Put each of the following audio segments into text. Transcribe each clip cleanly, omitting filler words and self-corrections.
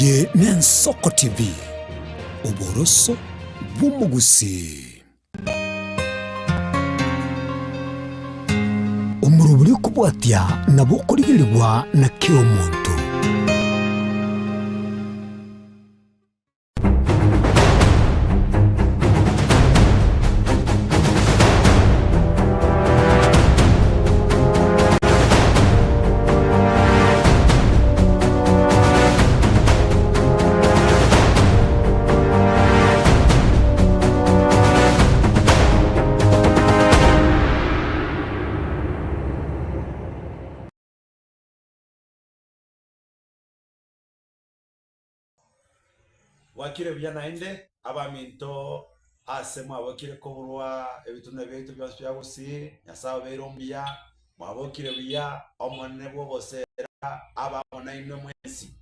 Eye n'Ensoko TV, oboroso bw'omogusii. Omorobori okobwatia nabo okorigerigwa na kera omonto. Bwakire buya naende, abaminto ase mwabokire koborwa ebitunwa biaito bionsi bia Gusii, Nyasae obeire omuya, mwabokire buya, Omonene bw'ogoseera abe amo nainwe mwensi.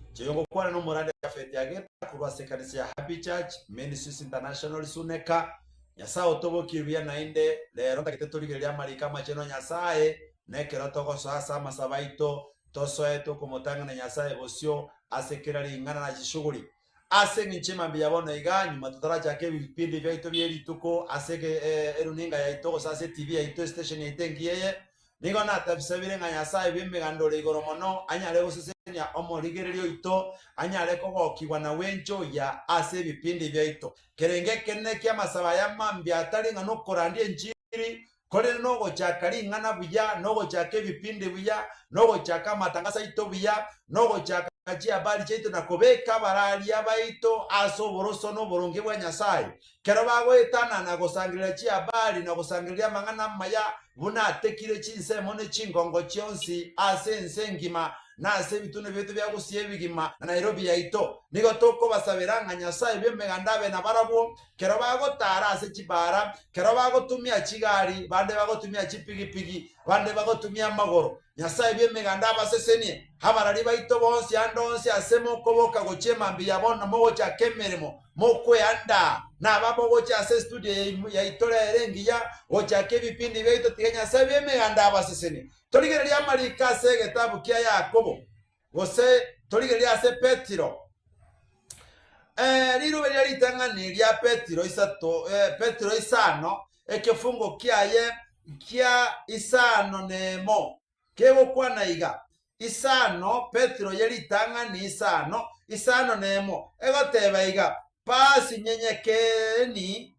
Inche ngokwana nomorande Japhet Ageta korwa ase ekanisa ya Happy Church Ministries International Suneka. Nyasae otobokie buya naende, rero ntagete torigererie amariko amachenu a Nyasae, na ekero togosoa ase amasabo aito, Tosoe tokomotang'ana Nyasae bosio ase kera ring'ana na chishughuli. Ase engencho emambia ya bono iga, nyuma totarachaka ebipindi biaito bie rituko ase eruninga yaito gose ase etibi yaito estation yaito engiya eye, nigo natabisabire ng'a Nyasae bw'emeganda ore igoro mono anyare gosesenia omorigereria oito, anyare kogokigwa na gwenchoyia ase ebipindi biaito. Kerengo ekenene ki'amasabo aya mambia atari ng'a nokorandia enchiri, Korende nogochaka ring'ana buya, nogochaka ebipindi buya, nogochaka amatangaso aito buya, nogochaka chihabari chiaito na kobeka abararia baito ase oboroso na oboronge bwa Nyasae, kero bagoetanana na gosangereria chihabari na gosangereria amang'ana amaya buna atekire chinsemo ne chingongo chionsi ase ense engima na ase ebitunwa biaito bia gusii ebigima na Nairobi yaito. Nigo tokobasabera ng'a Nyasae bw'emeganda abe nabarabwo Kero bagotaara ase chibaara, kero bagotumia chigari, bande bagotumia chipigipigi, bande bagotumia amagoro. Nyasae bw'Emeganda abasesenie, abarari baito bonsi ande onsi ase mokoboka gochia emambia ya bono mogochaka emeremo, mokweandaa, na aba mogochia ase estudio yaito rero engiya gochaka ebipindi biaito, tiga Nyasae bw'Emeganda abasesenie. Torigererie amariko ase egetabu kia Yakobo. Gose torigererie ase Petero. Riruba riria ritang'ani ria Petero isato, Petero isano, ekefungo kiaye kia isano nemo, kegokwana iga, Isano, Petero ye ritang'ani isano, isano nemo, egoteba iga, Pasi nyenyekeni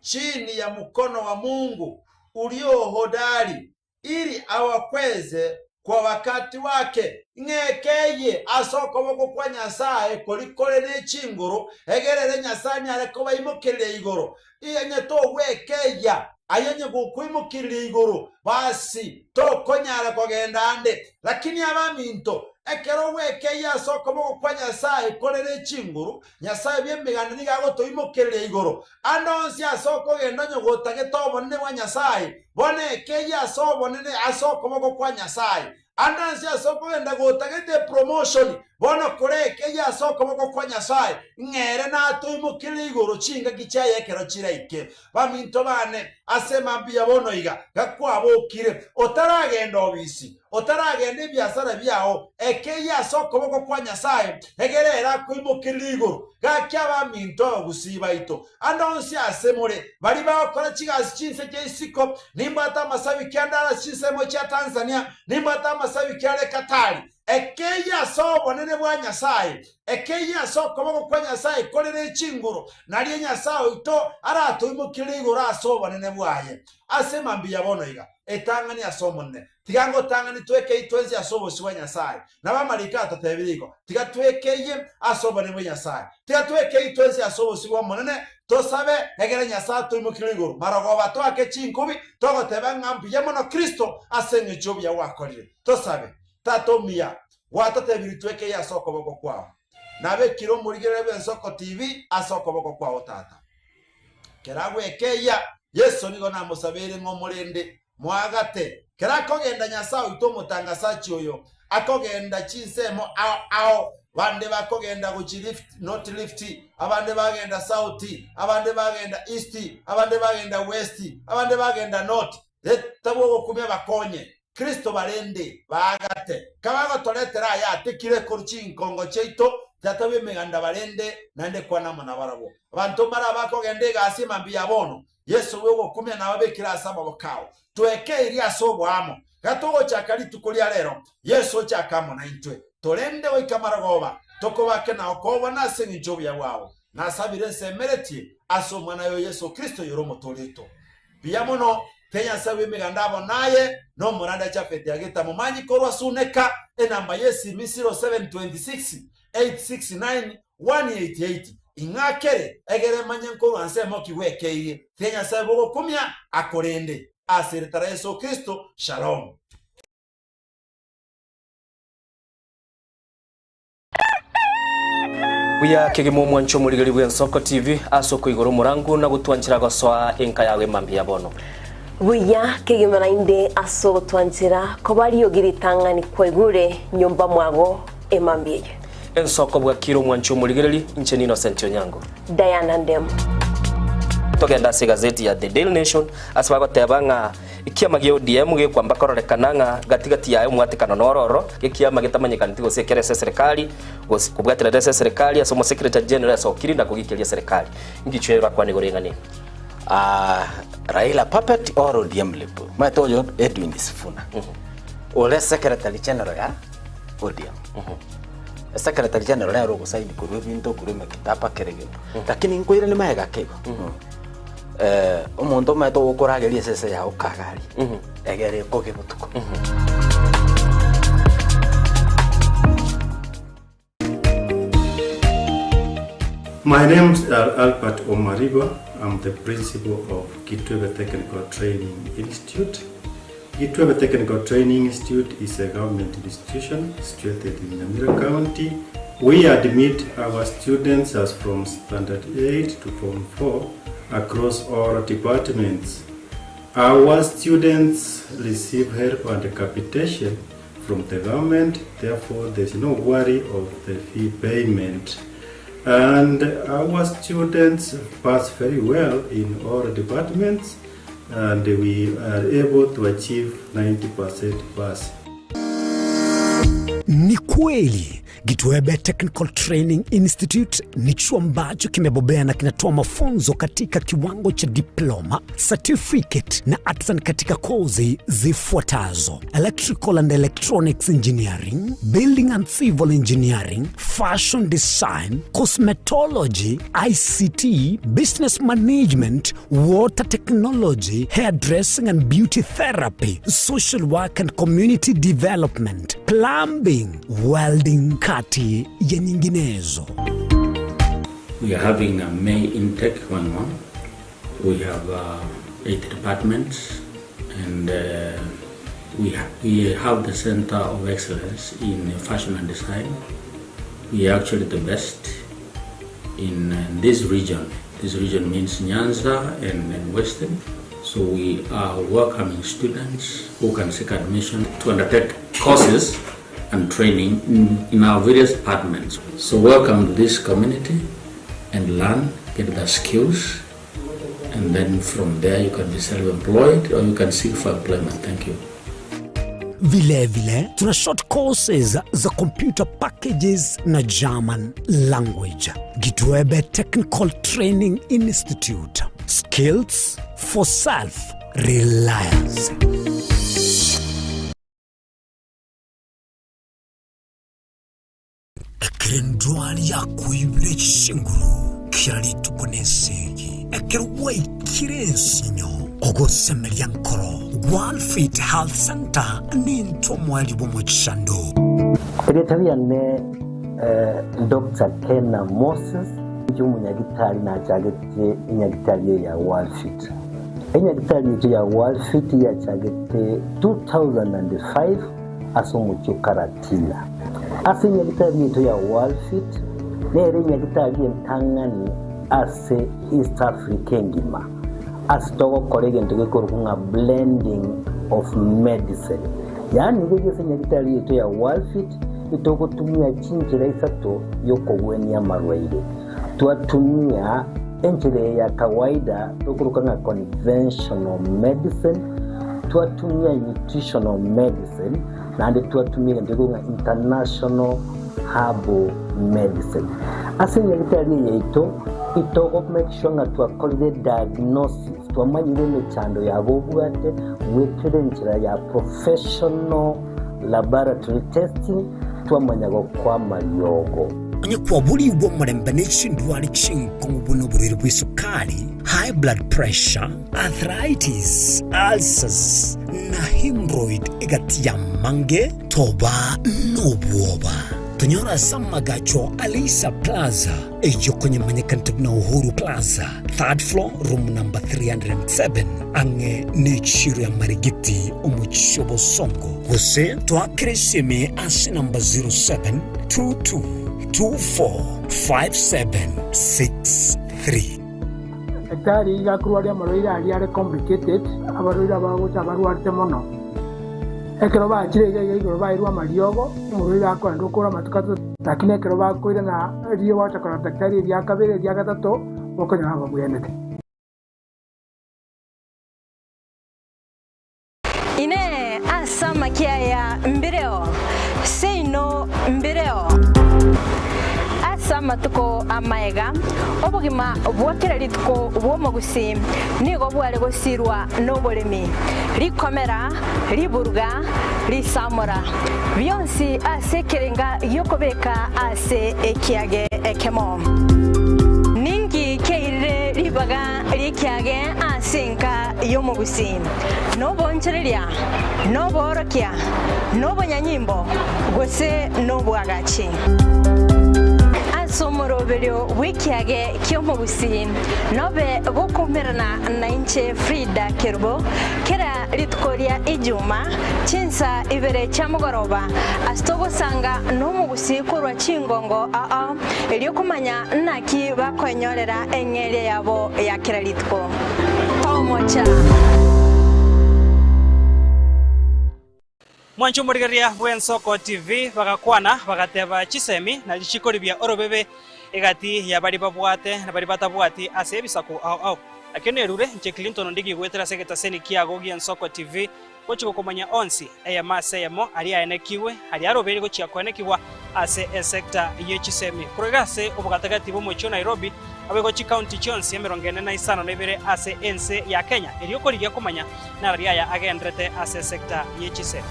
chini ya mukono wa Mungu ulio hodari, ili awakweze kwa wakati wake, ng'ekeyie ase okoboko kwa Nyasae koria kore ne chinguru, egere ere Nyasae anyare kobaimokereria igoro. Onye togwekeyia, aye onye gokoimokereria igoro, basi tokonyara kogenda ande. Lakini abaminto, ekero ogwekeyia ase okoboko kwa Nyasae kore ne chinguru, Nyasae bw'emeganda nigo agotoimokereria igoro. Ande onsi ase okogenda onye gotagete obonene bwa Nyasae, bono ekeyie ase obonene ase okoboko kwa Nyasae. Ande onsi ase okogenda gotagete epromotion, bono kore ekeyie ase okoboko kwa Nyasae, ng'a ere natoimokererie igoro chingaki chiaye ekero chiraike. Baminto bane, ase emambia bono iga, gakwabokire, otaragenda obisi, Otaragenda ebiasara biao, ekeyie ase okoboko kwa Nyasae, egere ere akoimokererie igoro. Gaki abaminto abagusii baito, ande onsi ase more, baria bagokora chigasi chinse chia isiko, nimbwate amasabiki ande are ase chinsemo chia Tanzania, nimbwate amasabiki are Katari. Ekeyie ase obonene bwa Nyasae, ekeyie ase okoboko kwa Nyasae kore ne chinguru, nario Nyasae oito aratoimokererie igoro ase obonene bwaye. Ase mambia bono iga, etang'ani ase Omonene. Tiga ngotang'ani twekeyie twensi ase obosio bwa Nyasae. Nabo amariko atotebirie igo, tiga twekeyie ase obonene bwa Nyasae. Tiga twekeyie twensi ase obosio bw'Omonene, tosabe, egere Nyasae atoimokerie igoro. Marogoba toake chinkubi, togoteba ng'a mbuya mono Kristo ase engencho y'obuya gwakorire. Tosabe. Tata omuya, gwatotebirie twekeyie ase okoboko kwao. Nabekire omorigereria bw'ensoko TV ase okoboko kwao Tata. Kera agwekeyia, Yeso nigo namosabeire ng'a omorende, moagate. Kera akogenda Nyasae oito omotangasachi oyo, akogenda chinsemo ao ao, bande bakogenda gochia rift, North Rift, abande bagenda South, abande bagenda East, abande bagenda West, abande bagenda North. Reta bw'ogokumia bakonye. Kristo barende baagate. Kabagotoretera aya atekire korwa chinkongo chiaito, Tata bw'Emeganda barende, naende kwana amo nabarabwo. Abanto mbare abakogenda egasi emambia ya bono, Yeso bw'ogokumia nababekire ase amaboko ao. Twekeirie ase oboamo. Gatogochaka rituko ria rero, Yeso ochake amo naintwe. Torende goika marogoba, tokobake na okobana ase engencho y'obuya bwao. Nasabire nsemeretie ase Omwana oyo Yeso Kristo oyore Omotoori oito. Mbuya mono, tiga Nyasae bw'Emeganda abo naye, na omoranda Jafeti agete amomanyi korwa Suneka, enamba y'esimi 0726 869 188, Ing'akere, egere manye nkorwa nsemo ki gwekeirie. Tiga Nyasae bw'ogokumia akorende. Ase erieta ria Yeso Kristo. Shalom. Buya kegima omwancho omorigeri bw'Ensoko TV ase okoigora omorangu na gotwanchera gosoa enka yago emambia ya bono. Buya kegima naende ase ogotwanchera koba riogi ritang'ani kwaigure nyomba mwago emambia eye. Ensoko bwakire omwancho omorigereri, inche ni Innocent Onyango. Diana Ndemo. Togende ase egazeti ya The Daily Nation ase bagoteba ng'a Ekiama gia ODM gekwamba kororekana ng'a gati gati yaye omwatekano noro oro, gekiama getamanyekaneti gose ekere ase eserekari, gose kobwaterera ase eserekari ase omosekerecha general asokiri na kogikeria eserekari. Ingichwe orakwane igoro y'eng'ana eye? Ah, Raila puppet or ODM lip. Omanyete oyo Edwin Sifuna ore secretary general ya ODM. Secretary general nere ogosaini korwa ebinto korwa emekataba kera egento. Lakini nkoirane magega ake igo. Omonto omanyete ogokorageria esese yao kagaria, egere ekoge botuko. My name is Albert Omariba. I'm the principal of Kitwebe Technical Training Institute. Kitwebe Technical Training Institute is a government institution situated in Nyamira County. We admit our students as from Standard 8 to Form 4 across all departments. Our students receive help and capitation from the government, therefore there's no worry of the fee payment. And our students pass very well in all departments and we are able to achieve 90% pass. Ni kweli Gitwebe Technical Training Institute ni chuo ambacho kimebobea na kinatoa mafunzo katika kiwango cha diploma, certificate na artisan katika kozi zifuatazo: electrical and electronics engineering, building and civil engineering, fashion design, cosmetology, ICT, business management, water technology, hairdressing and beauty therapy, social work and community development, plumbing, welding, kati ya nyinginezo. We are having a May intake going on. We have uh, eight departments and uh, we, ha we have the Center of Excellence in Fashion and Design. We are actually the best in uh, this region. This region means Nyanza and, and Western. So we are welcoming students who can seek admission to undertake courses and training in, in our various departments. So welcome to this community and learn, get the skills, and then from there you can be self-employed or you can seek for employment. Thank you. Vilevile tuna short courses za computer packages na German language. Gitwebe Technical Training Institute. Skills for self reliance. Ekero endwari yakoibire chinguru kera rituko nesegi, ekero gwaikire ensinyo, ogosemeria nkoro, Walfit Health Centre nintwe omoerio bw'omochando. Erieta riane Doctor Kena Moses, inche omonyagitari nachagete enyagitari eye ya Walfit. Enyagitari echo ya Walfit yachagete 2005 ase omochie o Karatina. Ase enyagitari yaito ya Walfit nere enyagitari entang'ani ase East Africa engima ase togokora egento gekorokwa ng'a blending of medicine. Yaani riria ase enyagitari yaito ya Walfit itogotumia chinchera isato yokogwenia amarwaire. Twatumia enchera eye ya kawaida tokoroka ng'a conventional medicine. Twatumia nutritional medicine naende twatumia egento gekogwa ng'a international herbal medicine. Ase enyagitari eye yaito, itogo make sure ng'a twakorire diagnosis, twamanyire emechando yabo obwate goetera enchera ya professional laboratory testing, twamanya gokoa amariogo. Onye kwaborigwe omorembe ne chindwari chinkong'u buna oborwaire bw'esukari, high blood pressure, arthritis, ulcers, na hemorrhoid egati y'amange, toba nobwoba. Tonyore ase amagacho a Leisa Plaza, eyio konyemanyekanete buna Uhuru Plaza, third floor, room number 307, ang'e n'echiro ya Marigiti, omochie o Bosongo. Gose toakere esimi ase namba 0722245763. Daktari iga akorwaria amarwaire aria are complicated, abarwaire abagocha abarwarete mono. Ekero bachire iga iga igoro bairwe amariogo, omorwaire akoenda okora amatuko atato, lakini ekero bakoirana riria bagocha korora daktari eria kabere eria gatato, bokonyora babwenerete. Inee! Ase amakia aya mbireo? Seino mbireo. Ase amatuko amaega, obogima bwa kera rituko bw'omogusii nigo bware gosirwa noboremi, rikomera, riburuga, risamora, bionsi ase ekerenga gi'okobeka ase ekiage ekemo. Ninki keirire ribaga ri'ekiage ase enka y'omogusii? Nobonchoreria, noboorokia, nobonyanyimbo, gose nobwagachi. Ase omoroberio bw'ekiage ki'omogusii nobe gokoumerana nainche Frida Kerubo kera rituko ria Ijuma chinsa ibere chia mogoroba ase togosanga nomogusii korwa chingongo ao erio komanya naki bakoenyorera eng'eria yabo ya kera rituko. Tomocha. Mwanche omorigereria bw'Ensoko TV bagakwana bagateba chisemi na richiko ribia orobebe egati ya baria babwate na baria batabwati ase ebisaku ao ao. Nakio nerure inche Clinton Ondigi goetera ase egetaseni kiago gi'Ensoko TV gochia gokomanya onsi eyemo ase eyemo aria aenekigwe aria arobeire gochia koenekigwa ase esecta ye chisemi korwa iga ase obogatagati bw'omochie o Nairobi naboigo chikaunti chionsi emerongo ene na isano na ibere ase ense ya Kenya erio korigia komanya narari aya agenderete ase esecta ye chisemi.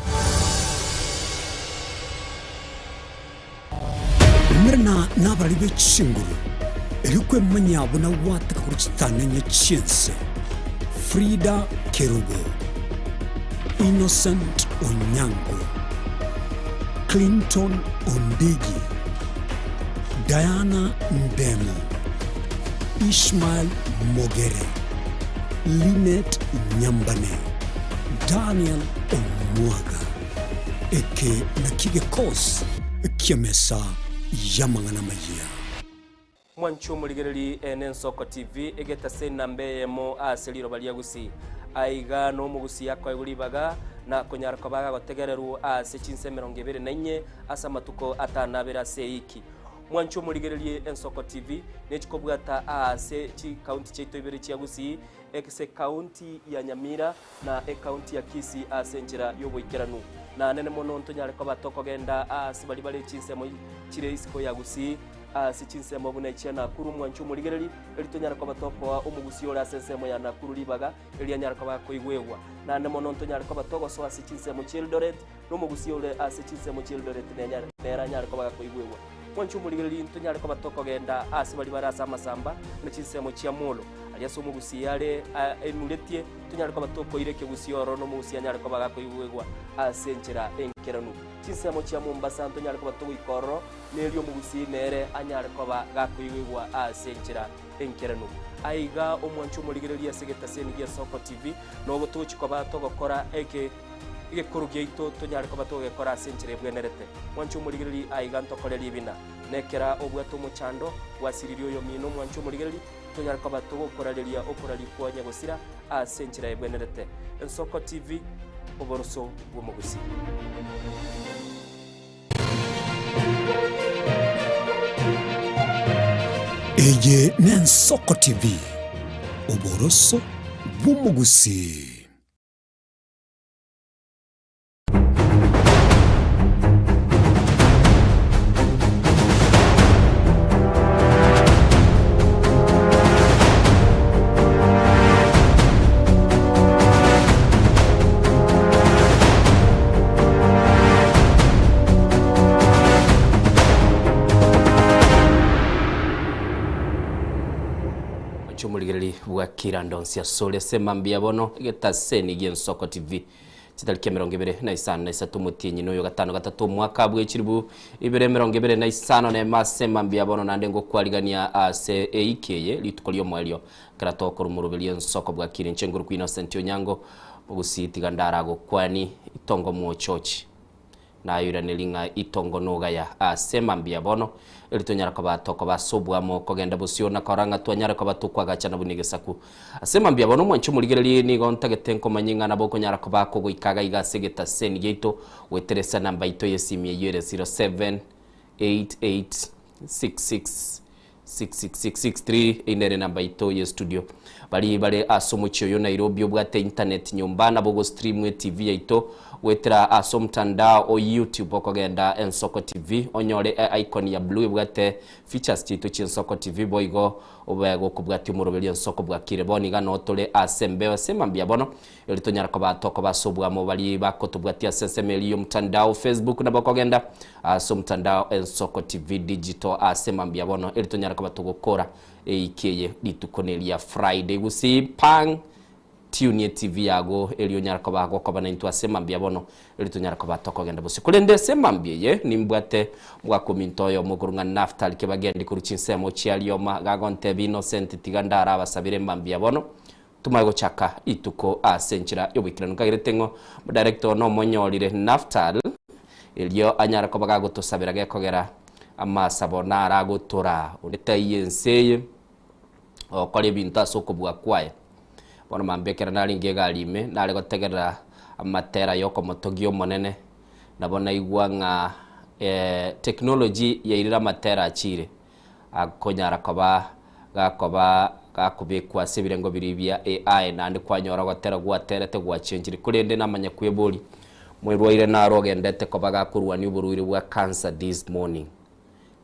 Umerana nabarari be chinguru, erio kwemanyia buna gwataka korwa chitang'anya chi'ense. Frida Kerubo, Innocent Onyango, Clinton Ondigi, Diana Ndemo, Ishmael Mogere, Linet Nyambane, Daniel Omwaga. Eke nakio gekosi ki'emesa y'amang'ana amayia. Mwanche omorigereri ene Ensoko TV egetase enamba eyemo ase riroba ria Gusii. Aiga nomogusii akoegwa ribaga na konyara koba agagotegererwa ase chinsa emerongo ebere na inye ase amatuko atano abere ase eiki. Mwanche omorigererie Ensoko TV nechikobwata aase chikaunti chiaito ibere chia Gusii ase ekaunti ya Nyamira na ekaunti ya Kisii ase enchera y'oboikeranu. Na nene mono ntonyare koba tokogenda aase baria bare chinsemo chire isiko ya Gusii, ase chinsemo buna echia Nakuru, mwanche omorigereri, erio tonyare koba tokoa omogusii ore ase ensemo ya Nakuru ribaga, erio anyare koba akoigwegwa. Naende mono ntonyare koba togosoa ase chinsemo chi'Eldoret, na omogusii ore ase chinsemo chi'Eldoret nere anyare koba gakoigwegwa. Mwanche omorigereri, ntonyare koba tokogenda aase baria bare ase amasamba, buna chinsemo chia Molo, aria ase omogusii are enuretie, tonyare koba tokoira ekegusii ororo na omogusii anyare koba gakoigwegwa ase enchera enkeranu. Chinsemo chia Mombasa ntonyare koba togoika ororo, na erio omogusii nere anyare koba gakoigwegwa ase enchera enkeranu. Aiga omwanche omorigereria ase egetaseni gi'Esoko TV, nobo togochia koba togokora eke egekoro giaito tonyare koba togegekora ase enchera ebwenerete. Mwanche omorigereria aiga ntokore ribina. Nekera obwate omochando, gwasiririe oyomino omwanche omorigereria, tonyare koba togokorareria okoraria kwa nyagosira ase enchera ebwenerete. Ensoko TV, oboroso bw'omogusii. Eye n'Ensoko TV, oboroso bw'omogusii. Mwanche omorigereri bwa Kirandonsi asore ase mambia bono egetaseni gi'Ensoko TV chitariki 23 omotienyi noyo gatano gatato omwaka bwe chilibu 2025 ase mambia bono naende ngokwarigania ase eiki eye rituko riomoerio ekero tokora omoroberio Ensoko bwa Kira inche ngorokwa Innocent Onyango mogusii tiga ndaragokwani itongo mwochochi. Nayoiranerie ng'a itongo nogaya ase mambia bono, erio tonyare koba tokoba ase oboamo kogenda bosio na korora ng'a twanyare koba tokwagachana buna egesaku. Ase mambia bono omwanche omorigererie nigo ntagete nkomanye ng'a nabo okonyara koba kogoika iga iga ase egetaseni giaito goetera esanamba yaito y'esimi eyio ere 078866 66663 eyio nere enamba yaito ye studio. Baria bare ase omochie oyo Nairobi obwate internet nyomba nabo ogostream etv yaito goetera ase omotandao o YouTube okogenda Ensoko TV onyore e icon ya blue ebwate features chiaito chia Ensoko TV boigo obe gokobwatia omoroberio Ensoko bwakire bono iga noo tore ase embeo ase mambia bono erio tonyare koba tokoba ase oboamo baria bakotobwatia ase ensemo eria y'omotandao Facebook nabo okogenda ase omotandao Ensoko TV Digital ase mambia bono erio tonyare koba togokora eiki eye rituko neria Friday gusii pang tune etv yago erio onyare koba gokoba naintwe ase mambia bono erio tonyare koba tokogenda bosio korende ase mambia eye nimbwate omogaka ominto oyomo okorwa ng'a Naftali Kibagendi korwa chinsemo chia Rioma gagontebia Innocent tiga ndarabasabere mambia bono Tomanye gochaka rituko ase enchera y'oboikeranu. Nkagerete ng'o omodirector one omonyorire Naftal, erio anyare koba gagotosabera gekogera amasabo naragotora onde taiyo ense eye ogokora ebinto ase okobua kwaye. Bono mambia ekero narenge egari ime, nare gotegerera amatera y'okomotogia Omonene, nabo naigwa ng'a technology yairire amatera achiire. Akonyara koba gakoba gakobekwa ase ebirengo biria bia AI naende kwanyora ogotera gwaterete gwachenchire korende namanya kweboria moirwaire naro ogendete koba gakorwania oborwaire bwa cancer this morning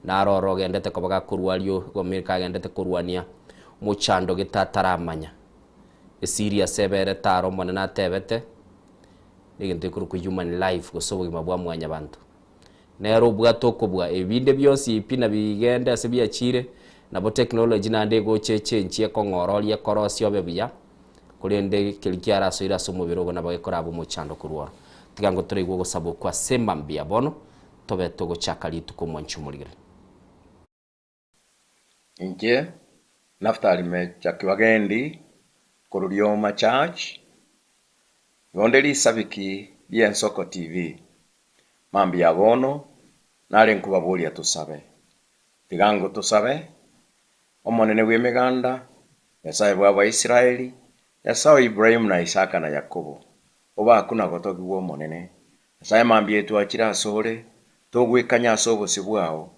naro oro ogendete koba gakorwaria America agendete korwania mochando gete ataramanya eserious eberete aro omonene atebete negento gekorokwa human life gose obogima bwa mwanyabanto. Nere obwate okobua ebinde bionsi pi na bigende ase biachiire, nabo technology naende egocha echenchie ekong'ororia ekorosie obe buya, korende keria kiarasoire ase omobere ogo nabo gekorabe omochando korwa oro. Tiga ngo toraigwe ogosaba okwo ase mambia bono, tobe togochaka rituko omwanchi omorigereria. Inche Naftali Mecha Kibagendi korwa Rioma Church, igo nde risabiki ri'Ensoko TV. Mambia bono nare nkobaboria tosabe. Tiga ngo tosabe, Omonene bw'Emeganda, Nyasae bw'Abaisraeli, Nyasae o Ibrahimu na Isaka na Yakobo, obakwe na gotogigwa Omonene, Nyasae mambia etwachire asore, togwekanya ase obosio bwao,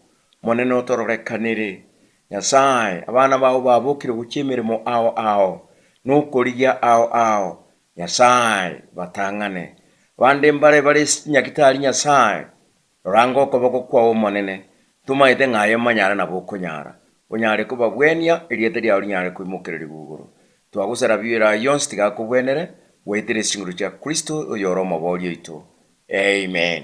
Omonene otororekanere. Nyasae, abana bao babokire gochia emeremo ao ao, na okorigia ao ao, Nyasae, batang'ane. Abande mbare bare nyagitari Nyasae, rora ngokoboko kwao Omonene, tomaete ng'a aye omanyare nabo okonyara, onyare kobabwenia, erieta riao rinyare koimokererigwa igoro. Twagosera bira yonsi tiga akobwenere, gwaetera ase chinguru chia Kristo, oyore Omoboria oito. Amen.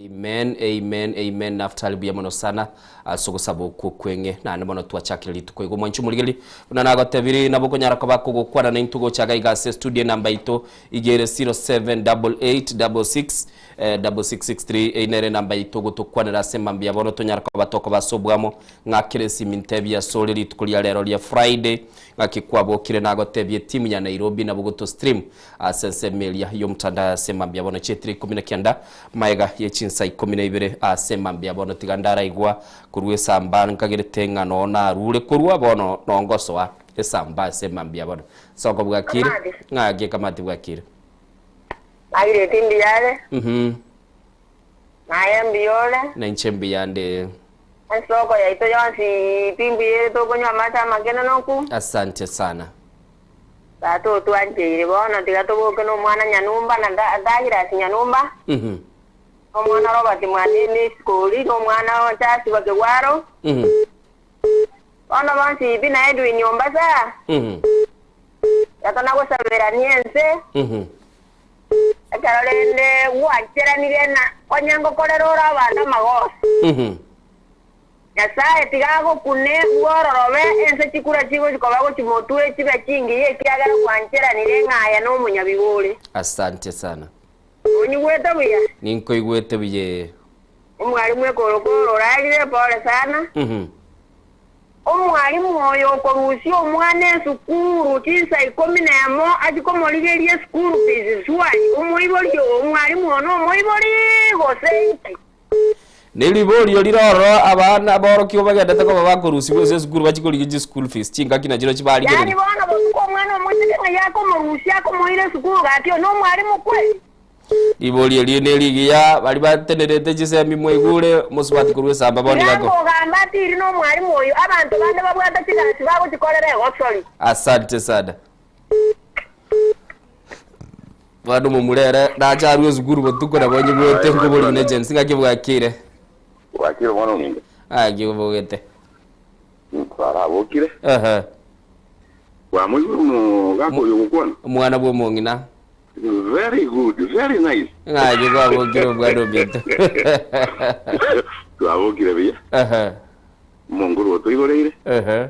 Amen amen amen Naftali buya mono sana ase ogosaba okwo kweng'e naende mono twachakire rituko igo mwanche omorigereria buna nagotebiri nabo okonyara koba kogokwana naintwe gocha iga iga ase studio enamba yaito iga ere 078866 6663 eyio nere enamba yaito gotokwanera ase mambia bono tonyara koba tokoba ase obwamo ng'akere esimi ntebie asore rituko ria rero ria Friday ng'aki kwabokire nagotebia etimu ya Nairobi nabo goto stream Ase ensemo eria y'omotandao ase mambia bono chietire 19, magega ye chinsa 12 ase mambia bono tiga ndaraigwa korwa esamba nkagerete ng'a noo narure korwa bono noo ngosoa esamba ase mambia bono. Soko bwakire? Kamati. Ng'aki kamati bwakire? Margaret mbuya are? Mhm. Naye mbuya ore? Na inche mbuya nde. Ensoko yaito yonsi pi mbuya ere tokonywa amache amakenonoku? Asante sana. Tata otwancheire, bono tiga toboke nomwana Nyanumba na Douglas Nyanumba, na omwana Robert Mwanini Isikori, na omwana Charles Bakegwaro, bono bonsi pi na Edwin Ombasa, tiga tonagosaberania ense, ekero rende gwancheranire na konya ngokorera ore abanto amagoso. Nyasae tiga agokune bwororobe ense chikura chigochi koba gochia motwe chibe chingiya ekiagera gwancheranire ng'a aye nomonyabibe ore. Asante sana. Onyigwete buya? Ninkoigwete buya ee. Omwalimu ekorokoro orarire, pole sana. Omwalimu oyo okorusia omwana esukuru chinsa ikomi nemo achie komorigeria eschool fees swali, omoibori oo, omwalimu oo nomoibori gose inki? Neriborio rire ororo abana aborokigwa bagendete koba bakorusigwa ase esukuru bachie korigia chischool fees chingaki nachio Yaani barigereria. bono botuko omwana omoiseke ng'ai akomorusia akomoira esukuru gaki oyo nomwalimu kweli? Riborio erio nerigiya, baria batenerete chisemi mwaigure, mosubati korwa esamba bono Tiga iga ko. nkogamba atiri nomwalimu oyo, abanto bande babwate chigasi bagochikorera egosori. Asante sana. Bono omomura ere nache arwe esukuru botuko nabo onyigwete nkobori buna ejensi ng'aki bwakire. Bwakire omwana ominto. Ng'aki obogete. Twarabokire. Ehe. Bwamoigure omogaka oyo ogokwana? Omwana bwa omong'ina. Very good, very nice. Ng'aki kwabokire omwana ominto. Twabokire buya. Ehe. Omonguru otoigoreire. Ehe.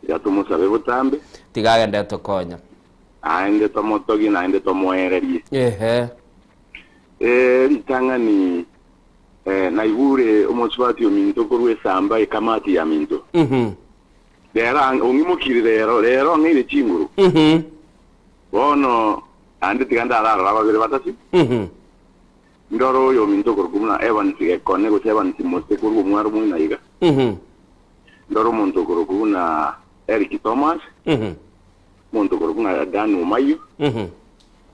Tiga tomosabe botambe. Tiga agende atokonya. Naende tomotogie naende tomoererie. Ehe. Eh, ritang'ani eh, naigure omosubati ominto korwa esamba ekamati ya minto. Mhm. Rero ang- ong'imokirie rero, rero ong'eire chinguru. Mhm. Bono naende tiga ndararora babere batatu. Mhm. Ndore oyo ominto okorokwa buna Evans Gekone gose Evans Mose korwa omwaro moino aiga. Mhm. Ndore omonto okorokwa buna Eric Thomas. Mhm. Omonto okorokwa ng'a Dan Omayio, Mhm.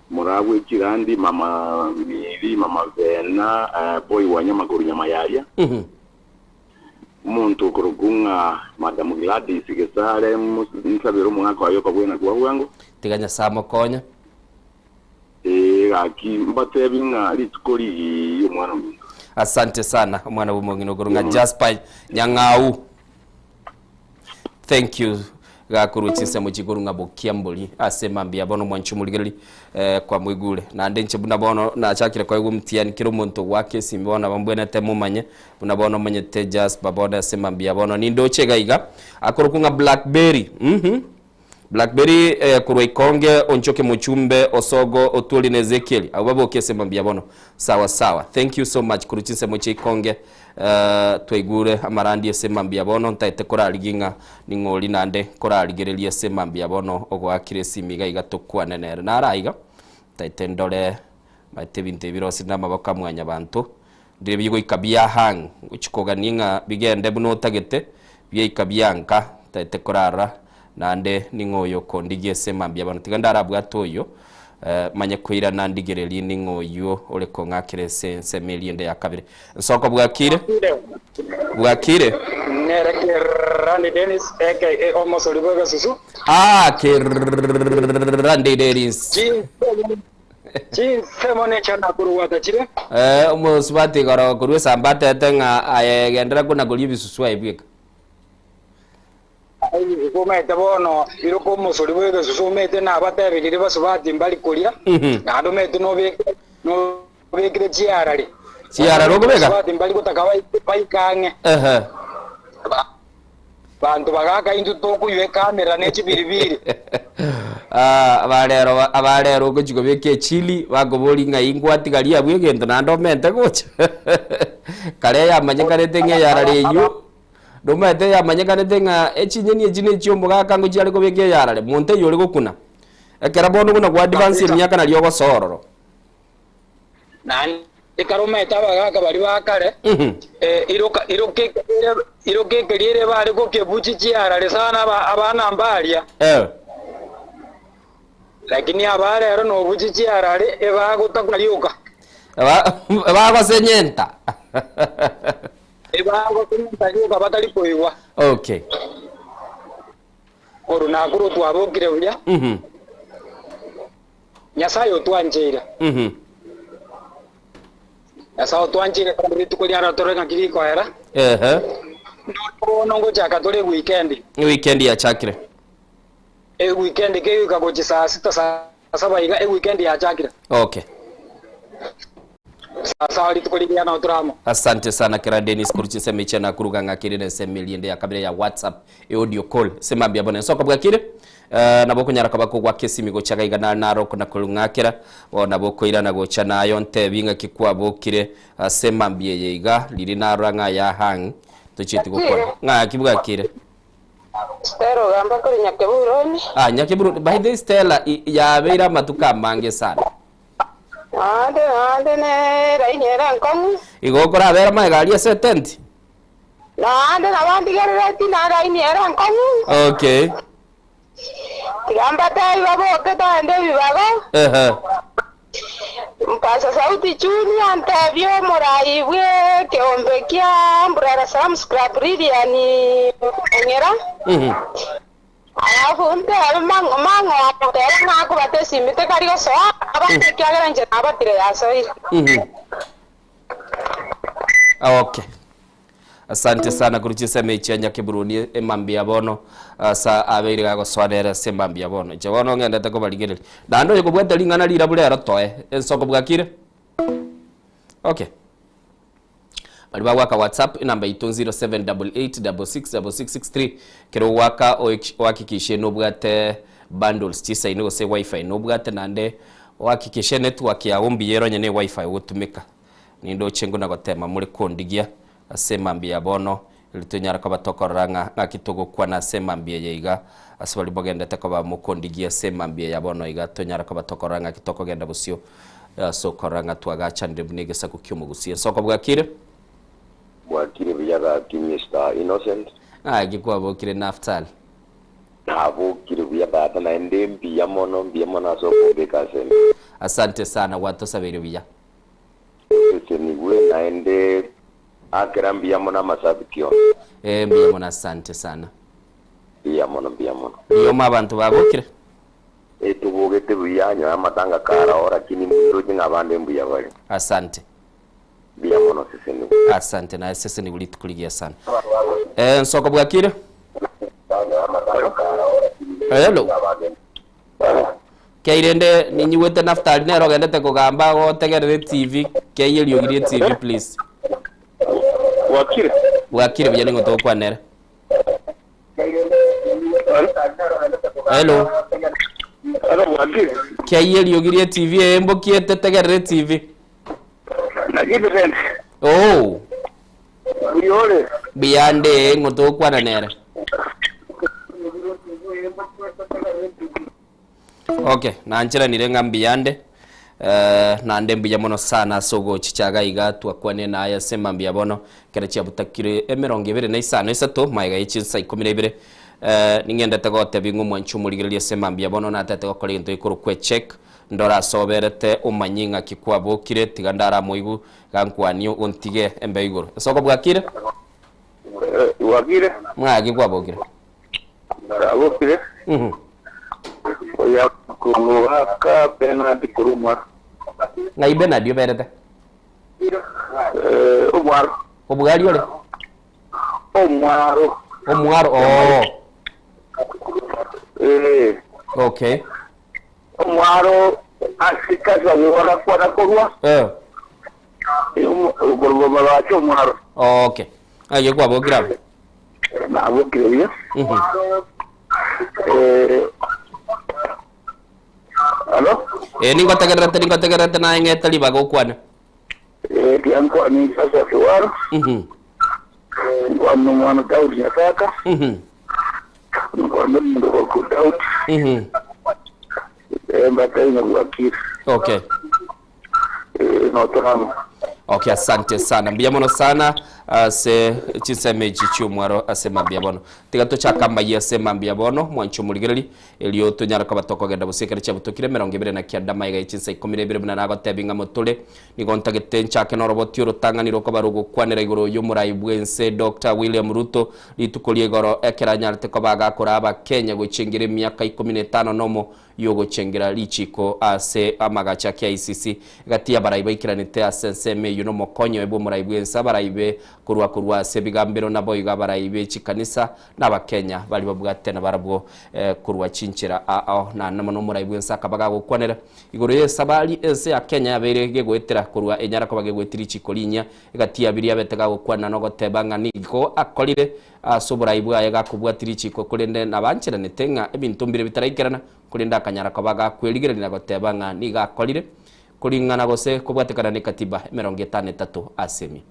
moraa bwe chirandi, mama Miri, mama Vena, eh, boy wa Nyamakoro Nyamayaria. Mhm. Omonto okorokwa ng'a Madam Gladys Gesare, mos- nsabere omogaka oye okobwena kwa bwango. Tiga Nyasae amokonye. Ee, gaki mbatebi ng'a rituko rigiya omwana ominto. Asante sana omwana bw'omong'ina okorwa ng'a Jasper Nyang'au. Thank you gakorwa chinsemo chikorwa ng'a bokiambori ase mambia bono mwanche omorigereri eh, kwamoigure naende inche buna bono nachakire koegwa omtiani kera omonto ogwaka esimi bono nabo mbwenerete momanye buna bono omanyete Jasper bono ase mambia bono nindoche iga iga akorokwa ng'a Blackberry mhm Blackberry eh, korwa Ikonge onchoke mochumbe osogo otuori na Ezekiel abwo baboke ase mambia bono sawa sawa thank you so much korwa chinsemo chia Ikonge eh, twaigure amarandi ase mambia bono ntaete korarigia ng'a ning'ori naende korarigereria ase mambia bono ogoakire esimi iga iga tokwane nere nara iga ntaete ndore maete ebinto ebi birosire na amaboko a mwanyabanto ndire bigoika bia hang gochi kogania ng'a bigende buna otagete biaika bianka ntaete korara Naende ning'o oyo okondigia ase mambia bono? Tiga ndarabwate oyo, manye koirana ndigererie ning'o oyio ore kong'akera ase ensemo eria ende ya kabere. Nsoko bwakire? Bwakire? Nere Kerandi Dennis aka omosori bw'egesusu. Ah, Kerandi Dennis. Chinsemo necha nakorwata chire. Eh, omosubati igoro korwa esamba atete ng'a aye genderera kona koria ebisusu aye bweka. Omanyete bono, iroka omosori bw'egesusu omanyete nabatebererie basubati mbari koria, naende omanyete nobekire chiarare. Chiarare okobeka? Basubati mbari gotaka baike ang'e. Banto bagaka intwe tokoywa ekamera ne chibiribiri. Abarero abarero ogochia kobeka echili bakoboria ng'ai ngwatigaria abwo egento naende omente gocha. Kare yamanyekanete ng'a eyarare eywo. Nomaete yamanyekanete ng'a echinyeni echi nechi'omogaka ngochia are kobeka eyarare, monto eyio ore gokuna. Ekero bono buna gwa advance emiaka nario ogosoa ororo. Naende ekero omaete abagaka baria ba kare, iroka iroka iroka ekeria ere bare gokebuchi chiarare sana abana mbaria. Lakini aba rero nobuchi chiarare ebagotakuna rioka. Ebagosenyenta. Ebagosenyenta rioka batari koigwa. Okay. Korwa nakuru twabokire buya. Nyasaye otwancheire. Nyasaye otwancheire tore rituko riaro tore ng'aki rikoera. Ehe. Bono ngochaka tore weekend. Weekend yachakire. Eweekend kegoika gochia saa sita saa saba iga eweekend yachakire. Okay. Sawa rituko rigiya nao tore amo. Asante sana kera Dennis korwa chinsemo echi nakuruga ng'akire na ensemo eria ende ya kabere ya WhatsApp e audio call ase mambia bono ensoko bwakire eh, nabo okonyara koba kogwaka esimi gocha gaiga nare naro okona korung'akera bono nabo okoirana gocha naye ontebi ng'aki kwabokire ase mambia eye iga riria narora ng'a ya hang tochieti gokwana ng'aki bwakire Stella ogamba kore Nyakeburoni. Ah, Nyakeburoni by the way Stella yabeire amatuko amange sana. Naende naende neraini ere enkong'u. Igo okorabera magega aria ase etenti? Naende nabo ndigerereti neraini ere enkong'u. Okay. Tiga mbatebi baboke togende ebibago. Ehe. Mpasa Sauti Junior ntebie omorai bw'ekeombe kia Umbrella Slums Club Lilian Ong'era. Alafu ntebe mang'o mang'o agoteba ng'a akobata esimi tekari gosoa abate ekiagera inche nabatire yasoire. Okay. Asante sana korwa chinsemo echi chia Nyakeburuni emambia bono asa abeire gagosoa nere ase emambia bono. Inche bono ng'endete kobarigereria. Naende oyo kobwate ring'ana rirabu rero toe ensoko bwakire. Okay. Baria bagoaka WhatsApp enamba yaito 0788666663 kero ogoaka ohakikishe nobwate bundles chisaini gose wifi nobwate naende ohakikishe network yago mbuya ere onye ne wifi ogotumeka. Nindoche nguna gotema more kondigia ase emambia ya bono, erio tonyare koba tokorora ng'a ng'aki togokwana ase emambia eye iga. Ase baria bogendete koba mokondigia ase emambia ya bono iga, tonyare koba tokorora ng'aki tokogenda bosio ase okorora ng'a twagachanire buna egesaku ki'omogusia. Ensoko bwakire? Bwakire buya gaki Mister Innocent. Ng'aki kwabokire Naftali? Nabokire buya tata naende mbuya mono mbuya mono ase okombeka ase emesa. Asante sana gwatosabeire buya. Osesenigwe naende akera mbuya mono amasabiki onsi. Ee mbuya mono asante sana. Mbuya mono mbuya mono. Rioma abanto babokire. Etobogete buya nyowe amatanga karao lakini ndoche ng'a abande mbuya bare. Asante. Mbuya mono osesenigwe. Asante naye sesenigwe rituko rigiya sana. Eh, nsoko bwakire? Hello. Kei rende ninyigwete Naftali nere ogendete kogamba agotegerere etivi, kei eriogi rie etivi please. Bwakire? Bwakire buya ning'o togokwana nere? Hello. Hello, bwakire? Kei eriogi rie etivi eye mbokiete tegerera etivi. Naki Vincent? Oh. Mbuya ore? Mbuya nde ng'o togokwana nere? Okay, nancheranire ng'a mbuya nde eh, naende mbuya mono sana ase ogochichaga iga twakwane naye ase mambia bono ekero chiabutakire emerongo ebere na isano isato magega ye chinsa ikomi na ibere eh, ning'endete gotebia ng'a omwanchi omorigereria ase mambia bono natete gokora egento gekorokwa echeck ndore ase oberete omanye ng'aki kwabokire tiga ndaramoigwe Gankwanie ontige embe igoro. Esoko bwakire? Bwakire. Ng'aki kwabokire? Nabokire. Oya komogaka Bernard korwa omwaro. Ng'ai Bernard oberete? Eh, omwaro. Obwari ore? Omwaro. Omwaro, oh. Eh. Okay. Omwaro ase kasabwe bagakwana korwa Eh. korwa bagacha omwaro. Okay. Aye kwabokire abwo. Nabokire buya. Eh, Alo? Eh, ningotegererete ningotegererete naye ng'ete ribaga okwane. Eh, tiankwani sasa kiwaro. Nkwana omwana Daudi Nyasaka. Nkwana omonto okorokwa Daudi. Eh, mbatari na bwakire. Okay. Eh, notorama. Okay, asante sana. Mbuya mono sana ase chinsemo echi chi'omwaro ase mambia bono. Tiga tochake amayia ase mambia bono, mwanche omorigereri, erio tonyare koba tokogenda bosie ekero chiabutokire emerongo ebere na kianda magega ye chinsa ikomi na ibere buna nagotebi ng'a motore. Nigo ntagete nchake noroboti orotang'ani rokoba rogokwanera igoro y'omorai bw'ense Doctor William Ruto rituko ria igoro ekero anyarete koba agakora Abakenya gochia engero emiaka ikomi na etano nomo. Y'ogochengera richiiko ase amagacho a KICC, gati y'abarai baikeranete ase ensemo eyio nomokonyi oye bw'omorai bw'ense, abarai be korwa korwa ase ebigambero, naboigo abarai be chikanisa na Abakenya baria babwate nabarabwo korwa chinchera ao. Naende mono omorai bw'ense akaba gagokwanera igoro y'esabari ense ya Kenya yabeire gegoetera korwa enyara koba gegoetia richiiko rinyia egati ya biria abete gagokwana nogoteba ng'a nigo akorire Ase oborai bwaye gakobwatia richiiko, korende nabancheranete ng'a ebinto mbire bitaraikerana, korende akanyara koba gakwerigereria na goteba ng'a nigo akorire koring'ana gose kobwatekana ne Katiba 53 ase emi.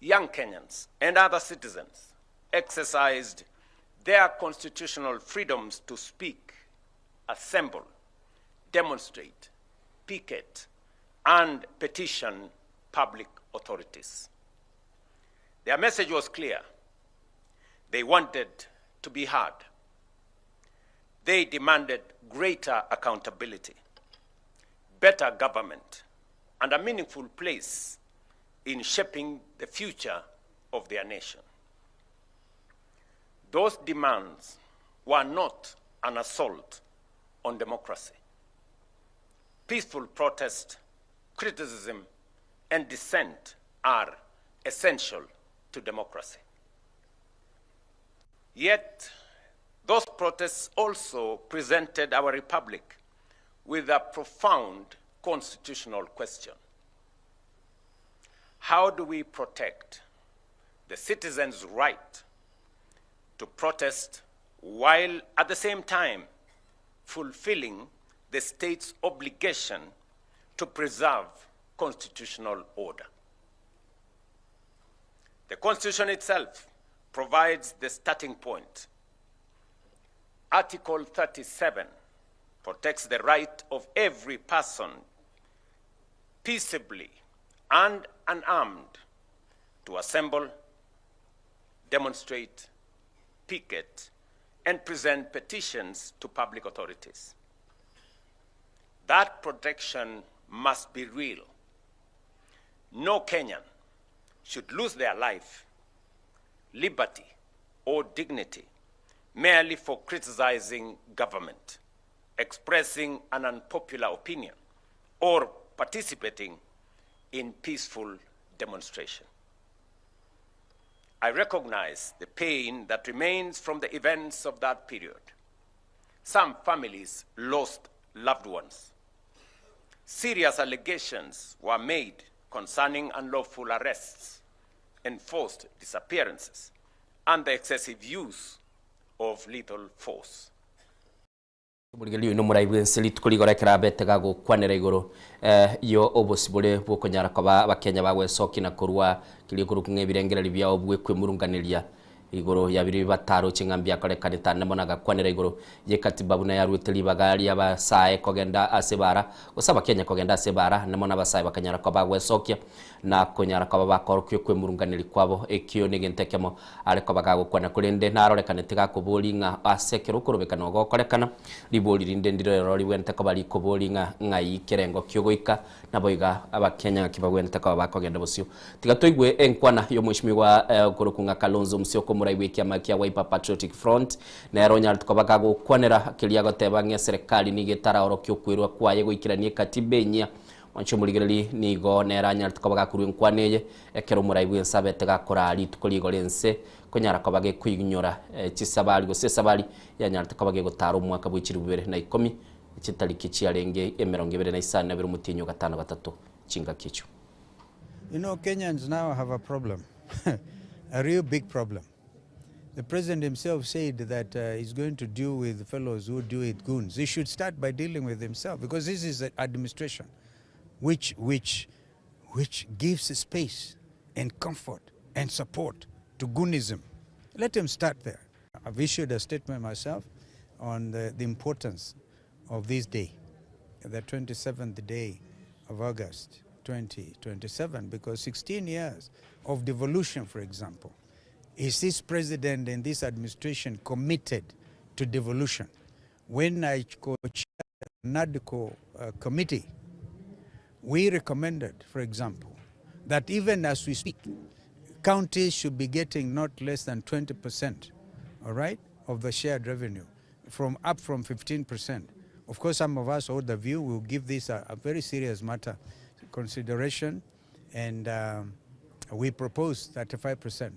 Young Kenyans and other citizens exercised their constitutional freedoms to speak, assemble, demonstrate, picket, and petition public authorities. Their message was clear. They wanted to be heard. They demanded greater accountability, better government, and a meaningful place in shaping the future of their nation. Those demands were not an assault on democracy. Peaceful protest, criticism, and dissent are essential to democracy. Yet, those protests also presented our republic with a profound constitutional question. How do we protect the citizens' right to protest while at the same time fulfilling the state's obligation to preserve constitutional order? The Constitution itself provides the starting point. Article 37 protects the right of every person peaceably and unarmed to assemble, demonstrate, picket, and present petitions to public authorities. That protection must be real. No Kenyan should lose their life, liberty, or dignity merely for criticizing government, expressing an unpopular opinion, or participating in peaceful demonstration. I recognize the pain that remains from the events of that period. Some families lost loved ones. Serious allegations were made concerning unlawful arrests, enforced disappearances, and the excessive use of lethal force. Omorigereria oino omorai bw'ense rituko rigoro ekero abete gagokwanera igoro yo obosibore bw'okonyara koba abakenya bagwesokia na korwa keria okorokwa ng'a ebirengererio biao bw'ekwemurunganeria igoro ya biria bataroche ng'a mbiakorekanete ande mono agakwanera igoro y'ekatiba buna yaruete ribaga ri'abasae kogenda ase ebara gose abakenya kogenda ase ebara ande mono abasae bakanyara koba bagwesokia na konyara koba bakorokia okwemurunganeria kwabo ekio negento ekemo Are koba gagokwana, korende narorekanete gakoboria ng'a ase ekero okorobekana gogokorekana, ribori rinde ndire ororo ribwenerete koba rikoboria ng'a ng'ai kerengo ki'ogoika, naboigo Abakenya ng'aki bagwenerete koba bakogenda bosio. Tiga toigwe enkwana y'omweshimiwa okorokwa ng'a Kalonzo Musyoka omorai bw'ekiama kia Wiper Patriotic Front, nere onyarete koba gagokwanera keria agoteba ng'a eserekari nigo etaraorokia okwerwa kwaye goikerania ekatiba enyia Mwanche omorigereria nigo nere anyarete koba gakorua enkwana eye, ekero omorai bw'ense abete gakoraa rituko rigoro ense konyara koba gekoinyora chisabari gose esabari yanyarete koba gegotara omwaka bwe chilifu bibere na ikomi, chitariki chiarenge 25 omotienyi o gatano gatato chingaki echio. You know, Kenyans now have a problem, a real big problem. The president himself said that uh, he's going to deal with fellows who deal with goons. He should start by dealing with himself because this is an administration which, which, which gives space and comfort and support to goonism. Let him start there. I've issued a statement myself on the, the importance of this day, the 27th day of August 2027, because 16 years of devolution, for example, is this president and this administration committed to devolution? When I co-chaired the NADCO uh, committee, we recommended, for example, that even as we speak, counties should be getting not less than 20%, all right, of the shared revenue, from up from 15%. Of course, some of us hold the view we'll give this a, a very serious matter consideration, and um, we propose 35%,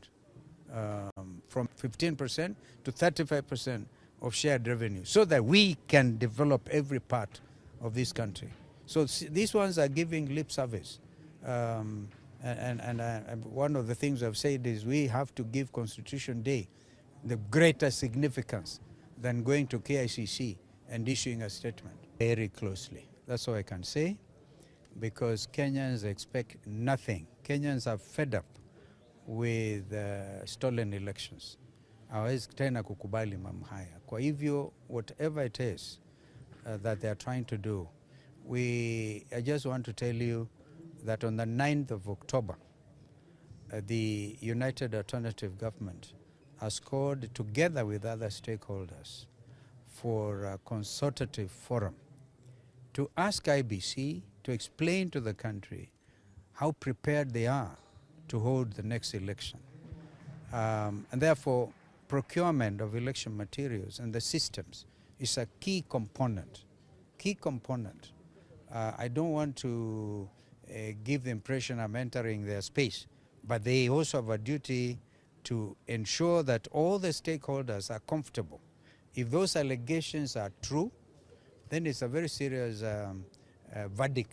um, from 15% to 35% of shared revenue, so that we can develop every part of this country. So these ones are giving lip service. Um, and and, and one of the things I've said is we have to give Constitution Day the greater significance than going to KICC and issuing a statement. Very closely. That's all I can say, because Kenyans expect nothing. Kenyans are fed up with uh, stolen elections. Hawezi tena kukubali mambo haya. Kwa hivyo whatever it is uh, that they are trying to do, we, I just want to tell you that on the 9th of October, uh, the United Alternative Government has called together with other stakeholders for a consultative forum to ask IEBC to explain to the country how prepared they are to hold the next election. Um, and therefore, procurement of election materials and the systems is a key component. Key component. Uh, I don't want to uh, give the impression I'm entering their space, but they also have a duty to ensure that all the stakeholders are comfortable. If those allegations are true, then it's a very serious um, uh, verdict.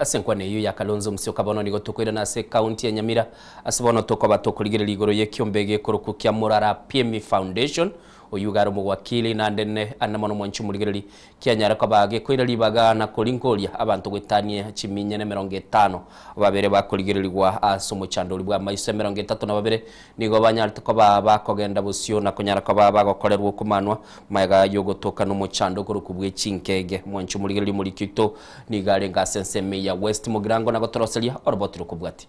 Ase enkwana eyio ya Kalonzo Musyoka bono nigo tokoirana ase ekaunti ya Nyamira ase bono tokoba tokorigereria igoro y'ekiombe gekorokwa kia Murara PME Foundation oyio iga are omogwakili naende ne ande mono mwanche omorigereri kianyare koba gekoira ribaga na koringoria abanto goetania chiminyene emerongo etano babere bakorigererigwa ase omochando oria bw'amaiso emerongo etato na babere Nigo banyarete koba bakogenda bosio na konyara koba bagokorerwa okomanwa magega y'ogotoka nomochando okorokwa bwe chinkege. Mwanche omorigereria omoriki oito nigo arenge ase ensemo ya West Mugirango na gotoroseria oroboti rokobwatia.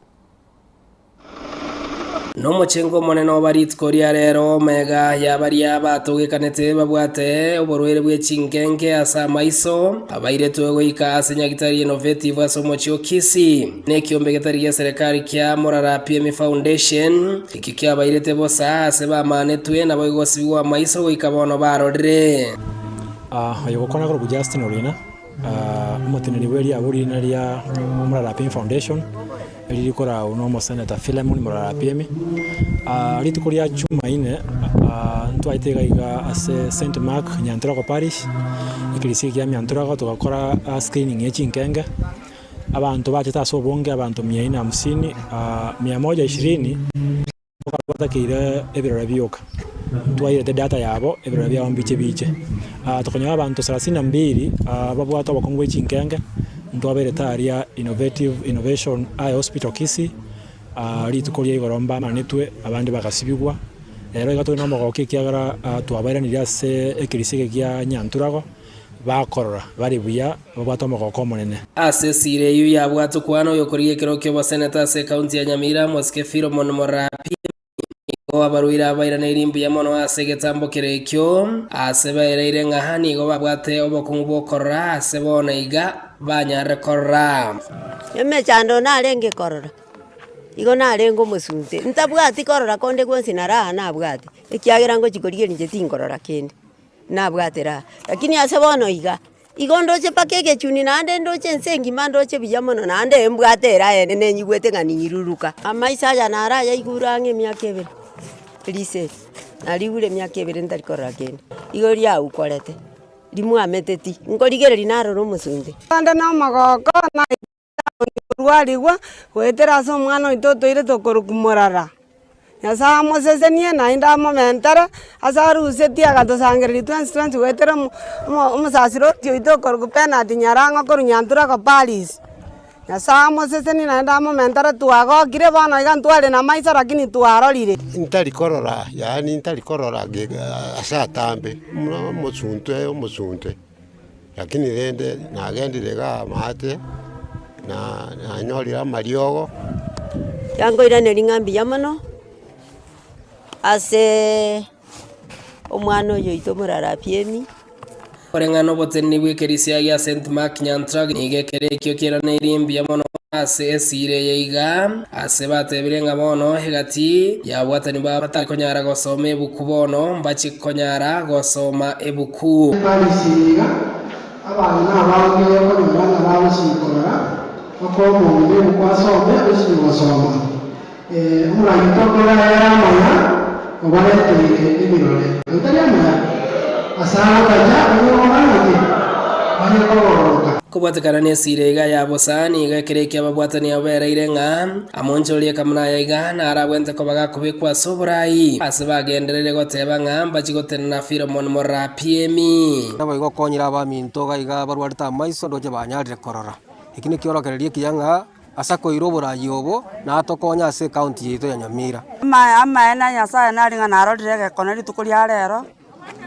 Nomochengo omonene oba rituko ria rero, omega ya baria batogekanete babwate oborwaire bwe chinkenke ase amaiso, abairetwe goika ase Nyagitari Innovative ase omochie o Kisii. Nekiombe getari gia serekari kia Morara PME Foundation, ekio kiabairete bosa ase bamanetwe naboigo gosibigwa amaiso goika bono barorire. Oyo ogokwana korokwa Justin Orina, omoteneneri bw'eriabo riina ria Morara PME Foundation, eriri korau na omoseneta Philemon Morara PME. Rituko ria Jumaine ntwaete iga iga ase St Mark Nyantrogo Parish, ekerisia ekia Nyantrogo togakora screening ye chinkenge. Abanto bachete ase obonge, abanto mia ine hamsini, mia moja ishirini, batakeire ebirore bioka. Twairete data yabo, ebirore biabo mbiche biche. Tokanyora abanto thelathini na mbili babwate obokong'u bwe chinkenge, ntwaberete aria Innovative Innovation Eye Hospital Kisii, rituko ria igoro mbamanetwe, abande bagasibigwa. Rero iga tore nomogoko ekiagera twabairanirie ase ekerisia eke kia Nyanturago. Bakorora bare buya, babwate omogoko omonene. Ase esira eyio yabwate okwana oyokorigia ekero ki'oboseneta ase ekaunti ya Nyamira, Mosike Philemon Morapi, nigo abarwaire abairaneirie mbuya mono ase egetambo kere ekio, ase baereire ng'a nigo babwate obokong'u bw'okorora ase bono iga banyarire korora. Emechando narenge korora, igo narenge omosunte, ntabwati korora konde gwonsi na raha nabwate, ekiagera ngochi korigereria inche tinkorora kende. nabwate raha. Lakini ase bono iga, igo ndoche mpaka egechuni naende ndoche ense engima ndoche buya mono naende mbwate eraha ere nenyigwete ng'a ninyiruruka. Amaiso aya naro ayaigure ang'e emiaka ebere, riso eri, narigure emiaka ebere ntari korora kende, igo riaukorete, rimwameteti, nkorigereria narora omosunte. Ande nomogoko na korwarigwa goetera ase omwana oito otoire tokorokwa morara. Nyasae amosesenie naende amomentere, ase arusetie agatosangereria twensi twensi goetera omo omo omosasiroti oito okorokwa Bernard Nyarang'o korwa Nyanturako Parish. Nyasae amosesenie naende amomentere twagokire bono iga ntware na maiso lakini twarorire. Ntari korora yaani ntari korora ase atambe, buna omosunte omosunte. Lakini rende nagendire igaa amaate, na nanyorire amariogo. Yankoiraneria ng'a mbuya mono, aseee omwana oyo oito omorarapiemi. Koreng'ana oboteneni bw'ekerisia gia St. Mark Nyantrag nigo ekero ekio kiaraneirie mbuya mono ase esiira eye iga, ase batebire ng'a bono egati y'abwatani babo batari konyara gosoma ebuku bono mbache konyara gosoma ebuku. Eparisi eye iga, abang'ina abange okonyora ng'a bagochia korora okoa omong'ina ebuku asome ochirie gosoma. Omoraia tokore ayare amaya, obareteire ebirore. Ayio tari amaya? Ase agotacha onye gokora ng'aki? Onye kogororoka. Kobwatekana nesira iga ya bosa, nigo ekero ekio ababwatani abo beraire ng'a amonchorie kamuna aya iga narabwente koba gakobekwa ase oborai, ase bagenderere goteba ng'a mbachie gotenena Filemon Morapiemi. Naboigo okonyire abaminto iga iga barwarete amaiso ndoche banyarire korora. Eki nekiorokererio ekiya ng'a Ase koira oboraai obo natokonye ase ecounty yaito ya Nyamira. Amaene a Nyasae nare ng'a narorire egekone rituko ria rero,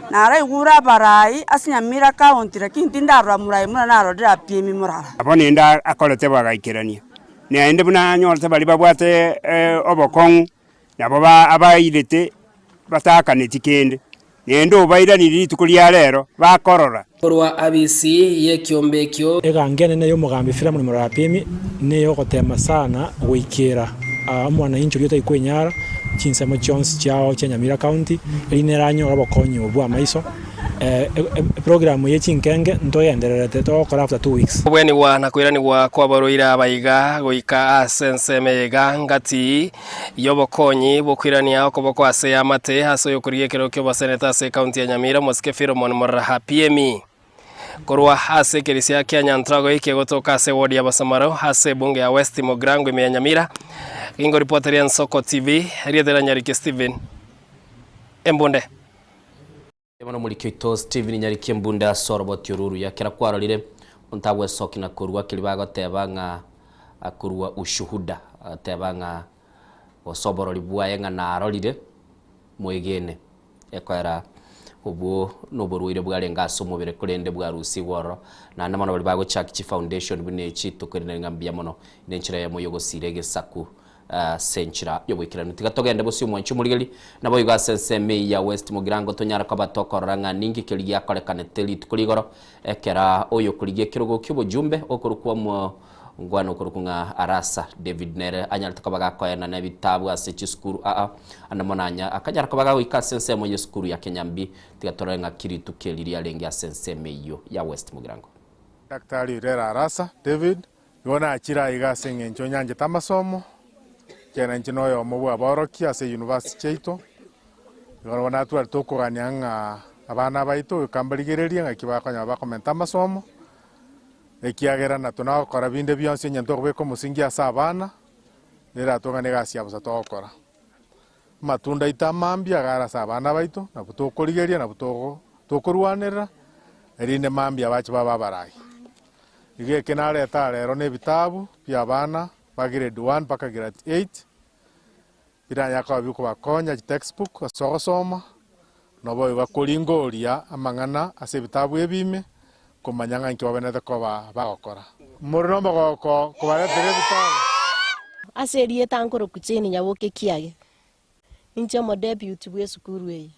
naraigure abarai ase Nyamira County lakini tindarora morai buna narorire Apiemi morara. Abwo nende akorete bagaikerania, naende buna anyorete baria babwate obokong'u, nabo abairete bataakaneti kende, naende obairanirie rituko ria rero bakorora. Korwa abisi y'ekiombe ekio. Egango enene y'omogambi Filemon Morapimi neyogotema sana goikera omwananchi oria otari kwenyara chinsemo chionsi chiao chia Nyamira County erinde eranyore obokonyi obwo bw'amaiso. Eprogram ye chinkenge ntogendererete togokora after 2 weeks. Kobwenigwa na koiranigwa kw'abarwaire aba iga goika ase ensemo eye iga ngati y'obokonyi bw'okoirania okoboko ase eamate ase oyokorigia ekerogo ki'oboseneta ase ekaunti ya Nyamira omosike Philemon Muraha Piemi. Korwa ase ekerisia kia Nyantrago kegotoka ase eward ya Basamaro ase ebunge ya West Mugirango ime ya Nyamira, gingo ripoteria Ensoko TV, erieta ria Nyariki Stephen Embunde. Bono omoriki oito Stephen Nyariki Embunde ase oroboti oru oruya kera kwarorire omonto agwesokia na korua keria bagoteba ng'a akorua ushuhuda agateba ng'a gose oborori bwaye ng'a narorire mwegene ekoera obwo noborwaire bwarenge ase omobere korende bwarusigwe ororo naende mono baria bagochaki chifoundation buna echi tokoiraneri ng'a mbuya mono nenchera eyemo yogosira egesaku ase enchera y'oboikeranu. Tiga togende bosio omwanchi omorigeri, naboigo ase ensemo eyio ya West Mugirango tonyare koba tokorora ng'a ninki keria giakorekanete rituko rigoro ekera oyokorigia ekerogo ki'obojumbe okorokwa omongwana okorokwa ng'a Arasa David nere anyarete koba gakoenana ebitabu ase chisukuru aa ande mono anya akanyara koba gagoika ase ensemo y'esukuru ya Kenyambi. Tiga torore ng'aki rituko eri riarenge ase ensemo eyio ya West Mugirango. Daktari Irera Arasa David Igo nachire aiga ase engencho nyanchete amasomo, ekiagera inche noyomo bw'aborokia ase eyunivasiti chiaito, igo nabo natwarete okogania ng'a abana baito goika mbarigererie ng'aki bakonyora bakomenta amasomo, ekiagera natwe nagokora binde bionsi onye ntokobeka omosingi ase abana, neratong'ane egasi ya bosa togokora. Amatunda aito amambia iga are ase abana baito, nabwo tokorigeria, nabwo togo tokorwanerera, erinde mambia bache babe abarai. Iga eke nareta rero na ebitabu bia abana ba grade one mpaka grade eight, biranyare koba bikobakonya chitextbook ase ogosoma, nabo iga koringoria amang'ana ase ebitabu ebi ime, komanya ng'a inki babenerete koba bagokora. More nomogoko kobaretera ebitabu. Ase erieta nkorokwa Jane Nyaboke Kiage, ninche omodeputy bw'esukuru eye.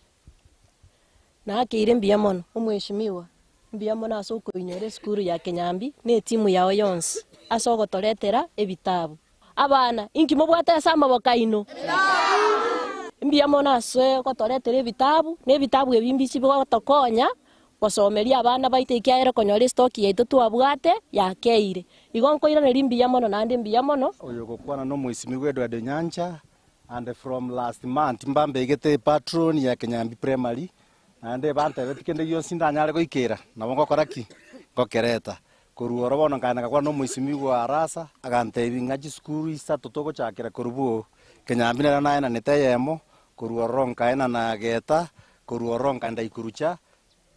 Nakeire mbuya mono omweshimiwa, mbuya mono ase okoinyora esukuru ya Kenyambi na etimu yao yonsi ase ogotoretera ebitabu. Abana, inki mobwate ase amaboko aino? Mbuya mono ase ogotoretera ebitabu, na ebitabu ebi mbichi bigotokonya gosomeria abana baito ekiagera okonyora estoki yaito twabwate yakeire. Igo nkoiraneria mbuya mono naende mbuya mono. Oyogokwana nomoisimigwa Edward Onyancha and from last month mbambeigete patron ya Kenyambi Primary naende bantebeti kende gionsi ndanyare goikera nabo ngokora ki? Ngokereta. Korwa oro bono nkaenda ngakwana nomoisimigwa Arasa agantebi ng'a chisukuru isato togochakera korwa boo. Kenyambi nere naenanete eyemo, korwa ororo nkaenana Geta, korwa ororo nkaenda Ikurucha,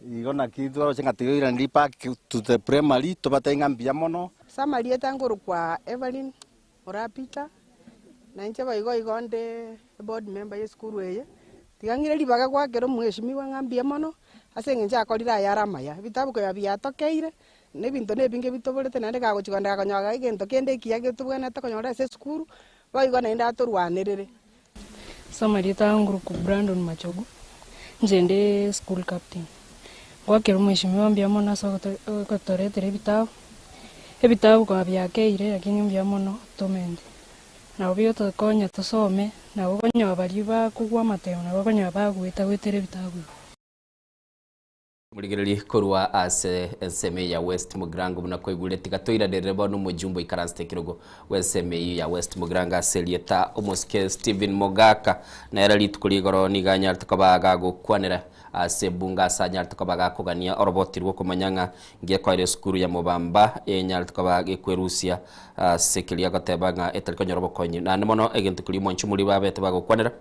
igo naki twaroche ng'a tiga oiraneri back to the primary, tobatebie ng'a mbuya mono. Ase amarieta nkorokwa Evelyn Moraa Peter, na inche boigo igo nde eboard member ya esukuru eye, tiga ng'ire ribaga goakera omweshimiwa ng'a mbuya mono, ase eng'encho akorire ayare amaya. Ebitabu konya biatokeire, na ebinto na ebinge bitoborete naende kagochi kogenda gakonyora egento kende ekiya getobwenerete konyora ase esukuru, boigo naende atorwanerere. Ase amarieta aa ngoroku Brandon Machogu, inche nde school captain. Ngoakera omweshimiwa mbuya mono ase ogotoretera ebitabu, ebitabu koba biakeire lakini mbuya mono tomente. Nabo bigotokonya tosome, nabo okonyora baria bakogwa amatemo nabo okonyora bagoeta goetera ebitabu ebi. Morigererie korwa ase ensemo eye ya West Mugirango buna kwaigure tiga toiranerere bono omojumbe oikaransete ekerogo bw'ensemo eyio ya West Mugirango ase erieta omosike Stephen Mogaka nere rituko rigoro nigo anyarete koba gagokwanera ase ebunge ase anyarete koba gakogania oroboti rw'okomanya ng'a ngekoera esukuru ya Mobamba enyarete koba gekwerusia ase keria agoteba ng'a etari konyora obokonyi naende mono egento keria omwanchi omoriri babete bagokwanera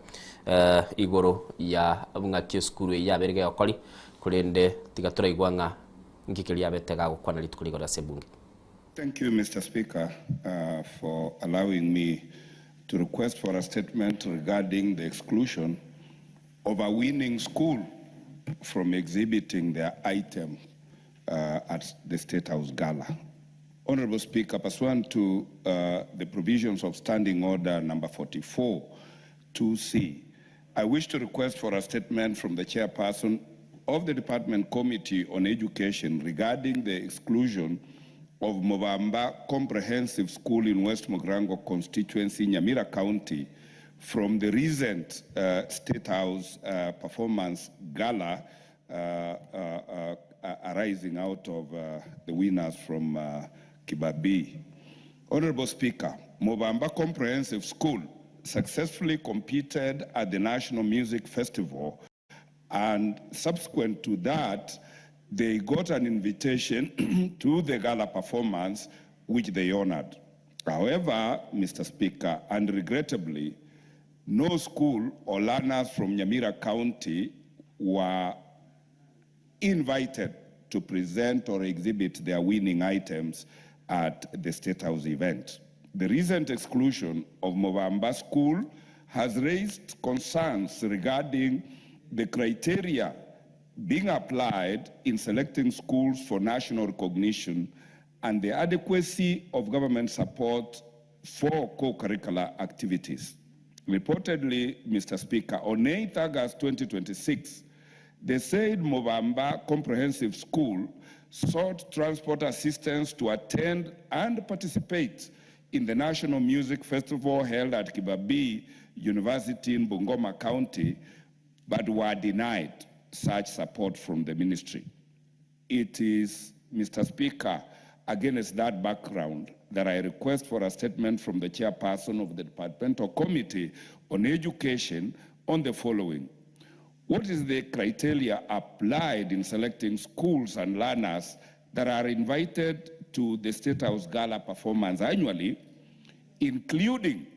igoro ya ng'aki esukuru eyio yabere gegokori Korende tiga toraigwa ng'a inki keria abete gagokwana rituko rigoro ase ebunge. Thank you, Mister Speaker, for allowing me to request for a statement regarding the exclusion of a winning school from exhibiting their item at the State House Gala. Honourable Speaker, pursuant to the provisions of Standing Order number 44, 2C, I wish to request for a statement from the chairperson of the Department Committee on Education regarding the exclusion of Mobamba Comprehensive School in West Mugirango constituency, Nyamira County, from the recent uh, State House uh, performance gala uh, uh, uh, arising out of uh, the winners from uh, Kibabii. Honorable Speaker, Mobamba Comprehensive School successfully competed at the National Music Festival and subsequent to that, they got an invitation to the gala performance, which they honored. However, Mr. Speaker, and regrettably, no school or learners from Nyamira County were invited to present or exhibit their winning items at the State House event. The recent exclusion of Mobamba School has raised concerns regarding the criteria being applied in selecting schools for national recognition and the adequacy of government support for co-curricular activities. Reportedly, Mr. Speaker, on 8 August 2026, the said Mobamba Comprehensive School sought transport assistance to attend and participate in the National Music Festival held at Kibabii University in Bungoma County, but were denied such support from the ministry. It is, Mr. Speaker, against that background that I request for a statement from the chairperson of the Departmental Committee on Education on the following. What is the criteria applied in selecting schools and learners that are invited to the State House Gala performance annually, including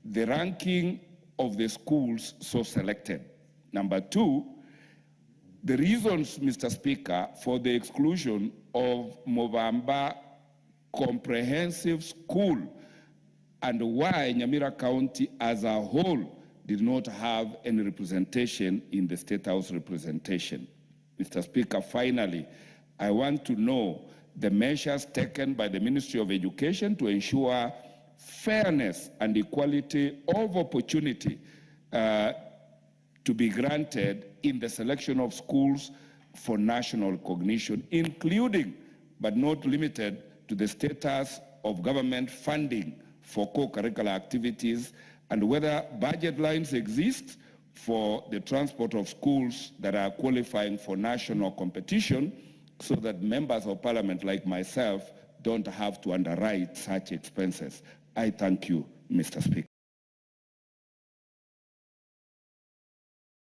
the ranking of the schools so selected? Number two, the reasons, Mr. Speaker, for the exclusion of Mobamba Comprehensive School and why Nyamira County as a whole did not have any representation in the State House representation. Mr. Speaker, finally, I want to know the measures taken by the Ministry of Education to ensure fairness and equality of opportunity to be granted in the selection of schools for national recognition, including but not limited to the status of government funding for co-curricular activities and whether budget lines exist for the transport of schools that are qualifying for national competition so that members of parliament like myself don't have to underwrite such expenses. I thank you, Mr. Speaker.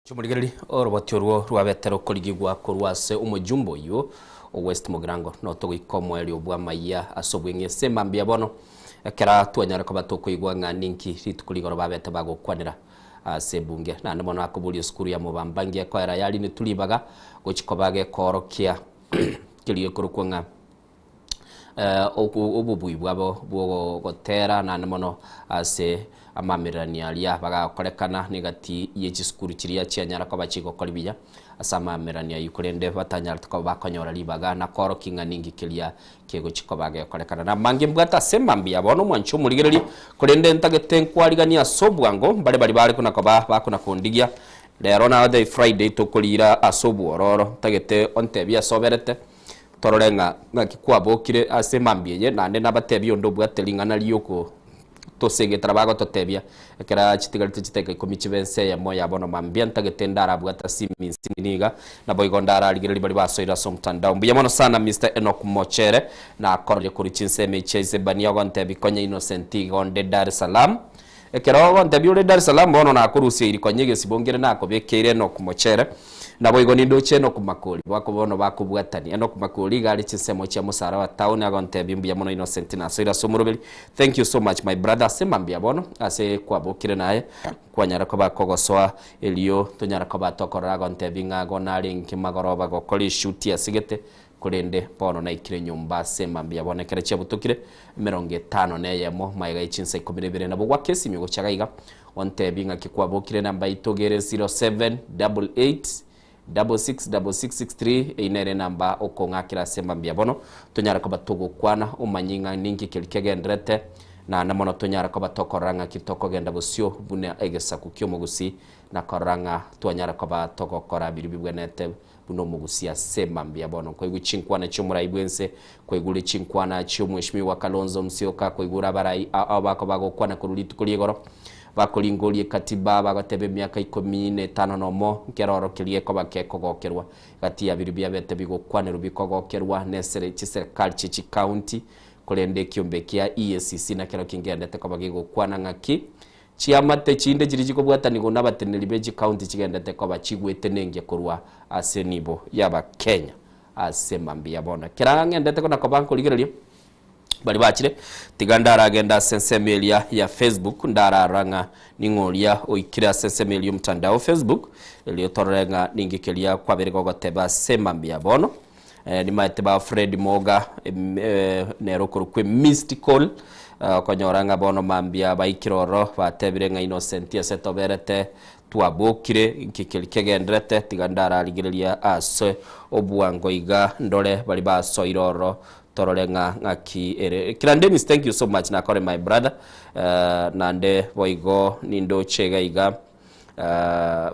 Chimorigereria oroboti orwo rwabete rokorigigwa korwa ase omojumbe oyio o West Mugirango notogoika omoerio bw'amayia ase obweng'ese mambia bono. Ekero twanyara koba tokoigwa ng'a ninki rituko rigoro babete bagokwanera ase ebunge. Naende mono akoboria esukuru ya Mobamba ngiya koera yarinetwe ribaga gochia koba gekoorokia keria gekorokwa ng'a obobui bwabo bw'ogotera naende mono ase amamererania aria bagakorekana negati ye chisukuru chiria chianyara koba chigokori buya ase amamererania ayio korende batanyarete koba bakonyora ribaga na koorokia ng'a ninki keria kegochia koba gekorekana. Na amange mbwate ase emambia bono omwanche omorigereria, korende ntagete nkwariganie ase obwango mbare baria bare kona koba bakona kondigia rero na Friday tokorira ase obwororo ntagete ontebie ase oberete Torore ng'a ng'aki kwabokire ase emambia eye, naende nabatebie onde obwate ring'ana ri'oko tosegetera bagototebia, ekero chitigarete chidakika ikomi chibe ense eyemo ya bono mambia, ntagete ndarabwate ase iminsi niga, naboigo ndararigererie baria basoire ase omotandao. Mbuya mono sana Mister Enock Mochere, nakorire korwa chinsemo echi chia Isebania ogontebia konya Innocent iga onde Dar es Salaam. Ekero ogontebia ore Dar es Salaam bono nakorusia iri konya egesibo nkere nakobekeire Enock Mochere. Naboigo nindoche Enock Makori, bako bono bakobwatania. Enock Makori iga are chinsemo chia Mosara wa town agontebia mbuya mono Innocent nasoire ase omoroberi. Thank you so much my brother ase mambia bono ase kwabokire naye kwanyara koba kogosoa erio tonyara koba tokorora agontebia ng'a igo narenge magoroba gokora eshuti asigete Korende bono naikire nyomba ase mambia bono ekero chiabutokire emerongo etano na eyemo magega ye chinsa ikomi na ibere. Nabo gwaka esimi gocha gaiga ontebie ng'aki kwabokire enamba yaito iga ere 0788 666663 eyio nere enamba okong'akera ase mambia bono tonyare koba togokwana omanye ng'a ninki keria kegenderete naende mono tonyare koba tokorora ng'aki tokogenda bosio buna egesaku ki'omogusii na korora ng'a twanyara koba togokora biria bibwenerete Buna omogusia ase mambia bono nkoigwe chinkwana chi'omorai bw'ense, koigure chinkwana chi'omweshimiwa Kalonzo Musyoka, koigure abarai ao bakoba gokwana korwa rituko ri'igoro, bakoringoria ekatiba, bagoteba emiaka ikomi na etano nomo, nkeroro keria gekoba kekogokerwa gati ya biria biabete bigokwanerwa bikogokerwa nesere chiserekari chie chikaunti, korende ekiombe kia EACC nakerokio ngendete koba gegokwana ng'aki Chiamate chinde chiria chikobwatanigwa nabateneneri be chikaunti chigendete koba chigwete nengia korwa ase enibo y'Abakenya ase mambia bono. Kera ng'endete kona koba nkorigereria baria bachire, tiga ndaragende ase ensemo eria ya Facebook ndararora ng'a ning'o oria oikire ase ensemo eria y'omotandao Facebook, erio torore ng'a ninki keria kwabere gogoteba ase mambia bono. Nimaete ba Fred Moga nere okorokwa Mystical, okonyora ng'a bono mambia baikire ororo batebire ng'a Innocent ase toberete twabokire inki keria kegenderete tiga ndararigereria ase obwango iga ndore baria basoire ororo torore ng'a ng'aki ere. Kira Dennis thank you so much nakore my brother naende boigo nindoche iga iga.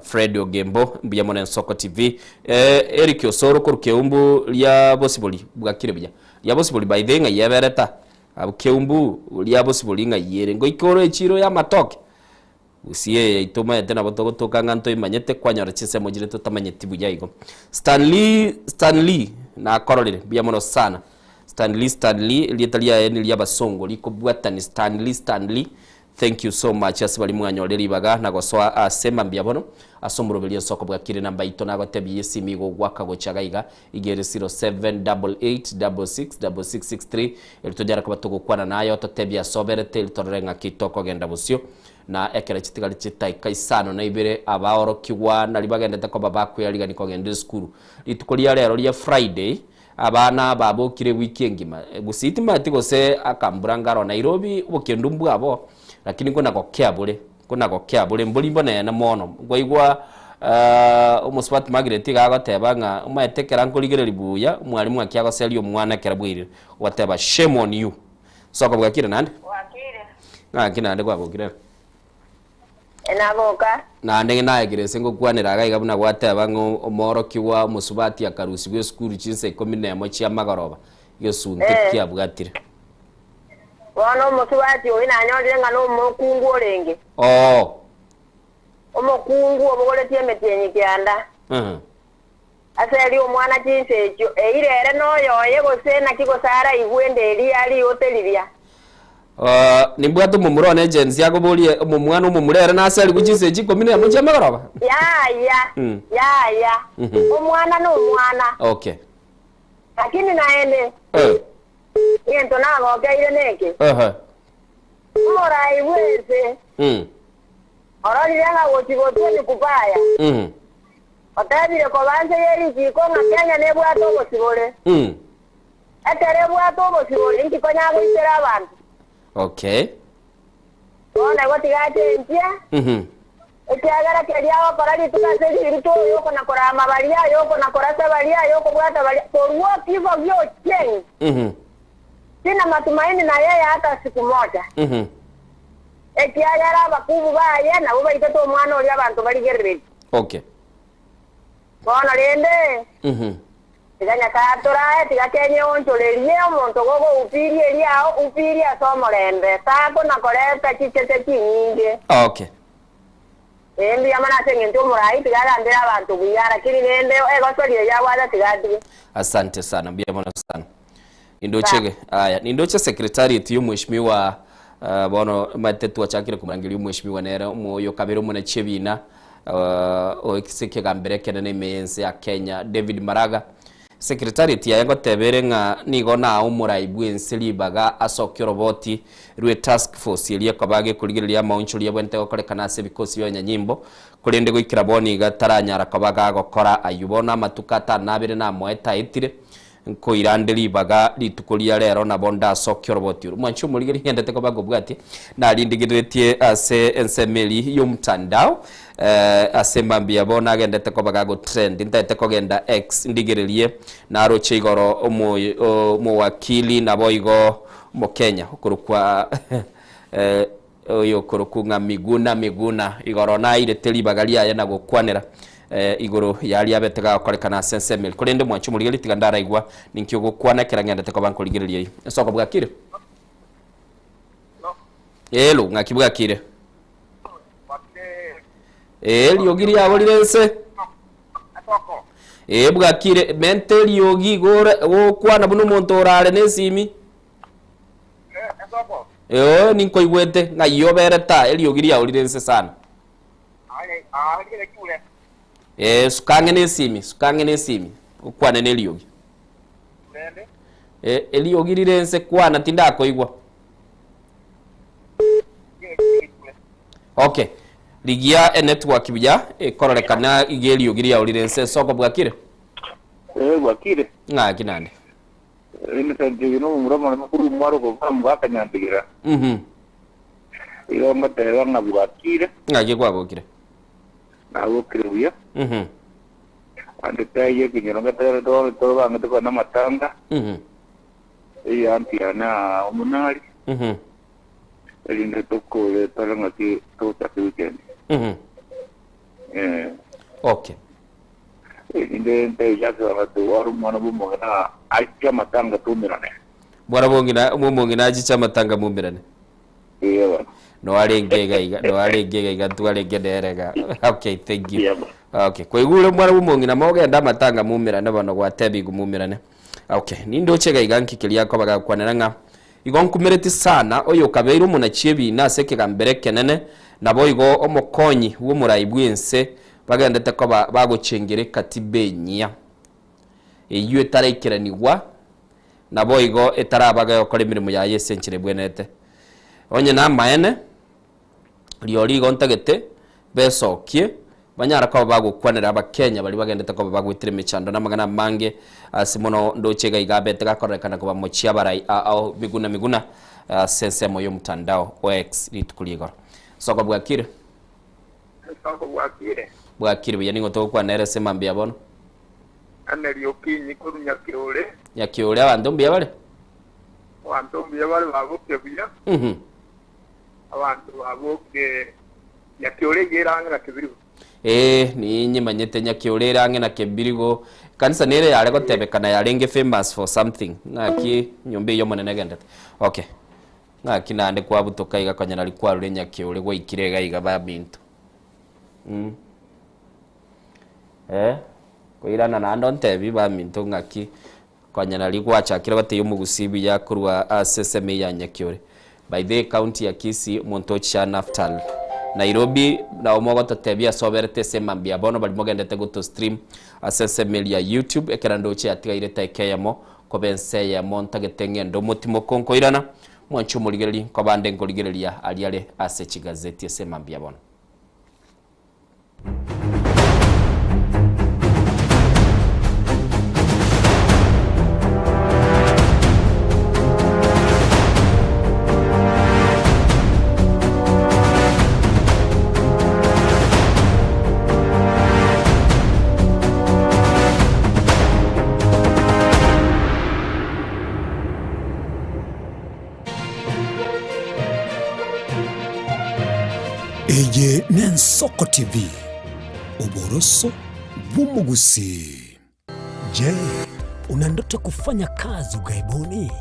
Fred Ogembo mbuya mono Ensoko TV. Eric Osoro korwa Keumbu ria Bosibori bwakire buya. Ria Bosibori by the way ng'ai ebereta? Abwo Keumbu ria Bosibori ng'ai ere? Ngoika ore echiro ya amatoke? Gusii eye yaito omanyete nabo togotoka ng'a ntoimanyete kwanyora chinsemo chire totamanyeti buya igo. Stanley Stanley nakororire mbuya mono sana. Stanley Stanley erieta riaye niria abasongo rikobwatani Stanley Stanley Thank you so much ase baria mwanyorire ribaga na gosoa ase mambia bono ase omoroberio ensoko bwakire namba ito nagotebia esimi igo ogwaka gocha gaiga iga ere 0788666663 eri tonyare koba togokwana naye ototebie ase oberete eri torore ng'aki tokogenda bosio na ekero chitigari chitaika isano na ibere abaorokigwa nari bagendete koba bakwearigani kogenda esukuru rituko ria rero ria Friday Abana babokire ewiki engima. Gusii timanyeti gose akambura ngaro Nairobi obokendu mbwabo lakini nkona gokea bore nkona gokea bore mbori mbonene mono nkwaigwa omosubati Margaret iga agoteba ng'a omanyete ekero nkorigereria buya omwalimu ng'aki agoseria omwana ekero bwairire ogoteba shame on you. Soko bwakire naende? Bwakire. Ng'aki naende kwabokire? Naboka. Naende naegire ase ngokwanera iga iga buna gwateba ng'a omoorokigwa omosubati akarusigwa esukuru chinsa ikomi nemo chi'amagoroba, egesunte Eh. kiabwatire. Bono omosubati oyio nanyorire ng'a nomokungu orenge. Oo. Omokungu obogoretie emetienyi kianda. Uh-huh. Ase erio omwana chinsa echio, eira ere noyoye, gose naki gose araigwe ende eria rigote riria. Nimbwate omomura one James akoborie omomwana omomura ere nase arigwe chinsa echi ikomi nemo chiamagoroba. Yaya, yaya, omwana nomwana. Okay. Lakini naende, Eh. egento nagokeire neke, Ehe. Omorai bw'ense ororire ng'a gochi gotwa nikubaya, otebire koba nse ye richiiko ng'a Kenya nebwate obosibore. Ekero ebwate obosibore, inki konya goitera abanto? Okay. Bono igo tiga achenchie, ekiagera keria agokora rituko ase ririto, oyo okona-korama baria, oyo okona-korasa baria, oyo okobwata baria, korwa kifo gi'ochieng', sina matumaini na yeye hata siku moja. Ekiagera abakubu baye nabwo baitete omwana oria abanto barigereretie. Okay. Bono rende, tiga Nyasae atorae, tiga Kenya eonchorerie omonto gogoupiria eriao, upirie ase omorembe, takona koreta chicheche chinyinge. Okay. Ee, mbuya mono ase engencho omorai, tiga agambere abanto buya, lakini rende egosoria eyio abwate tiga atige. Asante sana, mbuya mono sana. Nindoche aya, nindoche secretariat ya omweshimiwa uh, bono maete twachakire komorangeria omweshimiwa nere omoyo kabere omonachie ebina uh, oekise ekegambero ekenene ime y'ense ya Kenya David Maraga. Secretariat yaye ngoteba ere ng'a nigo naa omorai bw'ense ribaga asokie oroboti rwe task force eria ekoba gekorigereria amaonchoria abwenerete gokorekana ase ebikosi bia abanyanyimbo korende goikera bono iga taranyara koba gagokora ayio bono amatuko atano na abere namoete aetire Nkoira nde ribaga rituko ria rero nabo ndasokie oroboti oro. Mwanche omorigereria ngendete koba nkobwatie, narindigereretie ase ensemo eria y'omtandao, eh, ase mambia bo nagendete koba gagotrend, ntaete kogenda X ndigererie, naroche igoro omo omowakili naboigo omokenya okorokwa eh, oyokorokwa ng'a Miguna Miguna, igoro nairete ribaga riaye na gokwanera igoro y'aria abete gagokorekana ase ensemo eria. Korende mwanche omorigereria, tiga ndaraigwa ninki ogokwana ekero ng'endete koba nkorigereria eyio. Esoko bwakire? Elo, ng'aki bwakire? Ee, eriogi riabo rire nse. Ee, bwakire. Menta eriogi igo ore gokwana buna omonto orare na esimi. Ee, ninkoigwete, ng'ai obere taa, eriogi riao rire inse sana. Ee, suka ang'e nesimi, suka ang'e nesimi, okwane neriogi. Ee, eriogi rire inse, kwana tindakoigwa. Okay, rigia enetwork buya, ekororekana iga eriogi riao rire inse, soko bwakire? Ee, bwakire. Ng'aki naende? Innocent oyo nomomura omonene korwa omwaro okobua omogaka Nyandigera. Igo ngoteba ng'a bwakire. Ng'aki kwabokire? Nabokire buya. Ande taiyo ekenyoro ngetebe tore tobangete koba namatanga. Eyanti yane aa omonari. Erinde tokore tore ng'aki togochaka eweekend. Eh. Okay. Erinde nteebie ase abanto, Ore omwana bw'omong'ina achiche amatanga toumerane. Mwana bw'ong'ina bw'omong'ina achiche amatanga moumerane. Ee bono. Noarenge iga iga, noarenge iga iga ntwarenge nere iga. Okay, thank you. Okay, kwaigure omwana bw'omong'ina mogende amatanga moumerane bono gwatebigwe moumerane. Okay, nindoche iga iga nki keria akoba gakwanera ng'a igo nkumereti sana oyo okabeire omonachi ebiina ase ekegambero ekenene, naboigo omokonyi bw'omorai bw'ense Bagendete koba bagochengera ekatiba enyia, eyio etaraikeranigwa, naboigo etaraba gegokora emeremo yaye ase enchera ebwenerete. Onye namaene, rirorio igo ntagete besokie, banyare koba bagokwanera Abakenya baria bagendete koba bagoetera emechando na amang'ana amange ase mono ndoche iga iga abete gakorerekana kobamochia abarai ao Miguna Miguna ase ensemo y'omotandao o X rituko ria igoro. Soko bwakire. Esoko bwakire. Bwakire buya ning'o togokwana nere ase mambia bono? Ane riokinyi korwa Nyakiore. Nyakiore abanto mbuya bare? Abanto mbuya bare baboke buya. Abanto baboke Nyakiore iga ere ang'e na Kebirigo. Ee, ninyemanyete Nyakiore ere ang'e na Kebirigo. Ekanisa nere yare gotebekana yarenge famous for something. Ng'aki nyomba eyio omonene egendete. Okay. Ng'aki naende kwabutoka iga konya nari kwarure nyakeore gwaikire iga iga baminto. Mm. Eh, koirana naende ontebi baminto ng'aki konya nari gwachakire gotebia omogusii buya korwa ase ensemo eye ya nyakeore. By the way county ya Kisii omonto ochicha Naftal. Nairobi nabo mogototebia ase oberete ase emambia bono baria mogendete goto stream ase ensemo eria ya YouTube ekero ndoche yatigaire etaika eyemo koba ense eyemo ntagete ng'ende omotimoko nkoirana. Mwanche omorigereria nkobande nkorigereria aria are ase chigazeti ase mambia bono. Eye n'Ensoko TV, oboroso bw'omogusii. Je, una ndoto kufanya kazi ughaibuni?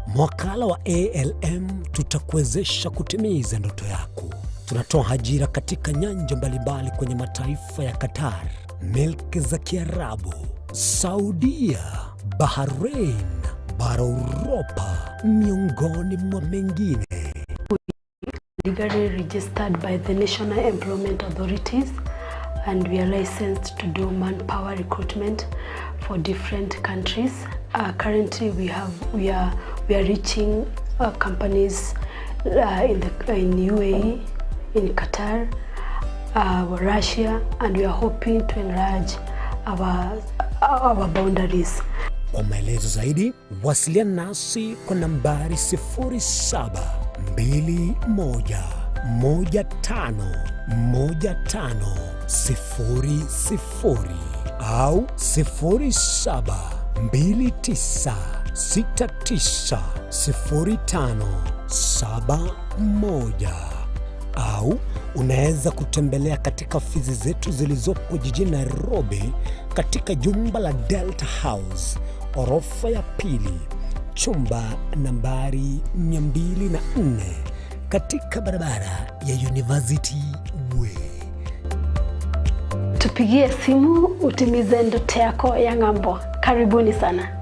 Mwakala wa ALM tutakuwezesha kutimiza ndoto yako. Tunatoa ajira katika nyanja mbalimbali kwenye mataifa ya Qatar, milki za Kiarabu, Saudia, Bahrain, bara Uropa, miongoni mwa mengine. Legally registered by the National Employment Authorities and we are licensed to do manpower recruitment for different countries. Currently we have we are we are reaching companies in the in UAE, in Qatar, Russia and we are hoping to enlarge our our boundaries. Kwa maelezo zaidi wasiliana nasi kwa nambari 0721151500 au 0729690571 au unaweza kutembelea katika ofisi zetu zilizopo jijini Nairobi katika jumba la Delta House orofa ya pili chumba nambari 204 katika barabara ya University Way. Tupigie simu utimize ndoto yako ya ng'ambo. Karibuni sana.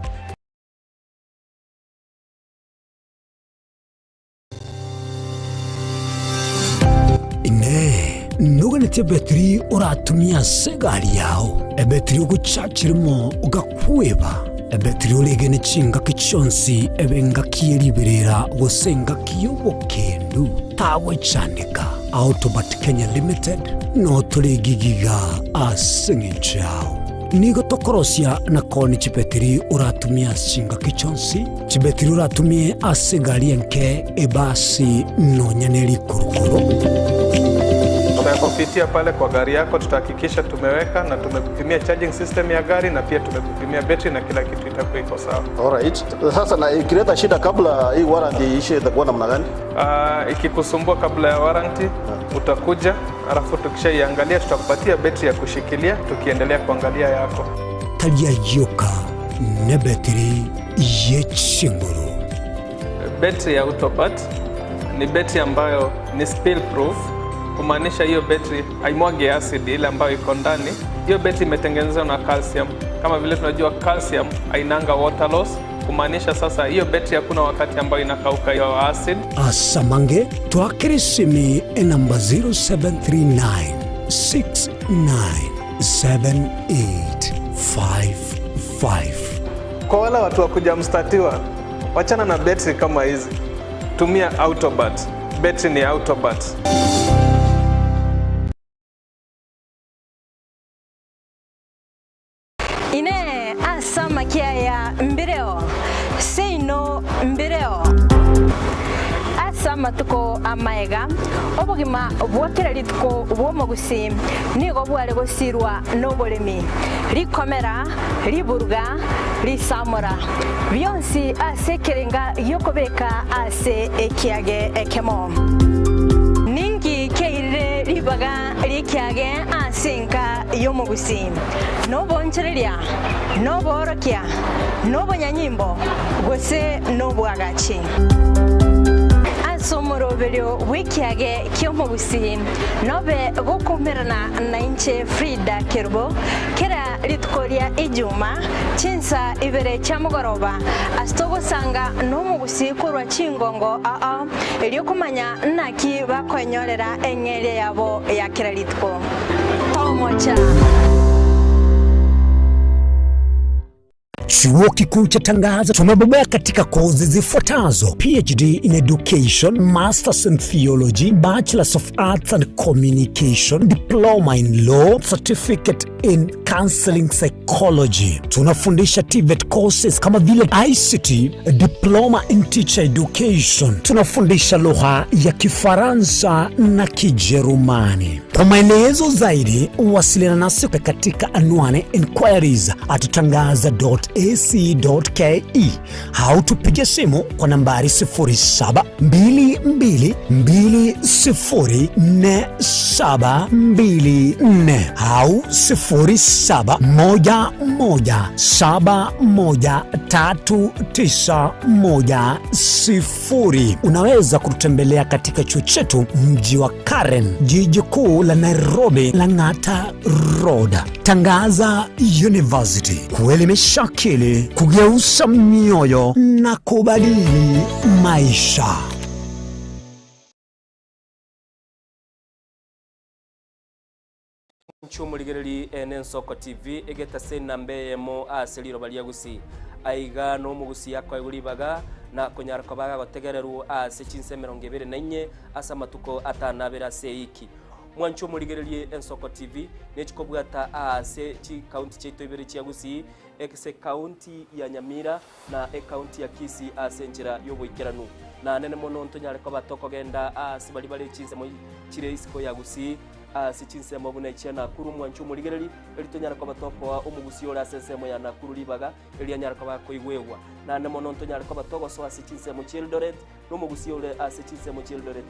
Inee, noganetie ebetiri oratumie ase egari yao, ebetiri ogochachirimo ogakweba, ebetiri oregene chingaki chionsi ebe engaki ye riberera gose engaki y'obokendu? Tagwechandeka, Autobat Kenya Limited notoregigiga ase eng'encho yao. Nigo tokorosia na koonia chibetiri oratumie ase chingaki chionsi, chibetiri oratumie ase egari enke, ebasi, nonya ne rikurukuru. Tutakupitia pale kwa gari yako, tutahakikisha tumeweka na tumekupimia charging system ya gari na pia tumekupimia betri na kila kitu itakuwa iko sawa. Alright. Sasa na ikileta shida kabla hii warranty iishe itakuwa namna gani? Ikikusumbua kabla ya warranty utakuja, alafu tukishaiangalia tutakupatia betri ya kushikilia tukiendelea kuangalia yako. Tari ayioka nebetiri ye chinguru. Betri ya Autobat ni betri ambayo ni spill proof, kumaanisha hiyo betri haimwagi acid ile ambayo iko ndani. Hiyo betri imetengenezwa na calcium. Kama vile tunajua calcium hainanga water loss, kumaanisha sasa hiyo betri hakuna wakati ambayo inakauka hiyo acid. Asamange twakere simi enamba 0739 697855. Kwa wale watu wa kuja mstatiwa, wachana na betri kama hizi, tumia Autobat. Betri ni Autobat. Inee, ase amakia aya mbireo, seino mbireo. Ase amatuko amaega, obogima bwa kera rituko bw'omogusii nigo bware gosirwa noboremi, rikomera, riburuga, risamora, bionsi ase ekerenga gi'okobeka ase ekiage ekemo. Ninki kiairire ribaga ri'ekiage ase enka y'omogusii? Nobonchoreria, noboorokia, nobonyanyimbo, gose nobwagachi? Ase omoroberio bw'ekiage ki'omogusii nobe gokoumerana nainche Frida Kerubo kera rituko ria Ijuma chinsa ibere chia mogoroba ase togosanga nomogusii korwa chingongo ao erio komanya naki bakoenyorera eng'eria yabo ya kera rituko. Tomocha. Chuo Kikuu cha Tangaza tumebobea katika kozi zifuatazo: PhD in Education, Masters in Theology, Bachelors of Arts and Communication, Diploma in Law, Certificate in Counseling Psychology. Tunafundisha TVET courses kama vile ICT, Diploma in Teacher Education. Tunafundisha lugha ya Kifaransa na Kijerumani. Kwa maelezo zaidi, wasiliana nasi katika anwani inquiries at tangaza.ac.ke au tupige simu kwa nambari 0722204724 au 0711713910. Unaweza kututembelea katika chuo chetu mji wa Karen, jiji kuu la Nairobi, Lang'ata Road. Tangaza University, kuelimisha akili, kugeuza mioyo na kubadili maisha. Inche omorigereri ene Ensoko TV egetase enamba eyemo ase riroba ria Gusii. Aiga nomogusii akoegwa ribaga na konyara koba agotegererwa ase chinsa emerongo ebere na inye ase amatuko atano abere ase eiki. Mwanche omorigererie Ensoko TV nechikobwata aase chikaunti chiaito ibere chia Gusii ase ekaunti ya Nyamira na ekaunti ya Kisii ase enchera y'oboikeranu. Nanene mono ntonyare koba tokogenda aase baria bare chinsemo chire isiko ya Gusii ase chinsemo buna echia Nakuru mwanche omorigereri, erio tonyare koba tokoa omogusii ore ase ensemo ya Nakuru ribaga erio anyare koba akoigwegwa. Naende mono ntonyare koba togosoa ase chinsemo chia Eldoret, na omogusii ore ase chinsemo chia Eldoret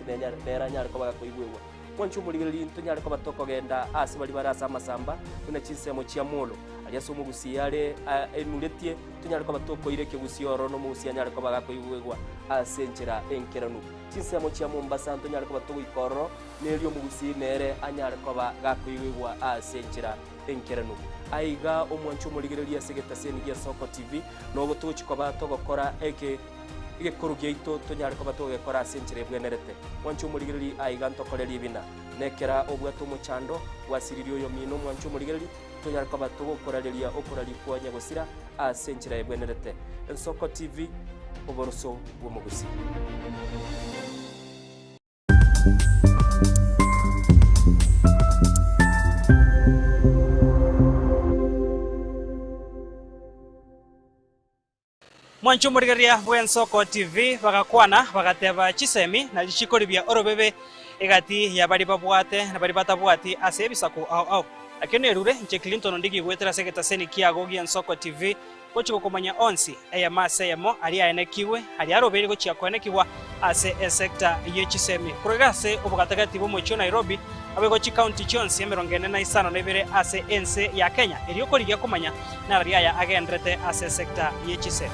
nere anyare koba gakoigwegwa. Mwanche omorigereri ntonyare koba tokogenda ase baria bare ase amasamba buna chinsemo chia Molo, aria ase omogusii are enuretie, tonyare koba tokoira ekegusii ororo na omogusii anyare koba gakoigwegwa ase enchera enkeranu. Chinsemo chia Mombasa ntonyare koba togoika ororo, nerio omogusii nere anyare koba gakoigwegwa ase enchera enkeranu. Aiga omwanche omorigereria ase egetaseni gia Soko TV, nobo togochia koba togokora eke egekoro giaito tonyare koba togegekora ase enchera ebwenerete. Mwanche omorigereria aiga ntokore ribina. Nekera obwate omochando, gwasiririe oyomino omwanche omorigereria, tonyare koba togokorareria okoraria kwa nyagosira ase enchera ebwenerete. Ensoko TV, oboroso bw'omogusii. Mwanche omorigereria bw'Ensoko TV bagakwana, bagateba chisemi na richiko ribia orobebe egati ya baria babwate na baria batabwati ase ebisaku ao ao. Nakio nerure inche Clinton Ondigi goetera ase egetaseni kiago gi'Ensoko TV gochia gokomanya onsi, eyemo ase eyemo, aria aenekigwe, aria arobeire gochia koenekigwa ase esecta ye chisemi. Korwa iga ase obogatagati bw'omochie o Nairobi, aboigo chikaunti chionsi emerongo ene na isano na ibere ase ense ya Kenya, erio korigia komanya narari aya agenderete ase esecta ye chisemi.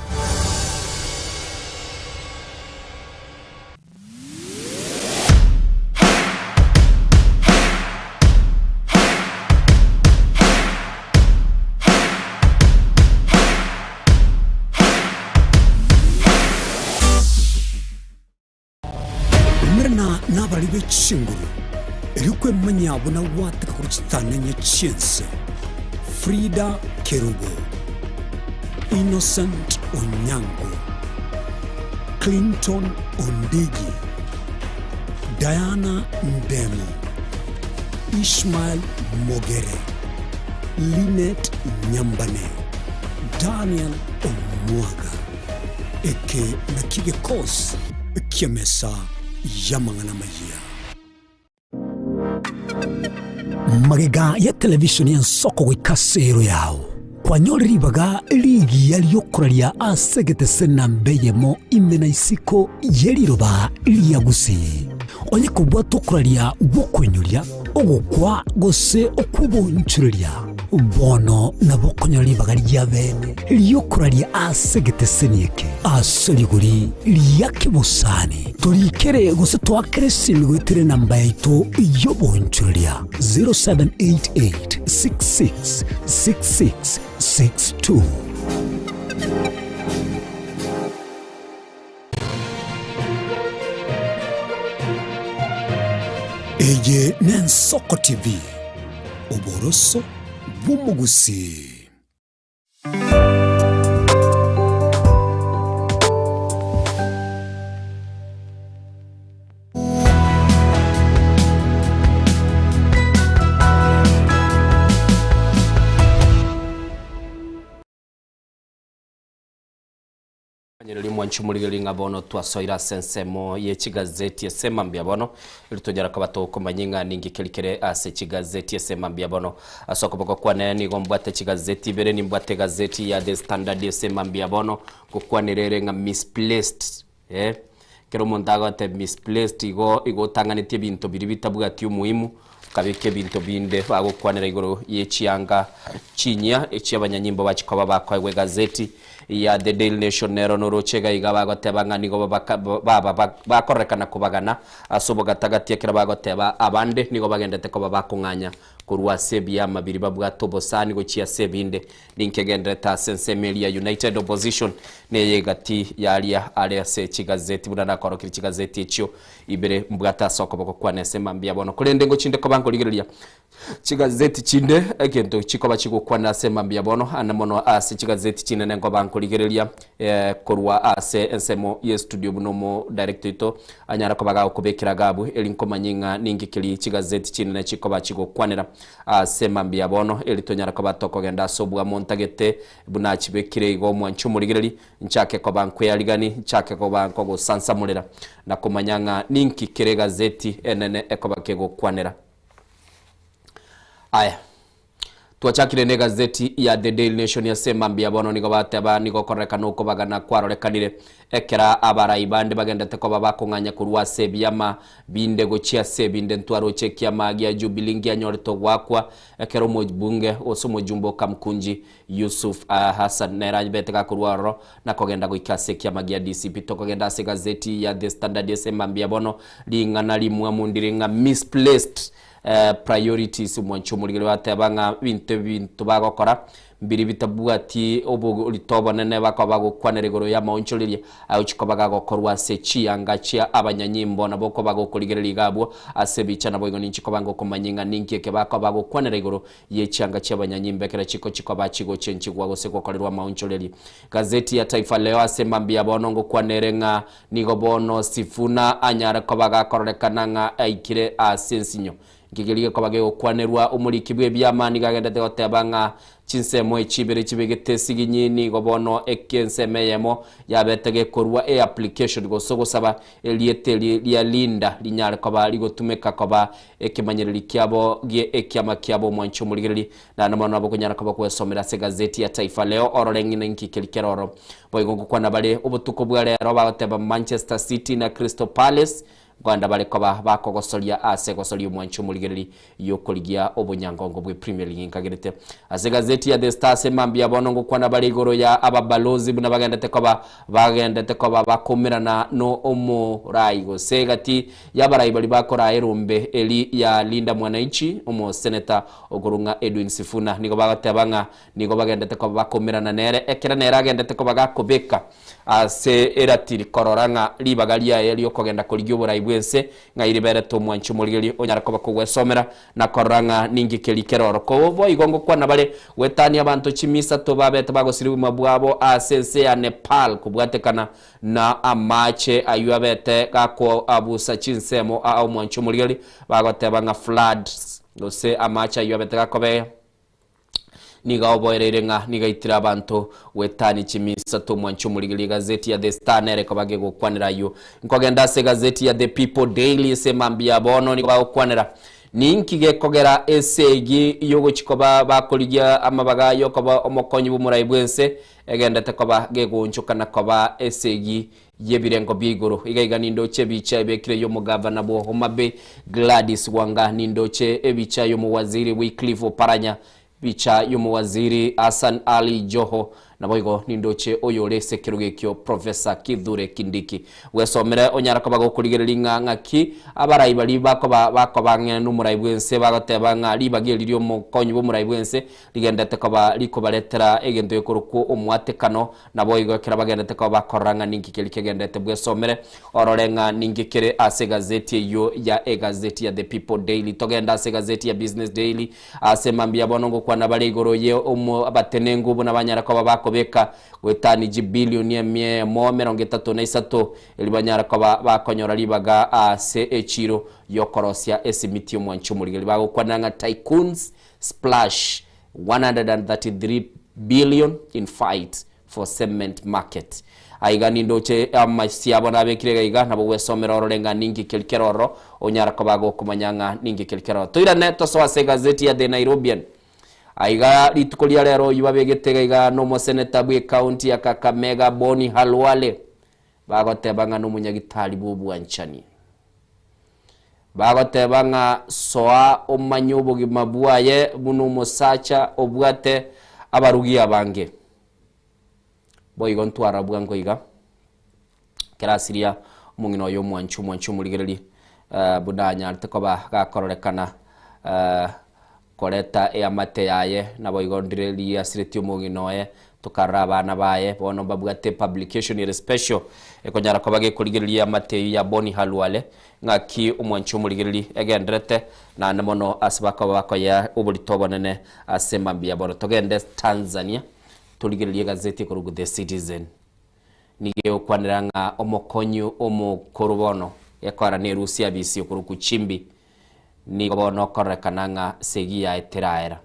Umerana nabarari be chinguru, erio kwemanyia buna gwateka korwa chitanenye chi'ense. Frida Kerubo, Innocent Onyango, Clinton Ondigi, Diana Ndemo, Ishmael Mogere, Linet Nyambane, Daniel Omwaga. Eke nakio gekosi ki'emesa y'amang'ana amayia. Magega ya televisheni y'ensoko goika ase ero yao, kwanyorire ribaga rigiya ri'okoraria ase egetese namba eyemo ime na isiko ye riroba ria Gusii. Onye kobwate okoraria gw'okoinyoria, ogokwa gose okw'obonchoreria, bono nabo okonyora ribaga ria bene ri'okoraria ase egeteseni eke ase rigori ria kebosani. Torikere gose toakere esimi goetera enamba yaito y'obonchoreria 0788 66 66 62. Eye n'Ensoko TV, oboroso bw'omogusii. Manyereri mwanche omorigereria ng'a bono twasoire ase ensemo ye chigazeti ase mambia bono, erio tonyara koba tokomanya ng'a ninki keri kere ase chigazeti ase mambia bono. Ase okoboko kwane nigo mbwate chigazeti ibere, nimbwate egazeti ya The Standard ase mambia bono, ngokwanera ere ng'a misplaced eh, ekero omonto agoteba misplaced igo igo otang'anetie ebinto biria bitabwati omohimu, okabeka ebinto binde bagokwanera igoro ye chianga chinyia echia abanyanyimbo bachia koba bakoegwa egazeti ya The Daily Nation nero noroche iga iga bagoteba ng'a nigo babaka baba bakororekana kobagana ase obogatagati ekero bagoteba abande nigo bagendete koba bakong'anya korwa ase ebiama biria babwate obosani gochia ase ebinde. Ninkegenderete ase ensemo eria ya United Opposition neye egati yaria are ase chigazeti buna nakorokirie chigazeti echio ibere mbwate ase okoboko kwane ase mambia bono. Korende ngochinde koba nkorigereria chigazeti chinde egento chikoba chigokwana ase mambia bono ande mono ase chigazeti chinene nkoba nkorigereria korwa ase ensemo ye studio buna omo director oito anyare koba gagokobekera iga abwo eri nkomanye ng'a ninki keria chigazeti chinene chikoba chigokwanera ase mambia bono eri tonyare koba tokogenda ase obwamo ntagete buna achibekire igo omwanche omorigereri Nchake koba nkwearigani, nchake koba nkogosansamorera, na komanya ng'a ninki kere egazeti enene ekoba kegokwanera. Aya, twachakire negazeti ya The Daily Nation ase mambia bono nigo bateba nigo okorerekana okobagana kwarorekanire ekera abarai bande bagendete koba bakong'anya korwa ase ebiama binde gochia ase ebinde ntwaroche ekiama gia Jubilee ngianyorete ogoakwa ekero omobunge gose omojumbe o Kamkunji Yusuf Hassan nere anyebete gakorwa ororo na kogenda goika ase ekiama gia DCP. Tokogenda ase egazeti ya The Standard ase mambia bono, ring'ana rimwamu ndire ng'a misplaced priorities. Omwanchi omorigereria bateba ng'a ebinto ebinto bagokora mbiri bitabwati oborito obonene bakoba bagokwanera igoro y'amaonchoreria agochia koba gagokorwa ase chianga chia abanyanyimbo nabo okoba gokorigereria iga abwo ase ebicha naboigo ninchi koba ngokomanyia ng'a ninki eke bakoba bagokwanera igoro ye chianga chi'abanyanyimbo ekero chikochikwa bachigochenchigwa gose gokorerwa amaonchoreria. Gazeti ya Taifa Leo ase mambia bono ngokwana ere ng'a nigo bono Sifuna anyare koba gakororekana ng'a aikire ase ensinyo. Nki keria gekoba gegokwanerwa omoriki bw'ebiama nigo agendete goteba ng'a chinsemo echi ibere chibegete esiginyi nigo bono ensemo eyemo yabete gekorua eapplication gose ogosaba Erieta eri ria Linda rinyare koba rigotumeka koba ekemanyereri kiabo gie ekiama kiabo omwanchi omorigereria, naende mono nabo okonyara koba kwesomera ase egazeti ya Taifa Leo orore ng'ina inki keri kere oro. Boigo ngokwana bare obotuko bwa rero bagoteba Manchester City na Crystal Palace nkoenda bare koba bakogosoria ase egosoria omwanchi omorigereria y'okorigia obonyangongo bwe Premier League nkagerete ase egazeti ya The Star ase mambia bono ngokwana bare igoro ya ababalozi buna bagendete koba bagendete koba bakomerana no omorai gose egati y'abarai baria bakoraa erombe eri ya Linda Mwananchi omoseneta okorwa ng'a Edwin Sifuna nigo bagoteba ng'a nigo bagendete koba bakomerana nere ekero nere agendete koba gakobeka ase eratiri korora ng'a ribaga riaye ri'okogenda korigia oborai bw'ense Ng'ai riberete omwanchi omorigereria onyare koba kogwesomera na korora ng'a ninki keria kere oro. Ko boigo ngokwana bare goetania abanto chimisato babete bagosiria obogima bwabo ase ense ya Nepal kobwatekana na amache ayio abete gakoabusa chinsemo aa omwanchi omorigereria bagoteba ng'a floods gose amache ayio abete gakobea. Nigo aoboereire ng'a nigo aitire abanto goetania chimisato omwanche omorigereria egazeti ya The Star nere koba gegokwanera ayio. Nkogenda ase egazeti ya The People Daily ase mambia ya bono nigo bagokwanera ninki gekogera esegi yogochi koba bakorigia amabaga yokoba omokonyi bw'omorai bw'ense egendete koba gegoonchoka na koba esegi y'ebirengo bia igoro. Iga iga nindoche ebicha ebekire y'omogavana bwo Homa Bay Gladys Wanga, nindoche ebicha y'omowaziri Wycliffe Oparanya, ebicha y'omowaziri Hassan Ali Joho, naboigo nindoche oyore ase ekerogo ekio Professor Kithure Kindiki. Bwesomere onyare koba gokorigereria ng'a ng'aki abarai baria bakoba bakoba ang'e nomorai bw'ense bagoteba ng'a ribaga eri ri'omokonyi bw'omorai bw'ense rigendete koba rikobaretera egento gekorokwo omwatekano Naboigo ekero bagenderete koba bakorora ng'a ninki keria kegenderete bwesomere, orore ng'a ninki kere ase egazeti eyio ya egazeti ya The People Daily. Togende ase egazeti ya Business Daily ase mambia bono ngokwana bare igoro ye omo abatenenku buna banyare koba bakobeka goetani chibilioni emia eyemo emerongo etato na isato erio banyare koba bakonyora ribaga ase echiro yokorosia esimiti omwanchi omorigeri bagokwanera ng'a tycoons splash 133 billion in fight. for cement market. Aiga nindoche amasio abo nabekire iga iga, nabo gwesomera orore ng'a ninki keri kere ororo, onyara koba gokomanya ng'a ninki keri kere ororo. Toirane tosoe ase egazeti ya The Nairobian. Aiga rituko ria rero oyio babegete iga iga nomoseneta bw'ecounty ya Kakamega Boni Khalwale, bagoteba ng'a nomonyagitari bw'obwanchani. Bagoteba ng'a soa omanye obogima bwaye buna omosacha obwate abarugi abange. Boigo ntwara bwango iga, ekero asiria omong'ina oye omwanchi omwanchi omorigereria buna anyarete koba gakororekana koreta eamate yaye, naboigo ndire riasiretie omong'ina oye, tokarora abana baye, bono mbabwate epublication ere special, ekonyara koba gekorigereria eamate eyio ya Boni Khalwale, ng'aki omwanchi omorigereria egenderete, naende mono ase bakoba bakoyea oborito obonene ase mambia bono. Togende Tanzania, torigererie egazeti ekorokwa The Citizen. Nigo egokwanera ng'a omokonyi omokoro bono gekora nerusia abisi okorokwa Chimbi, Nigo bono okororekana ng'a segi yaye teraera.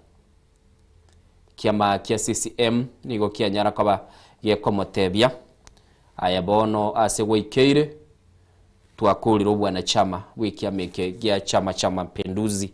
Ekiama kia CCM nigo kianyara koba gekomotebia, Aye bono ase gwaikeire, twakorire obwanachama bw'ekiama eke gia Chama cha Mapinduzi.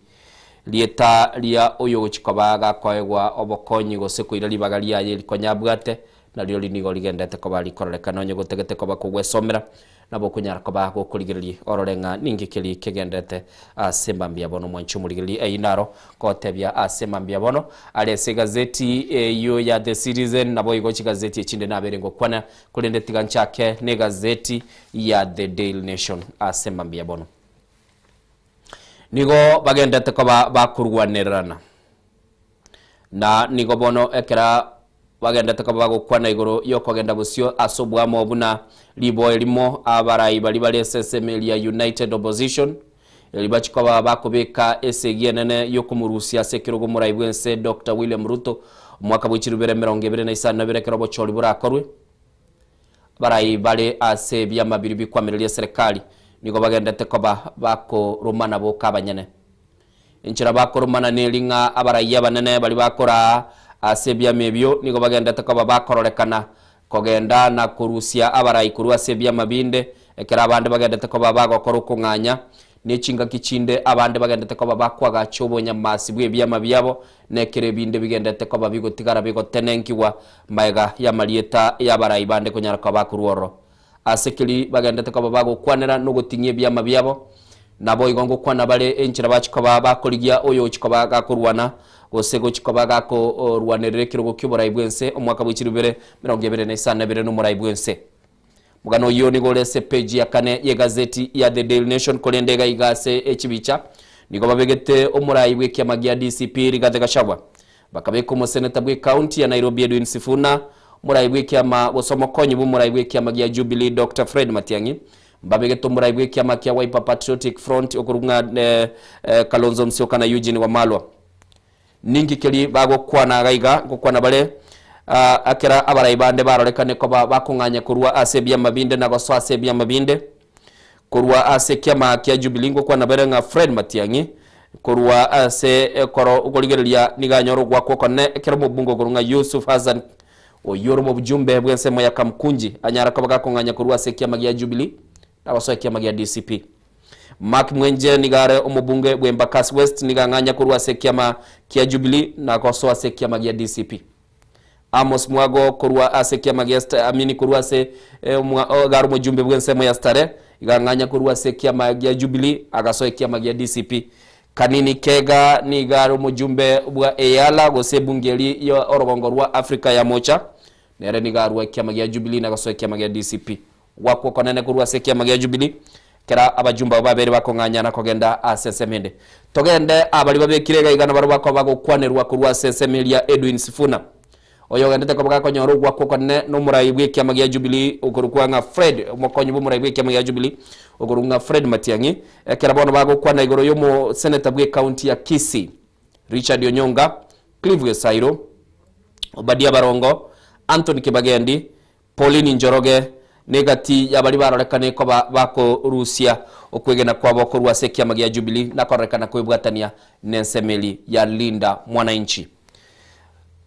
Rieta ria oyogochia koba gakoegwa obokonyi gose koira ribaga riaye rikonya abwate, nario nigo rigenderete koba rikororekana onye gotagete koba kogwesomera. Nabo okonyara koba gokorigereria orore ng'a ninki keria kegenderete ase mambia bono. Mwanche omorigereria ayio naro gotebia ase mambia bono are ase egazeti eyio ya The Citizen naboigo chigazeti echinde nabere ngokwana korende tiga nchake negazeti ya The Daily Nation ase mambia bono. Nigo bagenderete koba bakorwanererana na nigo bono ekera Bagenderete koba bagokwana igoro y'okogenda bosio ase oboamo buna riboa erimo abarai baria bare ase ensemo eria United Opposition erio bachie koba bakobeka esegi enene y'okomorusia ase ekerogo omorai bw'ense Doctor William Ruto omwaka bwe chirubere 2052 ekero obochori borakorwe. Abarai bare ase ebiama biria bikwamireria eserekari nigo bagenderete koba bakoromana boka abanyene. Enchera bakoromana neri ng'a abaraiya abanene baria bakoraa ase ebiama ebio nigo bagenderete koba bakororekana kogenda na korusia abarai korwa ase ebiama binde, ekero abande bagenderete koba bagokora okong'anya, ne chingaki chinde abande bagenderete koba bakoagacha obonyamasi bw'ebiama biabo, na ekero ebinde bigenderete koba bigotigara bigotenenkigwa magega y'amarieta y'abarai bande konyara koba bakorwa ororo. Ase keri bagenderete koba bagokwanera nogoting'ia ebiama biabo, naboigo ngokwana bare enchera bachia koba bakorigia oyogochia koba gakorwana, gose gochia koba gakorwanerera ekerogo ki'oborai bw'ense omwaka bwe chilifu bibere emerongo ebere na isano na ebere nomorai bw'ense. Omogano oyio nigo ore ase epeji ya kane y'egazeti ya The Daily Nation, korende iga iga ase echibicha nigo babegete omorai bw'ekiama gia DCP Rigathi Gachagua Bakabeka omoseneta bw'ecounty ya Nairobi Edwin Sifuna, omorai bw'ekiama gose omokonyi bw'omorai bw'ekiama gia Jubilee Doctor Fred Matiang'i, mbabegete omorai bw'ekiama kia Wiper Patriotic Front okorwa ng'a Kalonzo Musyoka na Eugene Wamalwa. Ninki keri bagokwana iga iga? Ngokwana bare ekero abarai bande barorekane koba bakong'anya korwa ase ebiama binde na gosoa ase ebiama binde. Korwa ase ekiama kia Jubilee ngokwana bare ng'a Fred Matiang'i korwa ase ekoro okorigereria nigo anyore ogoakwa okonene ekero omobunge okorwa ng'a Yusuf Hassan oyio ore omobjumbe bw'ensemo ya Kamkunji anyare koba gakong'anya korwa ase ekiama gia Jubilee na gosoa ekiama gia DCP. Mark Mwenje nigo are omobunge bw'Embakasi West nigo ang'anya korwa ase ekiama kia Jubilee na gosoa ase ekiama gia DCP. Amos Mwago korwa ase ekiama gia Sta- Amini korwa ase eh, omwa- o- iga are omojumbe bw'ensemo ya Starehe, iga ang'anya korwa ase ekiama gia Jubilee agasoa ekiama gia DCP. Kanini Kega nigo are omojumbe bwa EALA gose ebunge eri ya orogongo rwa Africa ya Mocha, nere nigo arwa ekiama gia Jubilee na gosoa ekiama gia DCP. Ogwakwa okonene korwa ase ekiama gia Jubilee, ekero abajumbe abwo babere bakong'anya na kogenda ase ensemo ende. Togende abaria babekire iga iga nabarabwo bakoba bagokwanerwa korwa ase ensemo eria Edwin Sifuna, oyogendete koba gakonyora ogwakwa okonene nomorai bw'ekiama gia Jubilee okorokwa ng'a Fred, omokonyi bw'omorai bw'ekiama gia Jubilee okorokwa ng'a Fred Matiang'i, ekero bono bagokwana igoro y'omoseneta bw'ecounty ya Kisii Richard Onyonga, Clive Gesairo, Obadia Barongo, Anthony Kibagendi, Pauline Njoroge, Negati y'abaria barorekane koba bakorusia okwegena kwabo korwa ase ekiama gia Jubilee na kororekana kwebwatania nensemeri ya Linda Mwananchi.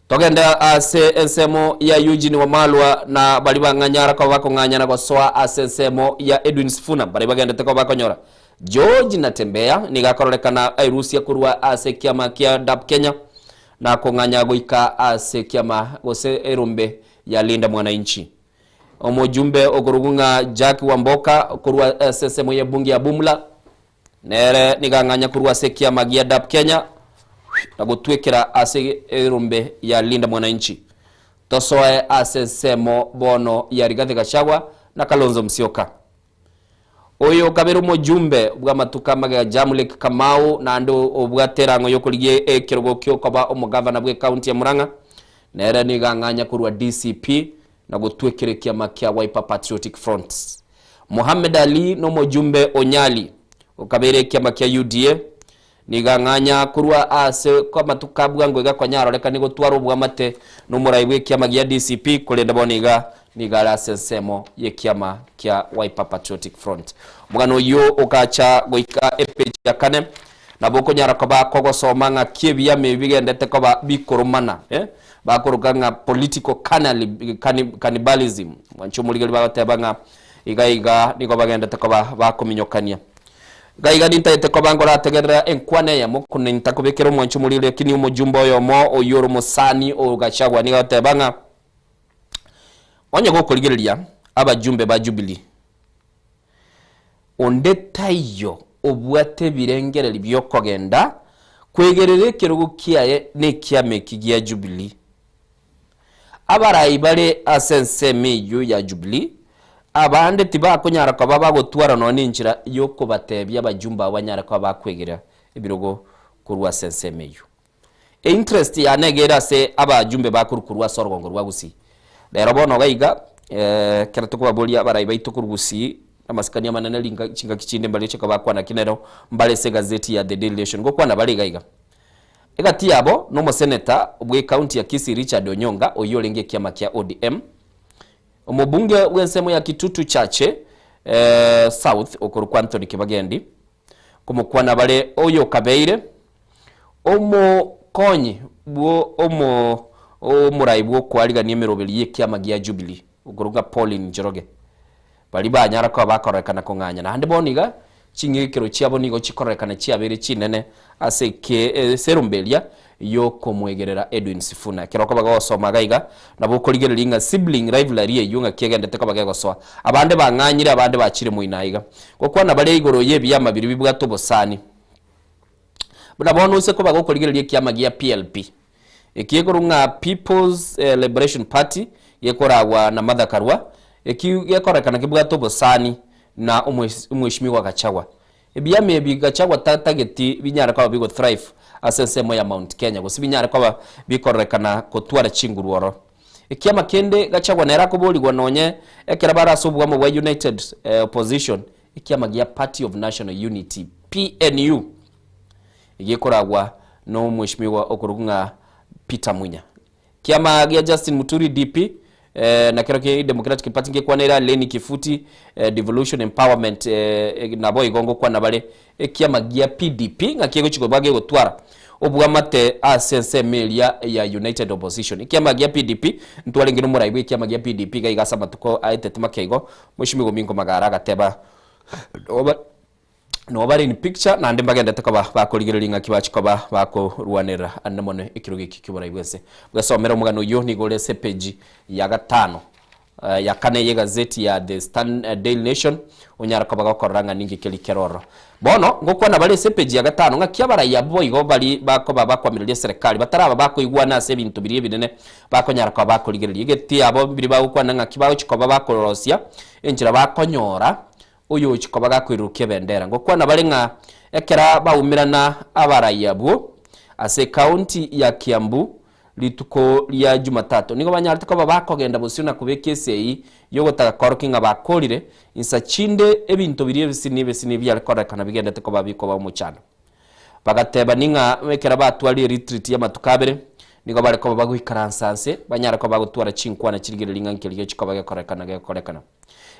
Togende ase ensemo ya Eugene Wamalwa na baria bang'anyara koba bakong'anyana gosoa ase ensemo ya Edwin Sifuna baria bagendete koba bakonyora. George Natembeya nigo akororekana airusia korwa ase ekiama kia DAP Kenya na kong'anya goika ase ekiama gose erombe ya Linda Mwananchi. Omojumbe okorokwa ng'a Jack Wamboka korwa ase ensemo y'ebunge ya Bumula Nere nigo ang'anya korwa ase ekiama gia DAP Kenya na gotwekera ase erombe ya Linda Mwananchi. Tosoe ase ensemo bono ya Rigathi Gachagua na Kalonzo Musyoka. Oyo okabera omojumbe bw'amatuko amagega Jamleck Kamau naende obwate erang'o y'okorigia ekerogo kiokoba omogavana bw'ecounty ya Murang'a nere nigo ang'anya korwa DCP na gotwekera ekiama kia Wiper Patriotic Front. Mohamed Ali nomojumbe o Nyali, okabeire ekiama kia UDA, nigo ang'anya korwa ase amatuko a bwango iga konyarorekane gotwara obwamate nomorai bw'ekiama gia DCP, korende bono iga nigo are ase ensemo y'ekiama kia Wiper Patriotic Front. Omogano oyio ogacha goika epeji ya kane, nabo okonyara koba kogosoma ng'aki ebiama ebi bigendete koba bikoromana, eh. Bakoroka ng'a political cannibalism. Mwanche omorigeri bagoteba ng'a iga iga nigo bagendete koba bakominyokania. Iga iga nintagete koba ngorategerera enkwana eyemo kune ntakobekera omwanche omorigeri lakini omojumbe oyomo oyio ore omosani o Gachagua nigo agoteba ng'a onye gokorigereria abajumbe ba Jubilee Onde taiyo obwate ebirengererio bi'okogenda kwegerera ekerogo kiaye nekiama eki gia Jubilee. Abarai bare ase ensemo eyio ya Jubilee abande tibakonyara koba bagotwara nonya nenchera y'okobatebia abajumbe abo banyare koba bakwegerera ebirogo korwa ase ensemo eyio. Einterest yane iga ere ase abajumbe bakorwa korwa ase orogongo rwa Gusii. Rero bono iga iga, ekero tokobaboria abarai baito korwa Gusii, amasikani amanene ringa chingaki chinde mbare gochia kobakwana ki nero mbare ase egazeti ya The Daily Nation ngokwana bare iga iga. Egati yabo na omoseneta bwe county ya Kisii Richard Onyonga oyio orenge ekiama kia ODM, omobunge bw'ensemo ya Kitutu Chache South okorokwa Anthony Kibagendi, Komokwana bare oyokabeire omokonyi bwo omo omorai bw'okoarigania emeroberi y'ekiama gia Jubilee, okoruga Pauline Njoroge, baria banyara koba bakororekana kong'anya. Naende bono iga ching'ekero chiabo nigo chikororekana chiabeire chinene ase eke ase erombe eria y'okomwegerera Edwin Sifuna. Ekero okoba gogosoma iga iga, nabo okorigereria ng'a sibling rivalry eyio ng'aki egenderete koba gegosoa. Abande bang'anyire abande bachire moino aiga. Gokwana bare igoro y'ebiama biria bibwate obosani. Buna bono ase koba gokorigereria ekiama gia PLP. Eki ekorwa ng'a People's Liberation Party gekoragwa na Martha Karua, eki gekorekana kebwate obosani na omweshimiwa Gachagua. Ebiama ebi Gachagua tatageti binyare koba bigo thrive ase ensemo ya Mount Kenya gose binyare koba bikororekana kotwara chinguru ororo. Ekiama kende Gachagua nere akoborigwa nonye ekero bare ase obwamo bwa United Opposition, ekiama gia Party of National Unity, PNU, egekoragwa no omweshimiwa okorokwa ng'a Peter Munya. Kiama gia Justin Muturi, DP, na kero Democratic Party ngekwana Lenny Kifuti, Devolution Empowerment, naboigo ngokwana bare ekiama gia PDP ng'aki egochi koba gegotwara obwamate ase ensemo eria ya United Opposition. Ekiama gia PDP ntwarenge nomorai bwa ekiama gia PDP iga iga ase amatuko aetete make igo, Mweshimiwa Omingo Magara agateba Nabo bare in picture naende mbagendete koba bakorigereria ng'aki bachia koba bakorwanerera ande mono ekerogo eki ki'oborai bw'ense. Bwesomere omogano oyio nigo ore ase epeji ya gatano ya kane y'egazeti ya The Stan Daily Nation onyare koba gokorora ng'a ninki keria kere ororo. Bono ngokwana bare ase epeji ya gatano ng'aki abarai abwo boigo baria bakoba bakwamireria eserekari bataraba bakoigwana ase ebinto biria ebinene bakonyara koba bakorigereria egeti abo biria bagokwana ng'aki bagochia koba bakorosia enchera bakonyora Oyochia koba gakoirurukia ebendera. Ngokwana bare ng'a ekero baumerana abarai abwo ase ekaunti ya Kiambu rituko ria Jumatatu, nigo banyarete koba bakogenda bosio na kobeka esegi y'ogotaka koorokia ng'a bakorire insa chinde ebinto biria ebisini ebisini biare kororekana bigendete koba bikoba omochando. Bagatebani ng'a ekero batwarire retreat y'amatuko abere, nigo bare koba bagoikaransa nse banyare koba bagotwara chinkwana chirigereria ng'a nkeria gechi koba gekorekana gekorekana.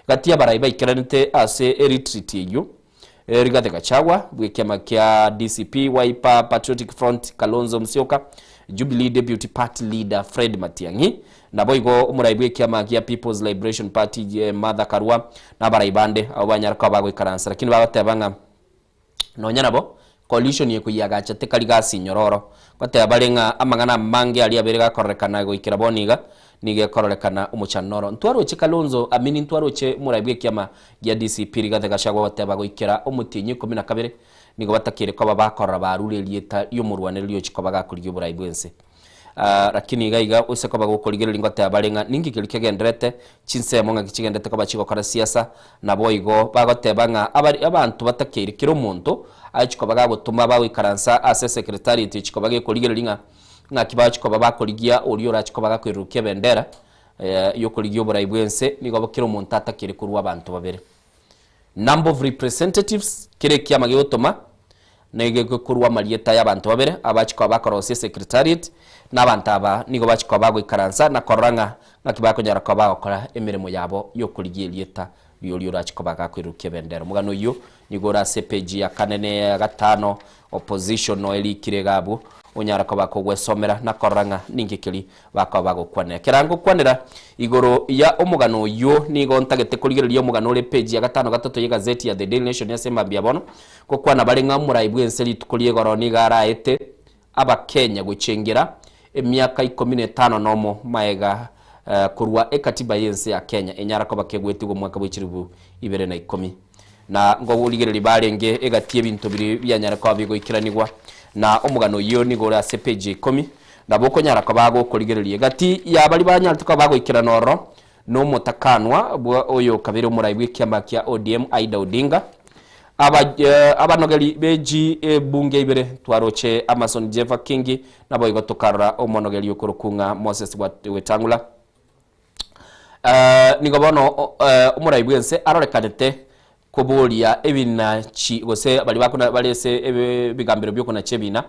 Gati y'abarai baikeranete ase eretreat eyio, Rigathi Gachagua bw'ekiama kia DCP, Wiper, Patriotic Front, Kalonzo Musyoka, Jubilee Deputy Party Leader Fred Matiang'i, naboigo omorai bw'ekiama gia People's Liberation Party Martha Karua na abarai bande abwo banyare koba bagoikaransa lakini bagoteba ng'a nonya nabo coalition ekoyiagacha tekari gasi nyororo. Ngoteba bare ng'a amang'ana amange aria abere gakororekana goikera bono iga nigo ekororekana omochando oro. Ntwaroche Kalonzo amini ntwaroche omorai bw'ekiama gia DCP Rigathi Gachagua goteba goikera omotienyi ikomi na kabere Nigo batakeire koba bakorora barure erieta ri'omorwanereria ochia koba gakorigia oborai bw'ense. Lakini iga iga ase koba gokorigereria ngoteba bare ng'a ninki keria kegendererete, chinsemo ng'aki chigendererete koba chigokora siasa, naboigo bagoteba ng'a abari abanto batakeire kera omonto achi koba gagotoma bagoikaransa ase secretariat echi koba gekorigereria ng'a ng'aki bachi koba bakorigia oria orachi koba gakoirurukia ebendera yokorigia oborai bw'ense, nigo kera omonto atakeire korwa abanto babere. Number of representatives, kera ekiama gegotoma nigo gekorwa amarieta y'abanto babere abachia koba bakorosia esecretariat, na abanto aba nigo bachia koba bagoikaransa na korora ng'a ng'aki bakonyara koba bagokora emeremo yabo y'okorigia erieta ri'oria orachie koba gakoirurukia ebendera. Omogano oyio nigo ore ase epeji ya kane na eya gatano, opposition noe erikire iga abwo, onyare koba kogwesomera na korora ng'a ninki keria bakoba bagokwanera. Kera ngokwanera igoro ya omogano oyio, nigo ntagete korigereria omogano ore epeji ya gatano gatato y'egazeti ya The Daily Nation ase mambia bono, gokwana bare ng'a omorai bw'ense rituko ri'igoro nigo araete Abakenya gochengera emiaka ikomi na etano nomo maega korwa ekatiba y'ense ya Kenya enyara koba kegwetigwe omwaka bwe chilifu ibere na ikomi. Na ngorigereria barenge egati y'ebinto biria bianyare koba bigoikeranigwa, na omogano oyio nigo ore ase epeji ya ikomi. Nabo okonyara koba gokorigereria egati ya baria banyarete koba bagoikerana ororo, nomotakanwa bwa oyo kabere omorai bw'ekiama kia ODM Aida Odinga, aba abanogeri be ebunge ibere twaroche Amason Jeffa Kingi, naboigo tokarora omonogeri okorokwa ng'a Moses Wetangula. Nigo bono omorai bw'ense arorekanete koboria ebinachi gose baria bakona bare ase ebigambero bi'okonacha ebina,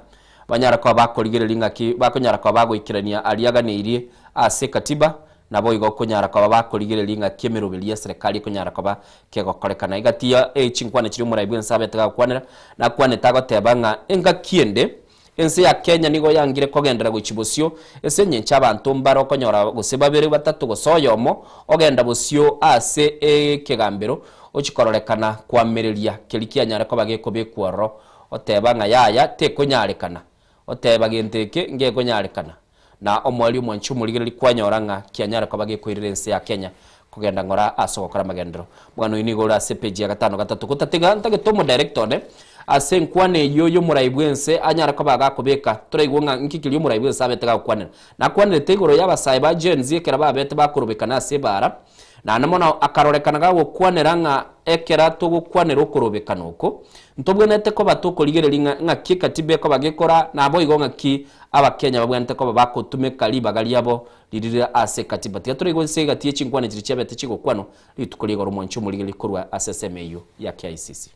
banyare koba bakorigereria ng'aki bakonyara koba bagoikerania aria aganeirie ase ekatiba, naboigo okonyara koba bakorigereria ng'aki emeroberi y'eserekari ekonyara koba kegokorekana. Egati ya chinkwana chiria omorai bw'ense abete gagokwanera, nakwanete agoteba ng'a engaki ende Ense ya Kenya nigo yangire kogenderera gochia bosio ase engencho abanto mbare okonyora gose babere, batato gose oyomo ogenda bosio ase ekegambero ochia kororekana koamereria keria kianyare koba gekobekwa ororo oteba ng'a yaya tekonyarekana oteba gento eke ngekonyarekana na omoerio omwanchi omorigereria kwanyora ng'a kianyare koba gekoirera ense ya Kenya kogenda ng'ora ase ogokora amagenderero. Omogano oyio nigo ore ase epeji ya gatano gatato. Gotatiga ntagete omodirector one ase enkwana eyio y'omorai bw'ense anyare koba agakobeka toraigwe ng'a nki keria omorai bw'ense abete gagokwanera. Nakwanerete igoro y'abasae ba Gen Z ekero babete bakorobekana ase ebaara, naende mono akarorekana gagokwanera ng'a ekera togokwanera okorobekana oko, ntobwenerete koba tokorigereria ng'a ng'aki ekatiba ekoba gekora naboigo ng'aki Abakenya babwenerete koba bagotumeka ribaga riabo ririre ase ekatiba. Tiga toraigwe inse egati ye chinkwana chiria chiabete chigokwanwa rituko ri'igoro omwanchi omorigereria korwa ase esemo eyio ya KICC.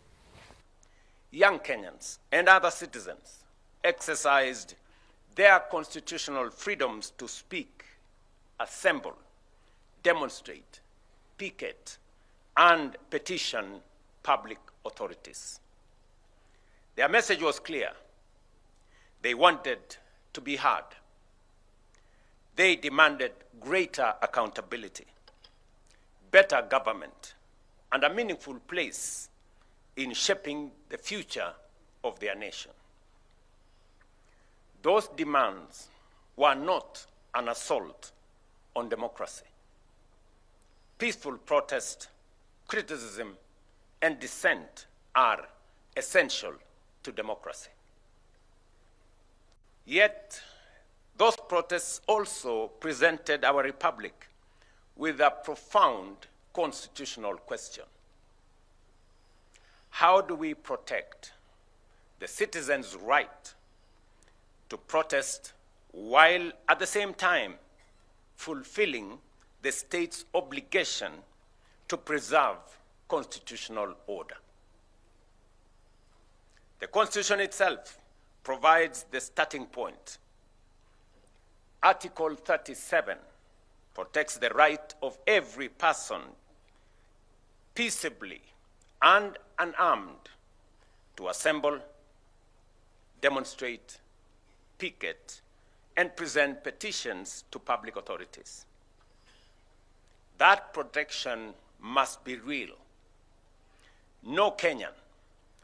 Young Kenyans and other citizens exercised their constitutional freedoms to speak, assemble, demonstrate, picket, and petition public authorities. Their message was clear. They wanted to be heard. They demanded greater accountability, better government, and a meaningful place in shaping the future of their nation. Those demands were not an assault on democracy. Peaceful protest, criticism, and dissent are essential to democracy. Yet, those protests also presented our republic with a profound constitutional question. How do we protect the citizens' right to protest while at the same time fulfilling the state's obligation to preserve constitutional order? The Constitution itself provides the starting point. Article 37 protects the right of every person peaceably and unarmed to assemble, demonstrate, picket, and present petitions to public authorities. That protection must be real. No Kenyan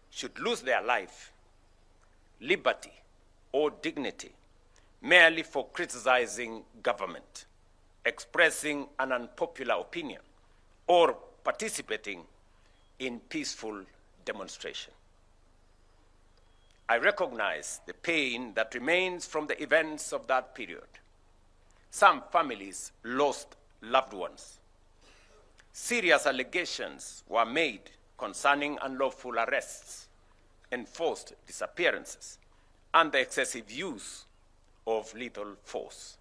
should lose their life, liberty, or dignity merely for criticizing government, expressing an unpopular opinion, or participating in peaceful demonstration. I recognize the pain that remains from the events of that period. Some families lost loved ones. Serious allegations were made concerning unlawful arrests, enforced disappearances, and the excessive use of lethal force.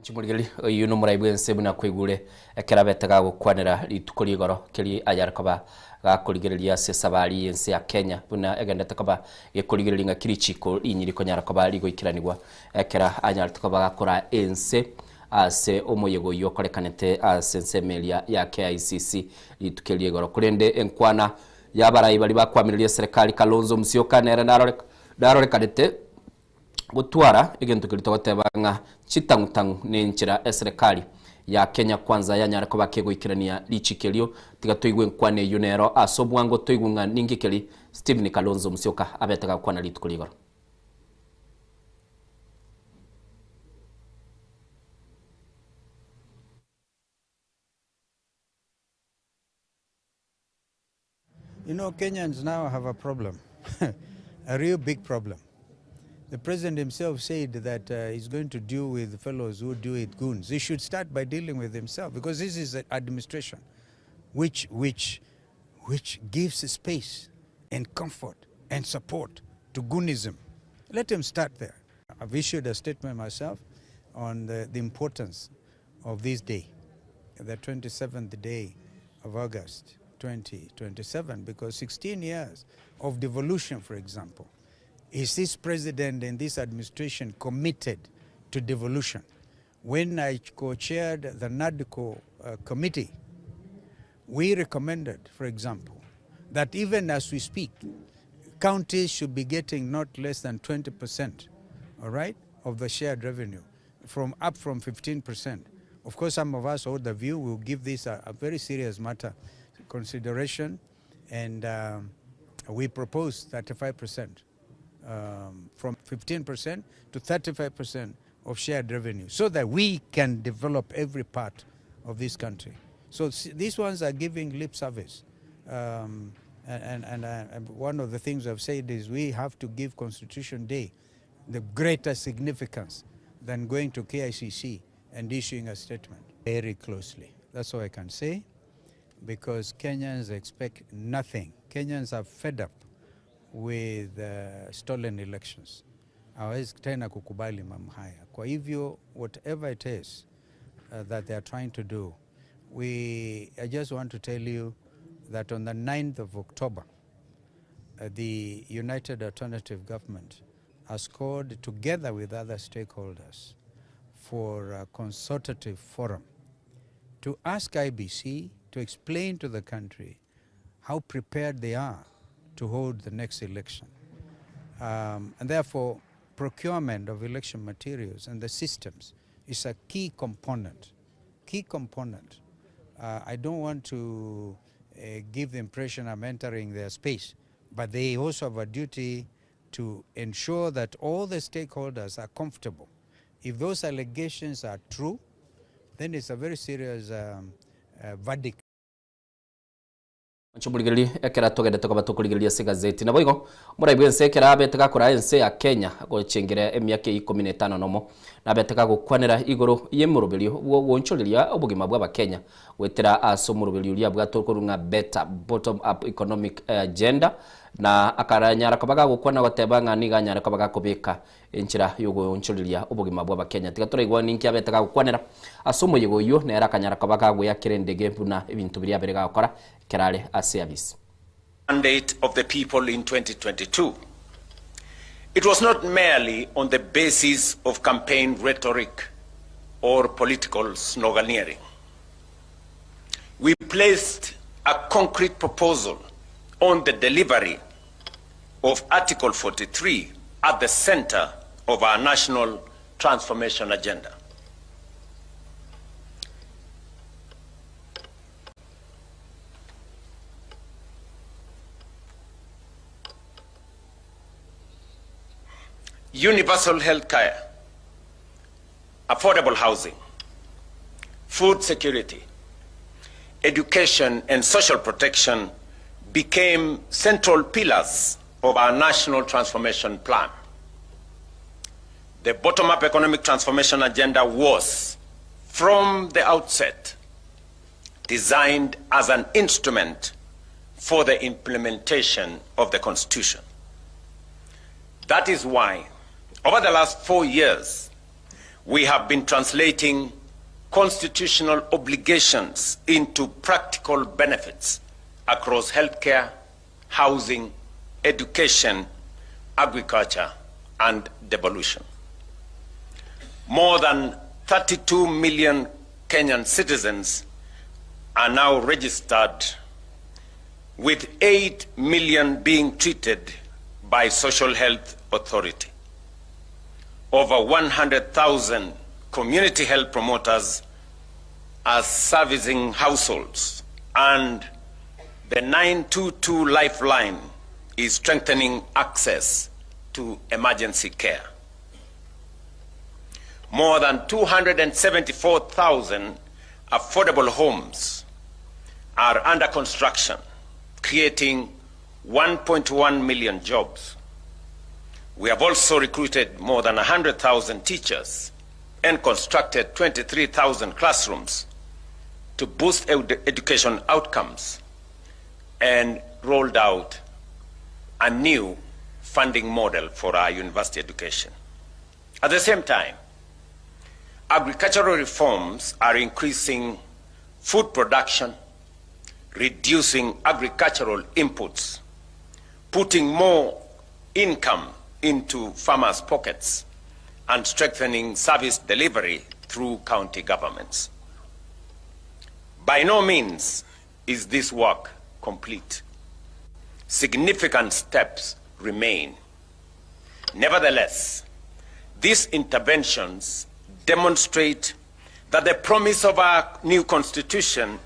Chimorigereria oyio nomorai bw'ense buna kwaigure ekero abete gagokwanera rituko rigoro keri ayare koba gakorigereria ase esabari y'ense ya Kenya buna egendete koba gekorigereria ng'aki richiko rinyi rikonyara koba rigoikeranigwa ekero anyarete koba gakora ense ase omoyega oyio okorekanete ase ensemo eria ya KICC rituko erio igoro. Korende enkwana y'abarai baria bakwamireria eserekari Kalonzo Musyoka nere narorekanete gotwara egento keria togoteba ng'a chitang'utang'u nenchera eserekari ya Kenya Kwanza yanyare koba kegoikerania richiko erio. Tiga toigwe enkwana eyio nero ase obwango toigwe ng'a ninki keri Stephen Kalonzo Musyoka abete gakwana rituko rigoro. You know, Kenyans now have a problem, a real big problem. The president himself said that uh, he's going to deal with fellows who do it goons. He should start by dealing with himself because this is an administration which, which, which gives space and comfort and support to goonism. Let him start there. I've issued a statement myself on the, the importance of this day, the 27th day of August 2027, because 16 years of devolution, for example, is this president and this administration committed to devolution? When I co-chaired the NADCO uh, committee, we recommended, for example, that even as we speak, counties should be getting not less than 20%, all right, of the shared revenue, from up from 15%. Of course, some of us hold the view we'll give this a, a very serious matter consideration, and um, we propose 35%, um, from 15% to 35% of shared revenue, so that we can develop every part of this country. So these ones are giving lip service. Um, and, and, and one of the things I've said is we have to give Constitution Day the greater significance than going to KICC and issuing a statement. Very closely. That's all I can say, because Kenyans expect nothing. Kenyans are fed up with uh, stolen elections. Hawawezi tena kukubali mambo haya. Kwa hivyo whatever it is uh, that they are trying to do, we, I just want to tell you that on the 9th of October, uh, the United Alternative Government has called together with other stakeholders for a consultative forum to ask IBC to explain to the country how prepared they are to hold the next election. Um, and therefore, procurement of election materials and the systems is a key component. Key component. Uh, I don't want to uh, give the impression I'm entering their space, but they also have a duty to ensure that all the stakeholders are comfortable. If those allegations are true, then it's a very serious um, uh, verdict. Nchomorigererie ekero togendete koba tokorigereria ase egazeti. Naboigo morai bw'ense ekero abete gakora ense ya Kenya gochengera emiaka ya ikomi na etano nomo, nabete gagokwanera igoro y'emoroberio bw'ogoonchoreria obogima bw'Abakenya goetera ase omoroberio oria abwate okorwa ng'a Better Bottom Up Economic Agenda, na akaranyara koba gagokwana goteba ng'a nigo anyare koba gakobeka enchera y'ogoonchoreria obogima bw'Abakenya. Tiga toraigwa ninki abete gagokwanera ase omoyega oyio, nere akanyara koba kagoeakera endege buna ebinto biria abere gagokora ekero are ase abisi. Mandate of the people in 2022. It was not merely on the basis of campaign rhetoric or political sloganeering. We placed a concrete proposal on the delivery of Article 43 at the center of our national transformation agenda. Universal health care, affordable housing, food security, education, and social protection became central pillars of our national transformation plan. The bottom-up economic transformation agenda was, from the outset, designed as an instrument for the implementation of the Constitution. That is why, over the last 4 years, we have been translating constitutional obligations into practical benefits across healthcare, housing, education, agriculture, and devolution. More than 32 million Kenyan citizens are now registered, with 8 million being treated by Social Health Authority. Over 100,000 community health promoters are servicing households, and the 922 Lifeline is strengthening access to emergency care. More than 274,000 affordable homes are under construction, creating 1.1 million jobs. We have also recruited more than 100,000 teachers and constructed 23,000 classrooms to boost education outcomes and rolled out a new funding model for our university education. At the same time, agricultural reforms are increasing food production, reducing agricultural inputs, putting more income into farmers' pockets, and strengthening service delivery through county governments. By no means is this work complete. Significant steps remain. Nevertheless, these interventions demonstrate that the promise of our new constitution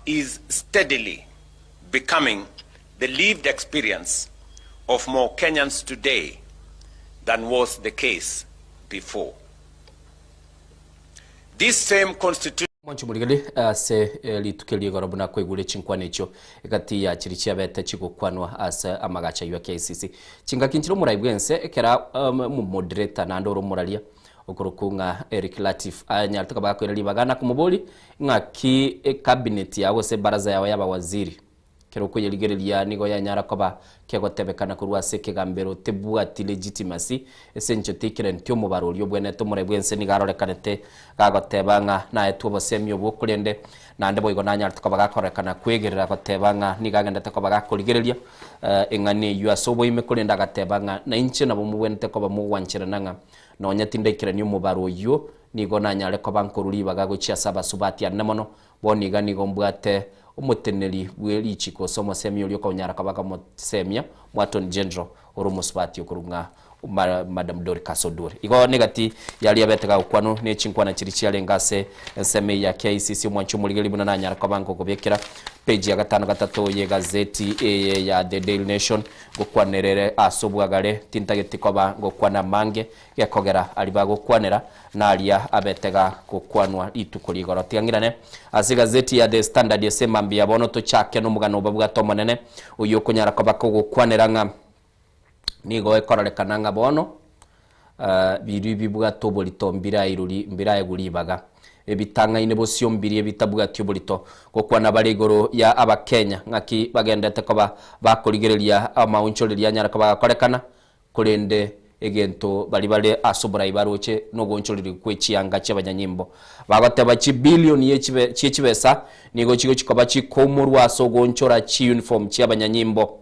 is steadily becoming the lived experience of more Kenyans today than was the case before. This same constitution Mwanche morigeri ase rituko eria igoro buna kwaigure chinkwana echio egati ya chiria chiabete chigokwanwa ase amagacho ayio a KICC. Chingaki nchire omorai bw'ense ekera omomoderator naende ore omoraria okorokwa ng'a Eric Latif anyarete koba gakoira ribaga na komoboria ng'aki ecabinet yao gose ebaraza yao y'abawaziri Ekero okoyerigereria nigo yanyara koba kegotebekana korwa ase ekegambero tebwati legitimacy, ase engencho teikerenti omobaro oria obwenerete omorai bw'ense nigo arorekanete gagoteba ng'a naetwe obosemi obwo korende naende boigo nanyarete koba gakorekana kwegerera goteba ng'a nigo agendete koba gakorigereria eng'ana eyio ase oboime korende agateba ng'a nainche nabo mobwenerete koba mogwancherana ng'a nonya tindaikerania omobaro oyio nigo nanyare koba nkorwa ribaga gochia ase abasubati anene mono Bono iga nigo mbwate omoteneneri bwe richiko ase omosemi oria okonyara koba akamosemia Attorney General ore omosubati okorwa ng'a Madam Dorcas Oduor. Igo negati yaria abete gagokwanwa ne chinkwana chiria chiarenge ase ensemo eye ya KICC omwanchi omorigeri buna nanyara koba nkokobekera page ya gatano gatato ye gazeti eye ya The Daily Nation ngokwanerere ase obwagare tintageti koba ngokwana amange Gekogera aria bagokwanera naria abete gagokwanwa rituko rigoro. Tiga ng'irane ase egazeti ya The Standard ase mambia ya bono tochake nomogano obabwate omonene oyio okonyara koba kogokwanera ng'a nigo ekororekana ng'a bono biria bibwate oborito mbirairori mbiraegwe ribaga ebitang'aine bosio mbiria ebitabwati oborito. Gokwana bare igoro ya abakenya ng'aki bagendete koba bakorigereria amaonchoreria anyare koba gakorekana Korende egento baria bare ase oborai baroche nogoonchoreria gwe chianga chi'abanyanyimbo. Bagoteba chibilioni chie chibesa nigo chigochia koba chikoumorwa ase ogoonchora chiuniform chi'abanyanyimbo.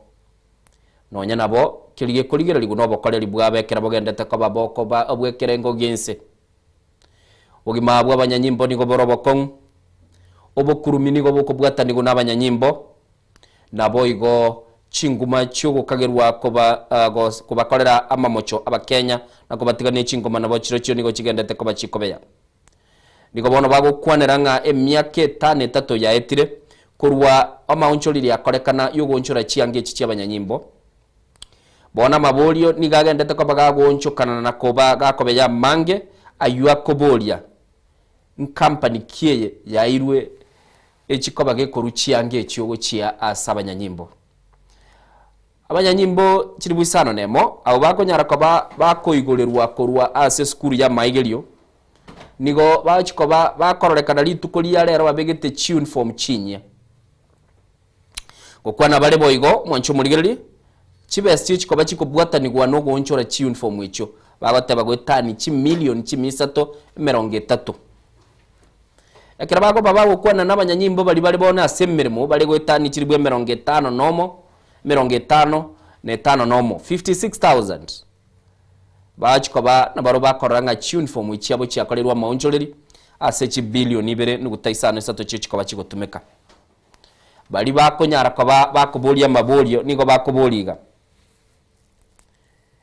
Nonya nabo, keria gekorigererigwa nobokoreri bwabo ekero bogendete koba bokoba obw'ekerengo gi'ense. Obogima bw'abanyanyimbo nigo bore obokong'u, obokurumi nigo bokobwatanigwa nabanyanyimbo, naboigo. Chinguma chi'ogokagerwa koba kobakorera amamocho Abakenya na kobatiga ne chingoma nabo chirochio nigo chigendete koba chikobeya. Nigo bono bagokwanera ng'a emiaka etano etato yaetire korwa amaonchoreri akorekana y'ogoonchora chianga echi chi'abanyanyimbo. Bono amaborio nigo agendete koba gagoonchokana na koba gakobeya amange ayio akoboria, Nkampani ki eye yairwe echikoba gekorwa chianga echio gochia ase abanyanyimbo? Abanyanyimbo chilifu isano nemo, abwo bakonyara koba bakoigorerwa korwa ase esukuru y'amaigerio, nigo bagochia koba bakororekana rituko ria rero babegete chiuniform chinyia. Gokwana bare boigo, mwanche omorigererie, chibesa chio chikoba chikobwatanigwa nogoonchora chiuniform echio, bagoteba goetani chimilion chimia isato emerongo etato. Ekero bakoba bagokwana nabanyanyimbo baria bare bono ase emeremo bare goetania chilifu emerongo etano nomo, emerongo etano na etano nomo, 56,000, Bachia koba nabarobwo bakorora ng'a chiunifomu chiabo chiakorerwe amaonchoreri ase chibilioni ibere nuguta isano isato chio chikoba chigotumeka. Baria bakonyara koba bakoboria amaborio nigo bakoboria iga,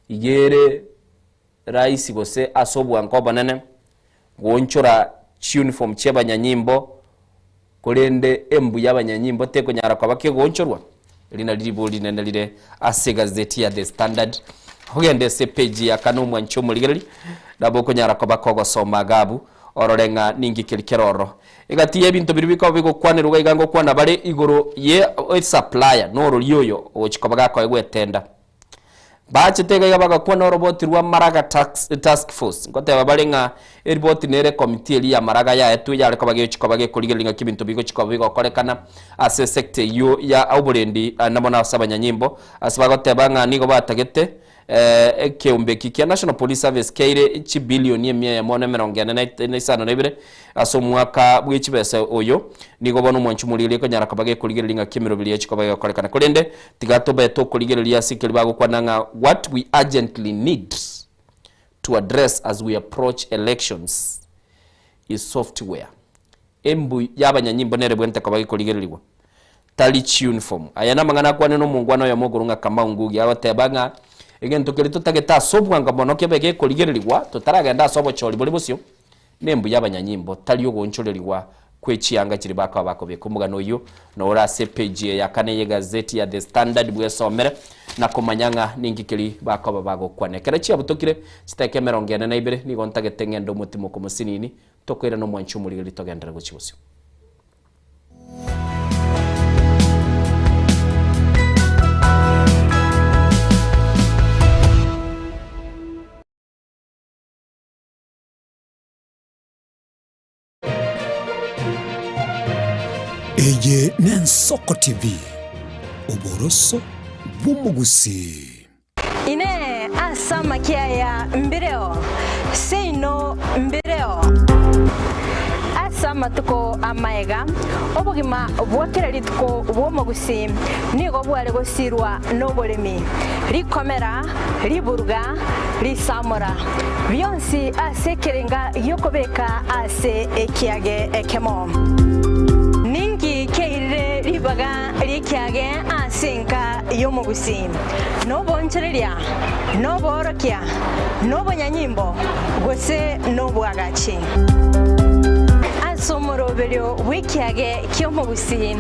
Iga ere rahisi gose ase obwango obonene goonchora chiunifomu chi'abanyanyimbo Korende embu y'abanyanyimbo tekonyara koba kegoonchorwa. Eri nario ribori rinene rire ase egazeti ya The Standard. Ogende ase epeji ya kane omwanche omorigereria, nabo okonyara koba kogosoma iga abwo, orore ng'a ninki keri kere ororo. Egati y'ebinto biria bikoba bigokwanerwa iga iga ngokwana bare igoro ye esupplier norori oyo ogochia koba gakoegwa etenda. Bachete iga iga bagakwana oroboti rwa Maraga Task Force, ngoteba bare ng'a eriboti nere ekomiti eria ya Maraga yaetwe yare koba gegochi koba gekorigereria ng'aki ebinto bigochi koba bigokorekana ase esector eyio ya oborendi namo na ase abanyanyimbo ase bagoteba ng'a nigo batagete ekeombe eki kia National Police Service keire chibilioni emia eyemo na emerongo ene na isano na ibere Ase omwaka bwe chibesa oyo, nigo bono omwanchi omorigereria ekonyara koba gekorigereria ng'aki emeroberi yachi koba egokorekana. Korende tiga tobe tokorigereria ase ekeri bagokwana ng'a what we urgently need to address as we approach elections is software. Embu y'abanyanyimbo nere bwente koba gekorigererigwa, tari chiuniform. Aya namang'ana akwane nomongwana oyomo okorwa ng'a Kamau Ngugi agoteba ng'a egento keria totagete ase obwango mono kebe gekorigererigwa totaragenda ase obochori bore bosio, Nembuya abanyanyimbo, tari ogoonchorerigwa kwe chianga chiria bakoba bakobeka. Omogano oyio nore ase epeji eye ya kane y'egazeti ya The Standard bwesomere na komanya ng'a ninki keria bakoba bagokwana. Ekero chiabutokire chiteka emerongo ene na ibere nigo ntagete ng'ende omotimoko mosinini tokoirana omwanchi omorigereria togenderere gochia bosio. Eye n'Ensoko TV, oboroso bw'omogusii. Inee! Ase amakia aya mbireo? Seino mbireo. Ase amatuko amaega, obogima bwa kera rituko bw'omogusii nigo bware gosirwa noboremi, rikomera, riburuga, risamora, bionsi ase ekerenga gi'okobeka ase ekiage ekemo. Ninki kiairire ribaga ri'ekiage ase enka y'omogusii? Nobonchoreria, noboorokia, nobonyanyimbo, gose nobwagachi? Ase omoroberio bw'ekiage ki'omogusii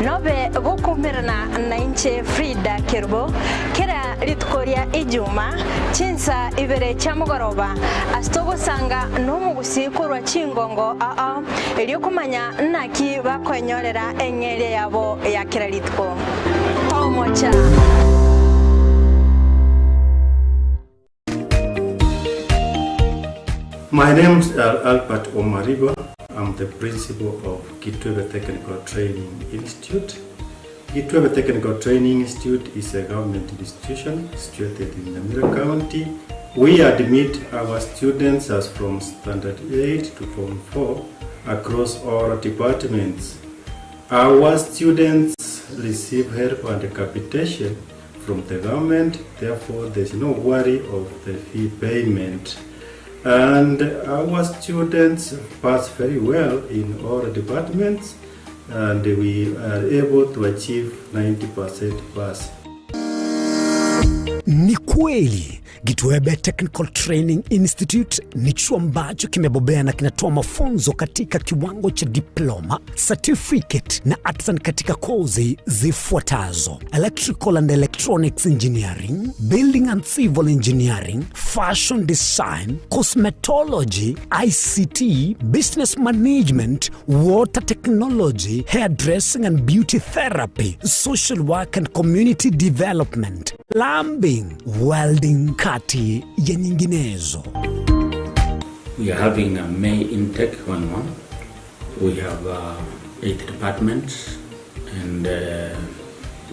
nobe gokoumerana nainche Frida Kerubo, kera Rituko ria Ijuma, chinsa ibere chia mogoroba, ase togosanga nomogusii korwa chingongo ao, erio komanya naki bakoenyorera eng'eria yabo ya kera rituko. Tomocha! My name's Albert Omariba. I'm the principal of Kitwebe Technical Training Institute. Gitwebe Technical Training Institute is a government institution situated in Nyamira County. We admit our students as from Standard 8 to Form 4 across all departments. Our students receive help and capitation from the government, therefore there's no worry of the fee payment. And our students pass very well in all departments and we are able to achieve 90% pass. Ni kweli Gitwebe Technical Training Institute ni chuo ambacho kimebobea na kinatoa mafunzo katika kiwango cha diploma, certificate na artisan katika kozi zifuatazo: Electrical and Electronics Engineering, Building and Civil Engineering, Fashion Design, Cosmetology, ICT, Business Management, Water Technology, Hairdressing and Beauty Therapy, Social Work and Community Development, Plumbing, Welding kati ya nyinginezo. We are having a May intake going on. We have uh, eight departments and uh,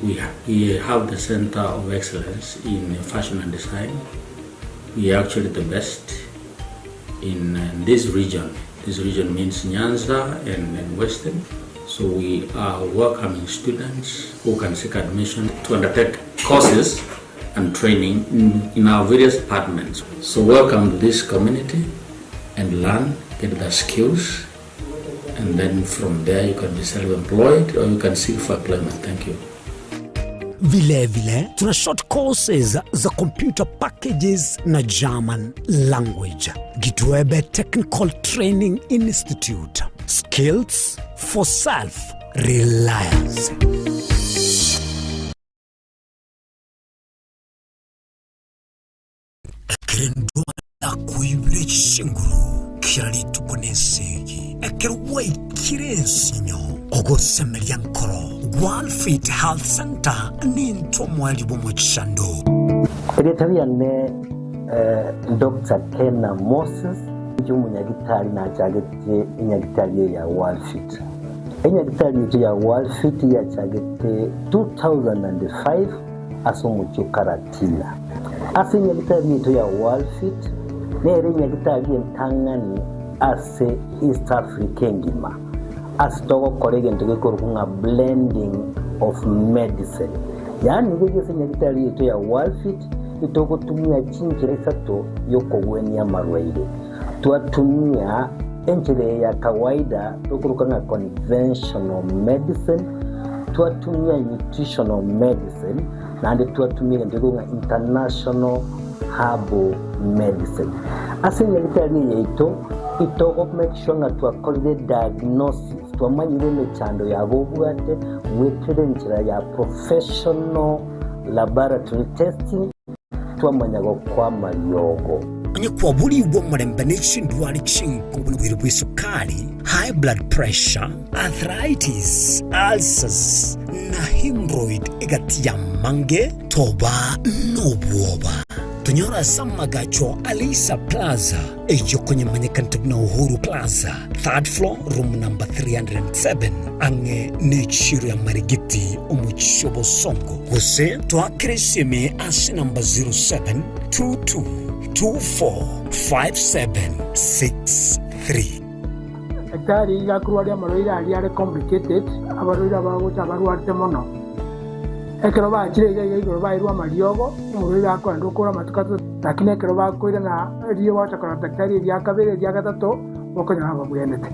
we, ha we have the Center of Excellence in Fashion and Design. We are actually the best in uh, this region. This region means Nyanza and, and Western. So we are welcoming students who can seek admission to undertake courses and training in, in our various departments. So welcome to this community and learn, get the skills, and then from there you can be self-employed or you can seek for employment. Thank you. Vilevile tuna short courses za computer packages na German language. Gitwebe Technical Training Institute. Skills for self reliance. Ekero endwara yakoibire chinguru kera rituko nesegi, ekero gwaikire ensinyo, ogosemeria nkoro, Walfit Health Center nintwe omoerio bw'omochando. Erieta riane Doctor Kena Moses, inche omonyagitari nachagete enyagitari eye ya Walfit. Enyagitari yaito ya Walfit yachagete 2005 ase omochie o Karatina. Ase enyagitari yaito ya Walfit nere enyagitari entang'ani ase East Africa engima ase togokora egento gekorokwa ng'a blending of medicine. Yaani iga ase enyagitari yaito ya Walfit itogotumia chinchera isato y'okogwenia amarwaire. Twatumia enchera eye ya kawaida tokoroka ng'a conventional medicine, twatumia nutritional medicine, naende twatumia egento gekorokwa ng'a international herbal medicine. Ase enyagitari eye yaito, itogo make sure ng'a twakorire diagnosis, twamanyire emechando yabo obwate goetera enchera ya professional laboratory testing, twamanya gokwa amariogo. Onye kwaborigwe omorembe ne chindwari chinkongu buna oborwaire bw'esukari, high blood pressure, arthritis, ulcers, na hemorrhoid egati y'amange, toba nobwoba. Tonyore ase amagacho a Leisa Plaza, eyio konyemanyekanete buna Uhuru Plaza, third floor, room number 307, ang'e n'echiro ya Marigiti, omochie o Bosongo. Gose toakere esimi ase namba 0722245763. Daktari iga akorwaria amarwaire aria are complicated, abarwaire abagocha abarwarete mono. Ekero bachire iga iga igoro bairwe amariogo, omorwaire akoenda okora amatuko atato, lakini ekero bakoirana riria bagocha korora daktari eria kabere eria gatato, bokonyora babwenete.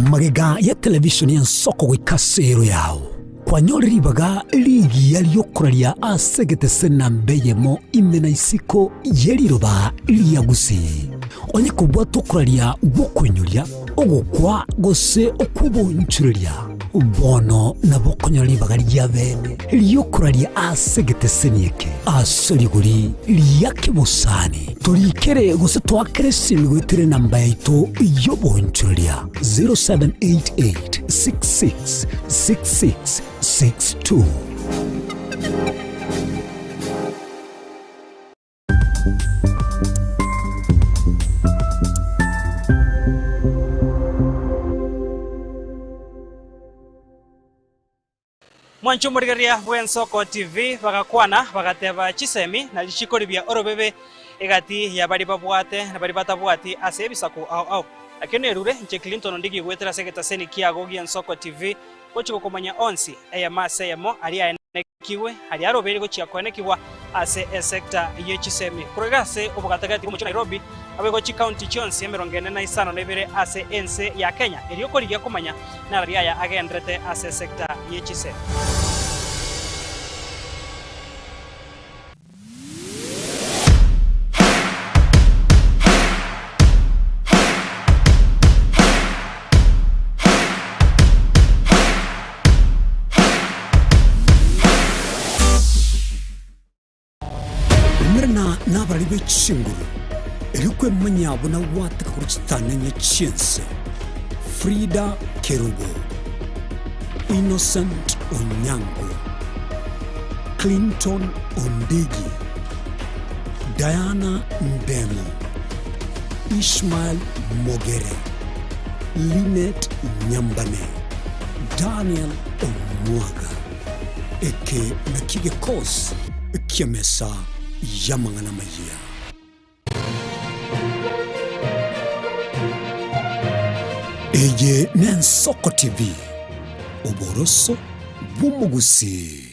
Magega ya televishoni y'ensoko goika ase ero yao, kwanyore ribaga rigiya ri'okoraria ase egetese namba eyemo ime na isiko ye riroba ria Gusii. Onye kobwata okoraria gw'okoinyoria, ogokwa gose okw'obonchoreria, bono nabo okonyora ribaga ria bene ri'okoraria ase egeteseni eke ase rigori ria kebosani. Torikere gose toakere esimi goetera enamba yaito y'obonchoreria 0788 66 66 62. Mwanche omorigereria bw'Ensoko TV bagakwana bagateba chisemi na richiko ribia orobebe egati ya baria babwate na baria batabwati ase ebisaku ao ao. Nakio nerure inche Clinton Ondigi goetera ase egetaseni kiago gi'Ensoko TV gochia gokomanya onsi eyemo ase eyemo aria aye. Aenekigwe, aria arobeire gochia koenekigwa ase esecta ye chisemi. Korwa iga ase obogatagati bw'omochie o Nairobi, naboigo chikaunti chionsi emerongo ene na isano na ibere ase ense ya Kenya, erio korigia komanya narari aya agenderete ase esecta ye chisemi. Umerana nabarari be chinguru, erio kwemanyia buna gwateka korwa chitananya chi'ense. Frida Kerubo, Innocent Onyango, Clinton Ondigi, Diana Ndemo, Ishmael Mogere, Linet Nyambane, Daniel Omwaga. Eke nakio gekosi ki'emesa y'amang'ana amayia. Eye n'Ensoko TV, oboroso bw'omogusii.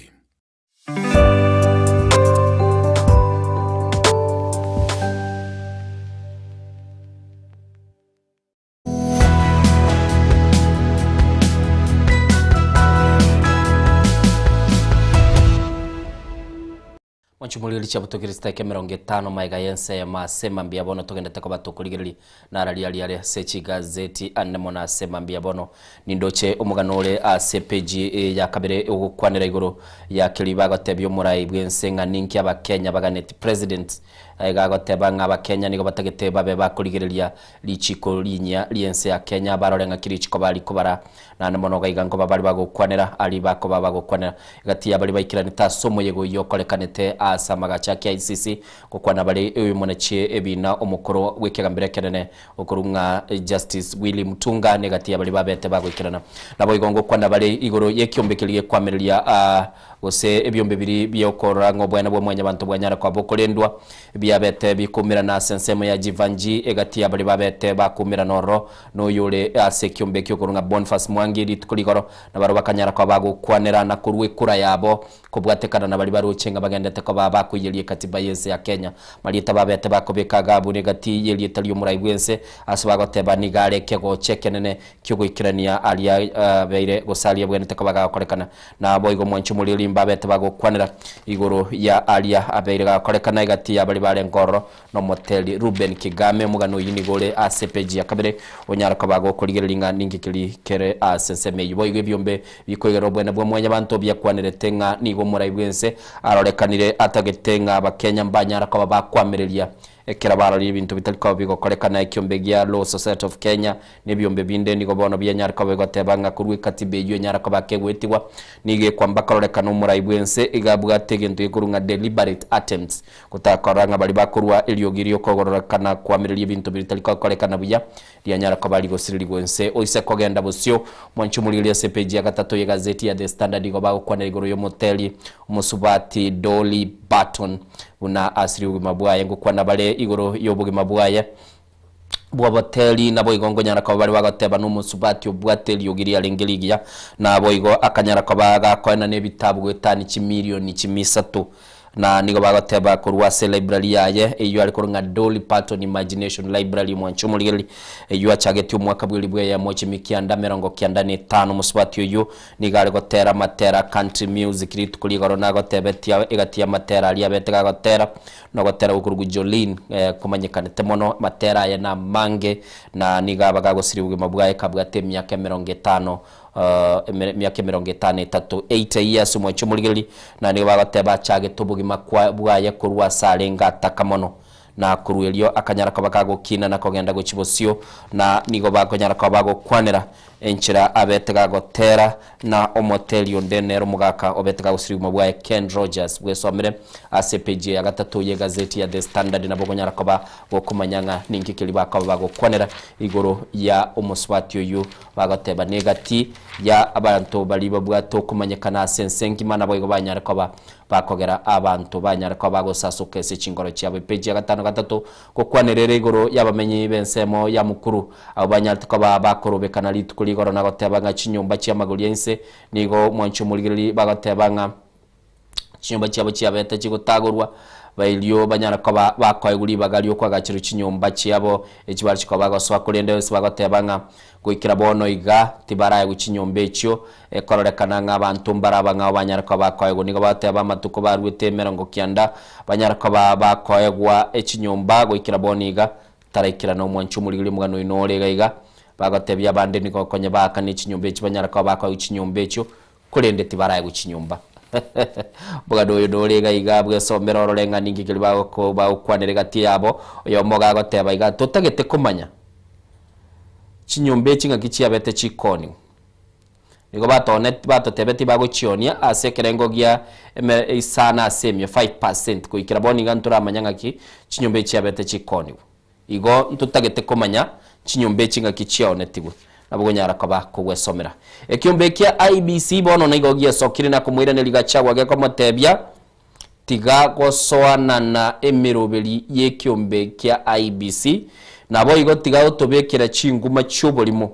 Mwanchumorigeri chiabutokire chitaki emerongo etano maega y'ense eyemo ase mambia bono togendete koba tokorigereria nararia riare ase chigazeti ande mono ase mambia bono nindoche omogano ore ase peji ya kabere ogokwanera igoro ya keri bagotebia omorai bw'ense ng'a ninki abakenya baganeti president iga agoteba ng'a abakenya nigo batagete babe bakorigereria richiko rinyia ri'ense ya Kenya barore ng'aki richiko barikobara Naende mono gaiga nkoba baria bagokwanera aria bakoba bagokwanera egati ya baria baikeranete ase omoyega oyio okorekanete ase amagacho a KICC, gokwana bare oyomonachie ebiina omokoro bw'ekegambero ekenene okorwa ng'a Justice Willy Mutunga negati ya baria babete bagoikerana. Naboigo ngokwana bare igoro y'ekiombe keria gekwamireria gose ebiombe biria bi'okorora ng'a obwene bwa mwanyabanto bwanyara koba bokorendwa biabete bikoumerana ase ensemo ya Jivanjee egati ya baria babete bakoumerana ororo Noyore ase ekiombe ekio okorwa ng'a Boniface Mwangi rituko rigoro, na barabwo bakanyara koba bagokwanera na korua ekura yabo kobwatekana na baria baroche ng'a bagendete koba bakoiyeria ekatiba y'ense ya Kenya. Marieta babete bakobeka agabu negati y'erieta ri'omorai bw'ense ase bagoteba nigo are ekegocha ekenene ki'ogoikerania aria abeire gose aria abwenerete koba gagokorekana. Naboigo mwanche omoriri mbabete bagokwanera igoro ya aria abeire gagokorekana egati ya baria barenge ororo Nomoteri Reuben Kigame, omogano oyio nigo ore ase epeji ya kabere, onyare koba gokorigereria ng'a ninki keri kere ase ensemo eyio. Boigo ebiombe bikoigerera obwene bwa mwanyabanto biakwanerete ng'a nigo omorai bw'ense arorekanire atagete ng'a abakenya mbanyara koba bakoamereria ekero barorire ebinto bitari koba bigokorekana. Ekiombe gia Law Society of Kenya Na ebiombe binde nigo bono bianyare koba bigoteba ng'a korwa ekatiba eyio enyare koba kegoetigwa, nigo ekwamba kororekana omorai bw'ense iga abwate egento gekorwa ng'a deliberate attempts, gotakorora ng'a baria bakorwa eriogi ri'okogororekana koamereria ebinto bitari gokorekana buya, rianyara koba rigosirerigwa ense. Oise kogenda bosio, mwanche omorigererie ase epeji ya gatato y'egazeti ya The Standard igo bagokwanera igoro y'omoteri omosubati Dolly Barton buna asirie obogima bwaye. Ngokwana bare igoro y'obogima bwaye. bw'oboteri, naboigo nkonyara koba baria bagoteba nomosubati obwate eriogi riarenge rigiya, naboigo akanyara koba gakoenana ebitabu goetania chimilioni chimisato. Na nigo bagoteba korwa ase library yaye, eyio are korwa ng'a Dolly Parton Imagination Library, omwanche omorigereria, eyio achagetie omwaka bw'elibu eyemo chimikianda emerongo kianda na etano. Omosubati oyio nigo are gotera amatera a country music rituko rigoro nagotebetie egati y'amatera aria abete gagotera, Nogotera gokorokwa Jolene komanyekanete mono, amatera aye namange, na nigo abaga agosiria obogima bwaye kabwate emiaka emerongo etano emiaka emerongo etano etato, 80 years, omwanchi omorigereria, na nigo bagoteba achagete obogima kwa bwaye korwa ase arenge ataka mono, na korwa erio akanyara koba kagokina na kogenda gochia bosio, na nigo bakonyara koba bagokwanera Enchera abete gagotera na omoteri onde nere omogaka obete gagosiria obogima bwaye Ken Rogers bwesomire ase epeji ya gatato y'egazeti ya The Standard nabo okonyara koba gokomanya ng'a ninki keria bakoba bagokwanera igoro ya omosubati oyio bagoteba negati ya abanto baria babwate okomanyekana ase ense engima naboigo banyare koba bakogera abanto banyare koba bagosasoka ase chingoro chiabo. Epeji ya gatano gatato Gokwanera ere igoro y'abamenyi b'ensemo ya mukuru, abwo banyarete koba bakorobekana rituko rigoro na goteba ng'a chinyomba chi'amagori a inse nigo mwanche omorigereria bagoteba ng'a. Chinyomba chiabo chiabete chigotagorwa, bairio banyare koba bakoegwa ribaga ri'okoagacherwa chinyomba chiabo echi barachie koba bagosoa, korende ase bagoteba ng'a goikera bono iga tibaraegwa chinyomba echio, ekororekana ng'a abanto mbare abang'ao banyare koba bakoegwa. Nigo bagoteba amatuko baruete emerongo kianda banyare koba bakoegwa echinyomba goikera bono iga taraikerana omwanchi omorigereria omogano oino ore iga iga. Bagotebia abande nigo konya baakane chinyomba echi banyare koba bakoegwa chinyomba echio, korende tibaraegwe chinyomba. Omogano oyo nore iga iga bwesomere orore ng'a ninki keria bagoko bagokwanera egati yabo, oyomo iga agoteba iga, totagete komanya chinyomba echi ng'aki chiabete chikoniwa. Nigo batone batotebetie bagochionia ase ekerengo gia eme isano ase emia, 5%, goikera bono iga ntoramanya ng'aki chinyomba echi chiabete chikoniwa. Igo ntotagete komanya chinyomba echi ng'aki chiaonetigwe, nabo gonyara koba kogwesomera. Ekiombe kia IEBC bono nigo giesokire na komoiraneria Gachagua gekomotebia, Tiga gosoanana emeroberi y'ekiombe kia IEBC, naboigo tiga gotobekera chinguma chi'oborimo.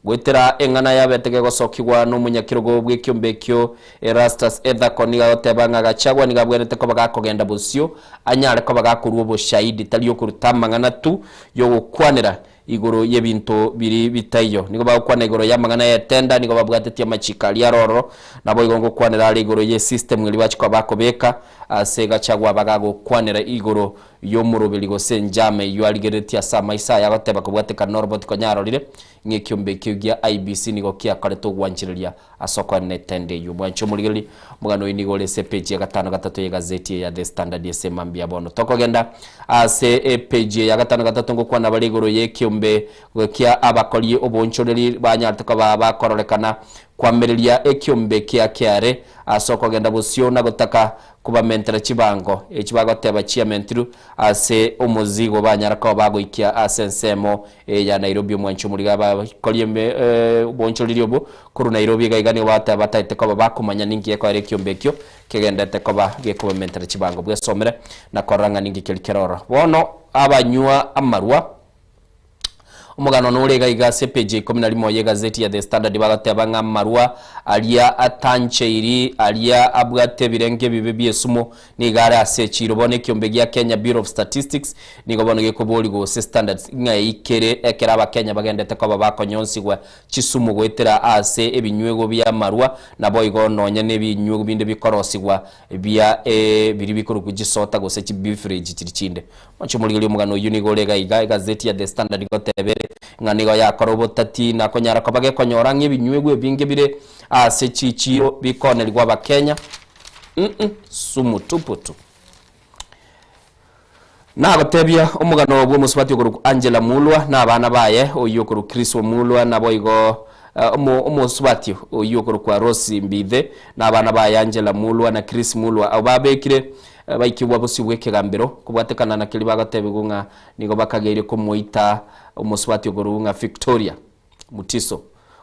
Goetera eng'ana yabete gegosokigwa nomonyakerogo bw'ekiombe ekio Erastus Ethako nigo agoteba ng'a Gachagua nigo abwenerete koba gakogenda bosio anyare koba gakorua oboshahidi tari okoruta amang'ana tu yogokwanera igoro y'ebinto biri bitaiyo. Nigo bagokwana igoro y'amang'ana y'etenda nigo babwatetie amachiko aria are ororo naboigo ngokwanera are igoro y'esystem eria bachia koba bakobeka ase Gachagua bagagokwanera igoro y'omoroberi gose enchama eyio arigereretie ase amaiso aye agoteba kobwatekana noroboti konya arorire ng'a ekiombe ekio gia IEBC nigo kiakorete ogwanchereria ase okoenena etende eyio. Mwanche omorigereria, omogano oyio nigo ore ase epeji ya gatano gatato y'egazeti eye ya The Standard ase mambia bono. Tokogenda ase epeji eye ya gatano gatato ngokwana bare igoro y'ekiombe kia abakori oboonchoreri banyarete koba bakororekana kwamereria ekiombe kia kiare ase okogenda bosio na gotaka Kobamentera chibango echi bagoteba chiamentirwe ase omozigo banyara koba bagoikia ase ensemo eye ya Nairobi omwanchi omoriga abakorie obonchoreri obwo korwa Nairobi iga iga nigo bagoteba bataete koba bakomanya ninki gekoera ekiombe ekio kegenderete koba gekobamentera chibango bwesomere na korora ng'a ninki keria kere ororo. Bono abanywa amarwa. Omogano nore iga iga ase epeji ya ikomi na rimo y'egazeti ya The Standard bagoteba ng'a amarwa aria atancheiri aria abwate ebirengo ebibe bi'esumo nigo are ase echiiro. Bono ekiombe gia Kenya Bureau of Statistics nigo bono gekobori gose standards ng'a eikere ekero abakenya bagendete koba bakonyonsigwa chisumu goetera ase ebinywego bi'amarwa naboigo nonya nebinywego binde bikorosigwa bia biria bikorokwa chisota gose chibeverage chiria chinde. Omochie omorigereria omogano oyio nigo ore iga iga, egazeti ya The Standard goteba ere ng'a nigo yakora obotati na konyara koba gekonyora ng'a ebinywegwa ebinge bire ase chichiiro bikoonerigwa abakenya mm sumu tupu tu. Nagotebia omogano bw'omosubati okorokwa Angela Mulwa na abana baye, oyio okorokwa Chris Omulwa naboigo omosubati oyio okorokwa Rose Mbithe na abana baye Angela Mulwa na Chris Mulwa, abwo babekire baikigwa bosio bw'ekegambero kobwatekana na keria bagatebigwa ng'a nigo bakageire komoita omosubati okorokwa ng'a Victoria Mutiso,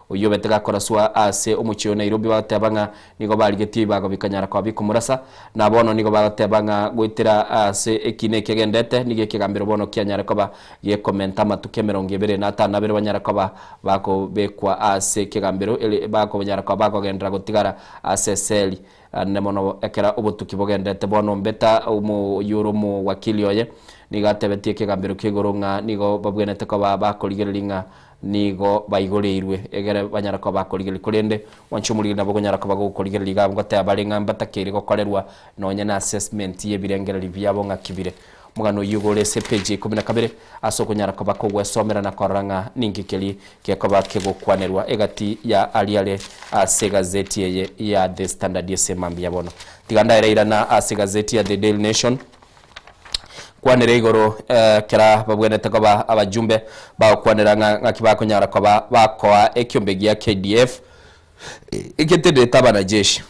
oyio obete gakoraswa ase omochie o Nairobi bagoteba ng'a nigo barigetie ebibago bikanyara koba bikomorasa, na bono nigo bagoteba ng'a goetera ase ekina eke egendete nigo ekegambero bono kianyare koba gekomenta amatuko emerongo ebere na atano na abere banyare koba bakobekwa ase ekegambero ere bakonyara koba bakogenderera gotigara ase eseli Ande mono ekero obotuki bogenderete bono Mbeta, omoyio ore omowakili oye, nigo atebetie ekegambero kia igoro ng'a nigo babwenerete koba bakorigereria ng'a nigo baigoreirwe egere banyare koba bakorigereria. Korende mwanche omorigereria nabo okonyara koba gokorigereria iga ngoteba bare ng'a mbatakeire gokorerwa nonya na assessment y'ebirengererio biabo ng'aki bire. Omogano oyio igo ore ase epeji ya ikomi na kabere ase okonyara koba kogwesomera na korora ng'a ninki keria gekoba kegokwanerwa egati ya aria are ase egazeti eye ya The Standard ase mambia bono. Tiga ndaere irana ase egazeti ya The Daily Nation kwanera igoro ekera babwenerete koba abajumbe bagokwanera ng'a ng'aki bakonyara koba bakoa ekiombe gia KDF egetenderete abanajeshi.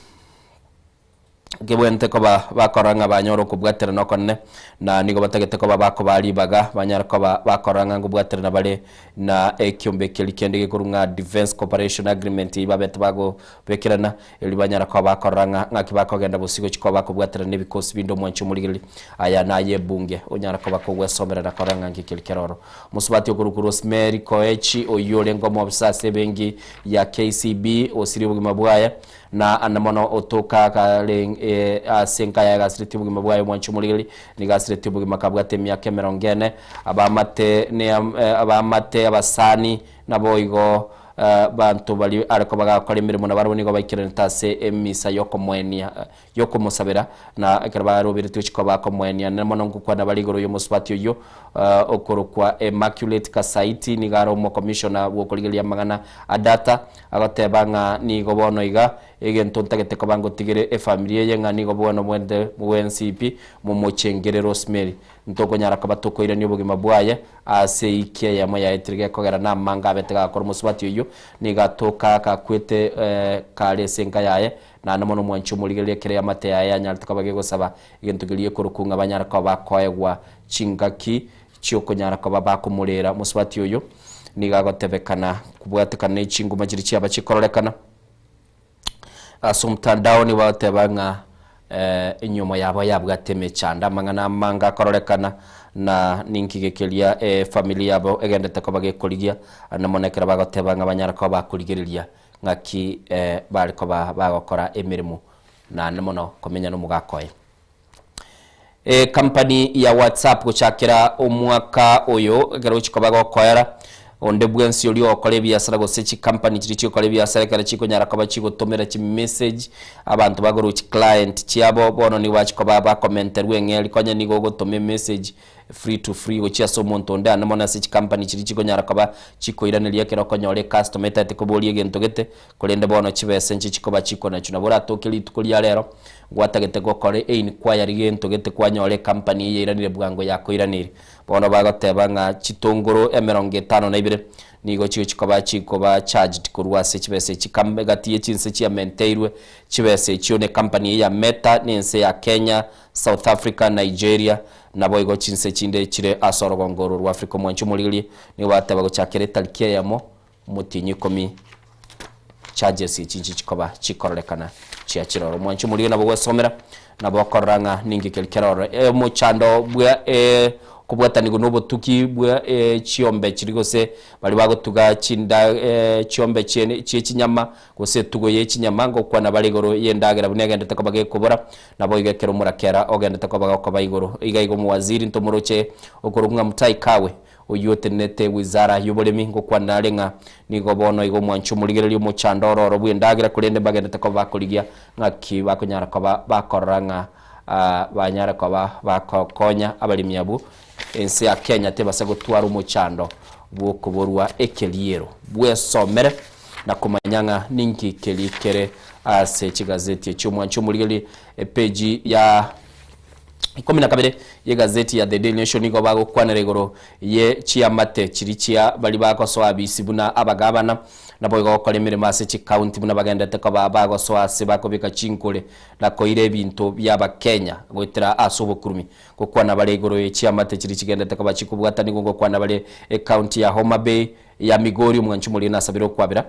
Nkebwenerete koba bakorora ng'a banyore okobwaterana okonene, na nigo batagete koba bakobaa ribaga banyare koba bakorora ng'a nkobwaterana bare na ekiombe keria kende gekorwa ng'a Defence Cooperation Agreement eyio babete bagobekerana, erio banyare koba bakorora ng'a ng'aki bakogenda bosio gochia koba bakobwaterana na ebikosi binde omwanchi omorigereria aya naye ebunge onyare koba kogwesomera na korora ng'a nki keria kere ororo. Omosubati okorokwa Rosemary Koech oyio orenge omobisa ase ebenki ya KCB osirie obogima bwaye. Na ande mono otoka kare ase enka yaye gasiretie obogima bwaye omwanchi omorigereria, nigo asiretie obogima kabwate emiaka emerongo ene. Abaamate ne abaamate abasani naboigo banto baria are koba gakora emeremo nabarabwo nigo baikeranete ase emisa y'okomoenia y'okomosabera, na ekero baroberetwe gochia koba bakomoenia. Na mono ngokwana bare igoro y'omosubati oyio okorokwa Immaculate Kasaiti, nigo are omokomishona bw'okorigereria amang'ana a data, Agoteba ng'a nigo bono iga egento ntagete koba ngotigere efamiri eye ng'a nigo bono mwende mwensi pi momochengere Rosemary. Ntokonyara koba tokoirania obogima bwaye ase eiki eyemo yaetire gekogera namanga abete gakora omosubati oyio nigo atoka gakwete kare ase enka yaye naende mono omwanchi omorigereria ekero eamate yaye yanyarete koba gegosaba egento keria gekorokwa ng'a banyare koba bakoegwa chingaki chi'okonyara koba bakomorera omosubati oyo, nigo agotebekana kobwatekana ne chinguma chiria chiaba chikororekana ase omotandao nigo bagoteba ng'a enyiomo yabo yabwate emechando, amang'ana amange akororekana na ninki gekeria efamiri yabo egendete koba gekorigia, naende mono ekero bagoteba ng'a banyare koba bakorigereria ng'aki bare koba bagokora emeremo naende mono komenya nomogaka oye. Ekampani ya WhatsApp gochakera omwaka oyo ekero gochia koba gokoera, onde bwensi oria ogokora ebiasara gose chikampani chiria chigokora ebiasara ekero chikonyara koba chigotomera chimessage abanto bagorwa chiclient chiabo bono nigo bachia koba bakomenterwa eng'eri konya nigo ogotoma emessage free to free gochia ase omonto onde ande mono ase chikampani chiria chikonyara koba chikoiraneria ekero okonyora ecustomer etagete koboria egento gete Korende bono chibesa inche chikoba chikonachwa. Nabo oratoke rituko ria rero, gwatagete gokora einquiry gento gete kwanyora ecompany eye yairanire bwango yakoiraneirie. Bono bagoteba ng'a chitongoro emerongo etano na ibere nigo chigochi koba chikoba charged korwa ase chibesa echi kam egati ye chinse chiamenteirwe chibesa echio ne company eye ya Meta ne ense ya Kenya, South Africa, Nigeria naboigo chinse chinde chire ase orogongo oro rwa Africa. Omwanchi omorigererie nigo bagoteba gochakera etariki eyemo Omotienyi ikomi charges echi nchi chikoba chikororekana chia chiroro. Omwanchi omorige nabo gwesomera nabo okorora ng'a ninki keri keroro. Omochando bwa okobwatanigwa na obotuki bwa chiombe chiri gose baria bagotuga chinda chiombe chie chie chinyama gose etugo ye chinyama ngokwana bare igoro ye endagera buna egendete koba gekobora nabo igo ekero omorakera ogendete koba gokoba igoro. Iga igo omowaziri ntomoroche okorokwa ng'a Mutahi Kagwe Oyio otenenete wizara y'oboremi ngokwana are ng'a nigo bono iga omwanchi omorigereria omochando oro oro bw'endagera korende mbagenderete koba bakorigia ng'aki bakonyara koba bakorora ng'a banyare koba bakokonya abaremi abwo ense ya Kenya tebasa gotwara omochando bw'okoborwa ekeriero. Bwesomere na komanya ng'a ninki keri kere ase chigazeti echio. Omwanchi omorigereria epeji ya Ikomi na kabere y'egazeti ya The Daily Nation nigo bagokwanera igoro ye chiamate chiria chia baria bagosoa abisi buna abagabana, naboigo gokora emeremo ase chikaunti buna bagenderete koba bagosoa ase bakobeka chinkore na koira ebinto bi'Abakenya goetera ase obokurumi. Gokwana bare igoro ye chiamate chiria chigenderete koba chikobwatanigwa ngokwana bare ekaunti ya Homa Bay, ya Migori, omwanchi omoria nasabire okwabera,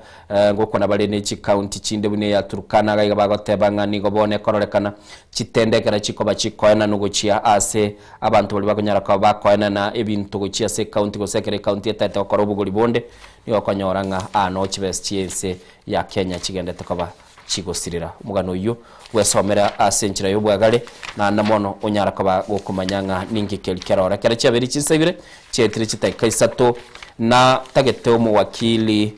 ngokwana bare ne chikaunti chinde buna eya Turkana, iga iga bagoteba ng'a nigo bono ekororekana chitende ekero chikoba chikoenanwa gochia ase abanto baria bakonyara koba bakoenana ebinto gochia ase ekaunti gose ekero ekaunti etaete gokora obogori bonde, nigo okonyora ng'a aa noo chibesa chi'ense ya Kenya chigendete koba chigosirera. Omogano oyio bwesomera ase enchera y'obwagare, naende mono onyara koba gokomanya ng'a ninki keri kerore. Ekero chiabeire chinsa ibere, chiaetire chidakika isato, natagete omowakili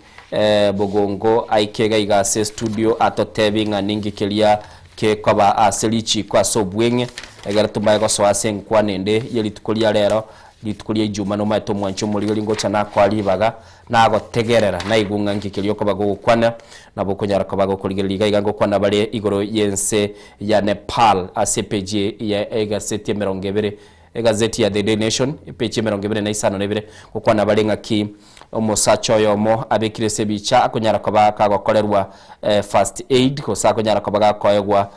Bogongo aike iga iga ase estudio atotebie ng'a ninki keria kekoba ase richiko ase obweng'e, egere tomaye gosoa ase enkwana ende ye rituko ria rero, rituko ria Ijuma nomaete omwanchi omorigeri ngocha nakoa ribaga Nagotegerera, naigwe ng'a nki keria okoba gogokwana, nabo okonyara koba gokorigereria iga iga ngokwana bare igoro y'ense ya Nepal ase epeji ya egaseti emerongo ebere, egazeti ya The Daily Nation, epeji emerongo ebere na isano na ibere, ngokwana bare ng'aki omosacha oyomo abekire ase ebicha akonyara koba kagokorerwa first aid gose akonyara koba gakoegwa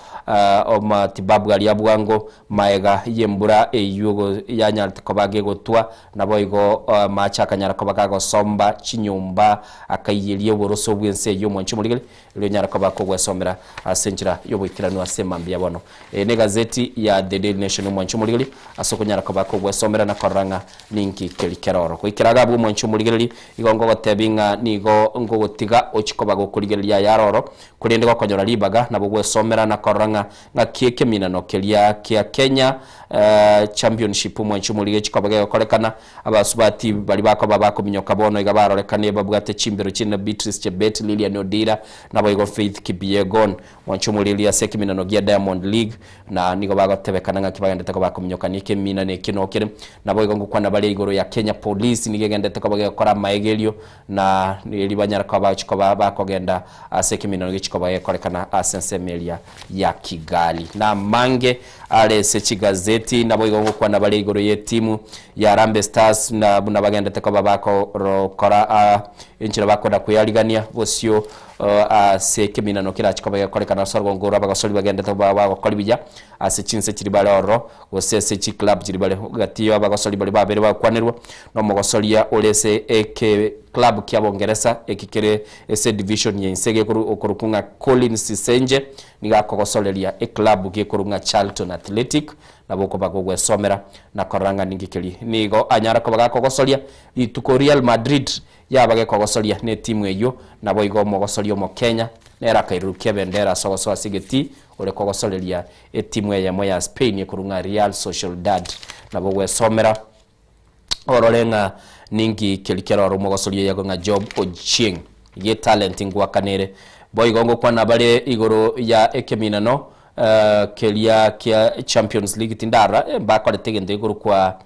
omatibabu aria bwango Magega y'embura eyio yanyarete koba gegotwa, naboigo amache akanyara koba gagosomba chinyomba, akaiyeria oboroso bw'ense eyio omwanchi omorigeri, erio onyare koba kogwesomera ase enchera y'oboikeranu ase mambia bono. Eye negazeti ya The Daily Nation omwanchi omorigereria, ase okonyara koba kogwesomera na korora ng'a ninki keri keroro. Goikera iga abwo omwanchi omorigereria. Igo ngogotebi ng'a nigo ngogotiga ochie koba gokorigereria aya aroro, korende gokonyora ribaga nabo gwesomera na korora ng'a ng'aki ekeminano keria kia Kenya Championship omwanchi omorige chikoba gegokorekana. Abasubati baria bakoba bakominyoka bono iga barorekane babwate chimbero chinene Beatrice Chebet, Lilian Odira naboigo Faith Kipyegon. Mwanche omoriri ase ekeminano gia Diamond League na nigo bagotebekana ng'aki bagendete koba bakominyokania ekeminano ekio nokere. Naboigo ngokwana bare igoro ya Kenya Police nigo egendete koba gegokora amaegerio na eri banyare koba bagochia koba bakogenda ase ekeminano gechi koba gekorekana ase ensemo eria ya Kigali. Namange are ase chigazeti naboigo ngokwana bare igoro y'etimu ya Harambee Stars na buna bagendete koba bakokora enchera bakwenda kweyarigania bosio Ase ekeminano kerache koba gekorekana ase orogongo orwo abagosori bagendete koba bagokora buya ase chinse chiria bare ororo, gose ase chiclub chiria bare. Gati y'abagosori baria babere bagokwanerwa, na omogosoria ore ase eclub kia Bongeresa eki kere ase edivision ya inse gekoru okorokwa ng'a Colin Sisenje, nigo akogosoreria eclub gekorwa ng'a Charlton Athletic, nabo okoba gogwesomera na korora ng'a ninki keria nigo anyara koba gakogosoria rituko Real Madrid Yaba gekogosoria netimu eyio, naboigo omogosoria Omokenya nere akairurukia ebendera ase ogosoa ase egetii ore kogosoreria etimu eyemo ya Spain ekorwa ng'a Real Sociedad. Nabo ogwesomera orore ng'a ninki keria kere ore omogosoria oyo ng'a Job Ochieng. Iga etalent ngwakanere. Boigo ngokwana bare igoro ya ekeminano keria kia Champions League tindarora mbakorete egento gekorokwa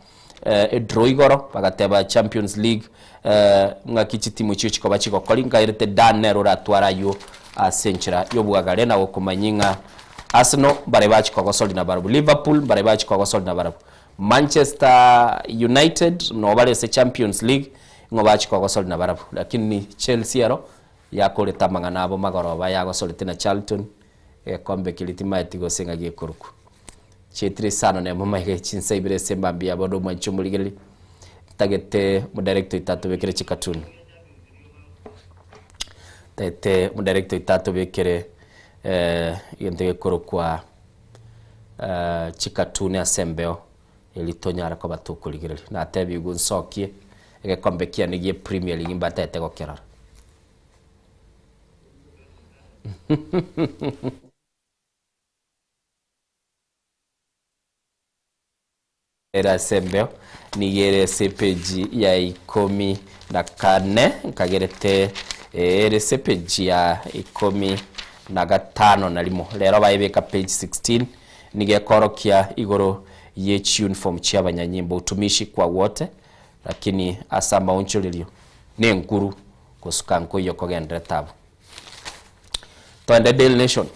Edraw igoro bagateba Champions League ng'aki chitimu echio chikoba chigokori nkairete Dan nere oratware aywo ase enchera y'obwagare na gokomanyia ng'a Arsenal mbare bachi kogosori na barabwo, Liverpool mbare bachi kogosori na barabwo, Manchester United noo bare ase Champions League ng'o bachi kogosori na barabwo lakini Chelsea ero yakorete amang'ana abo magoroba yagosorete na Charlton egekombe keria timaeti gose ng'a gekorokwa. Chietire isano nemo maiga chinsa ibere ase emambia ya bono omwanchi omorigereria ntagete omodirector oito atobekere chikatuni ntagete omodirector oito atobekere egento gekorokwa chikatuni ase embeo eri tonyare koba tokorigereria. Natebigwe nsokie egekombe kiane gie premier league mbatete gokerora. Ere ase embeo nigo ere ase epeji ya ikomi na kane, nkagerete ere ase epeji ya ikomi na gatano na rimo. Rero baebeka page 16 nigo ekorokia igoro ye chiuniform chi'abanyanyimbo, utumishi kwa wote, lakini ase amaonchorerio nenkuru gosuka nkoiyo kogenderete abwo. Twende Daily Nation.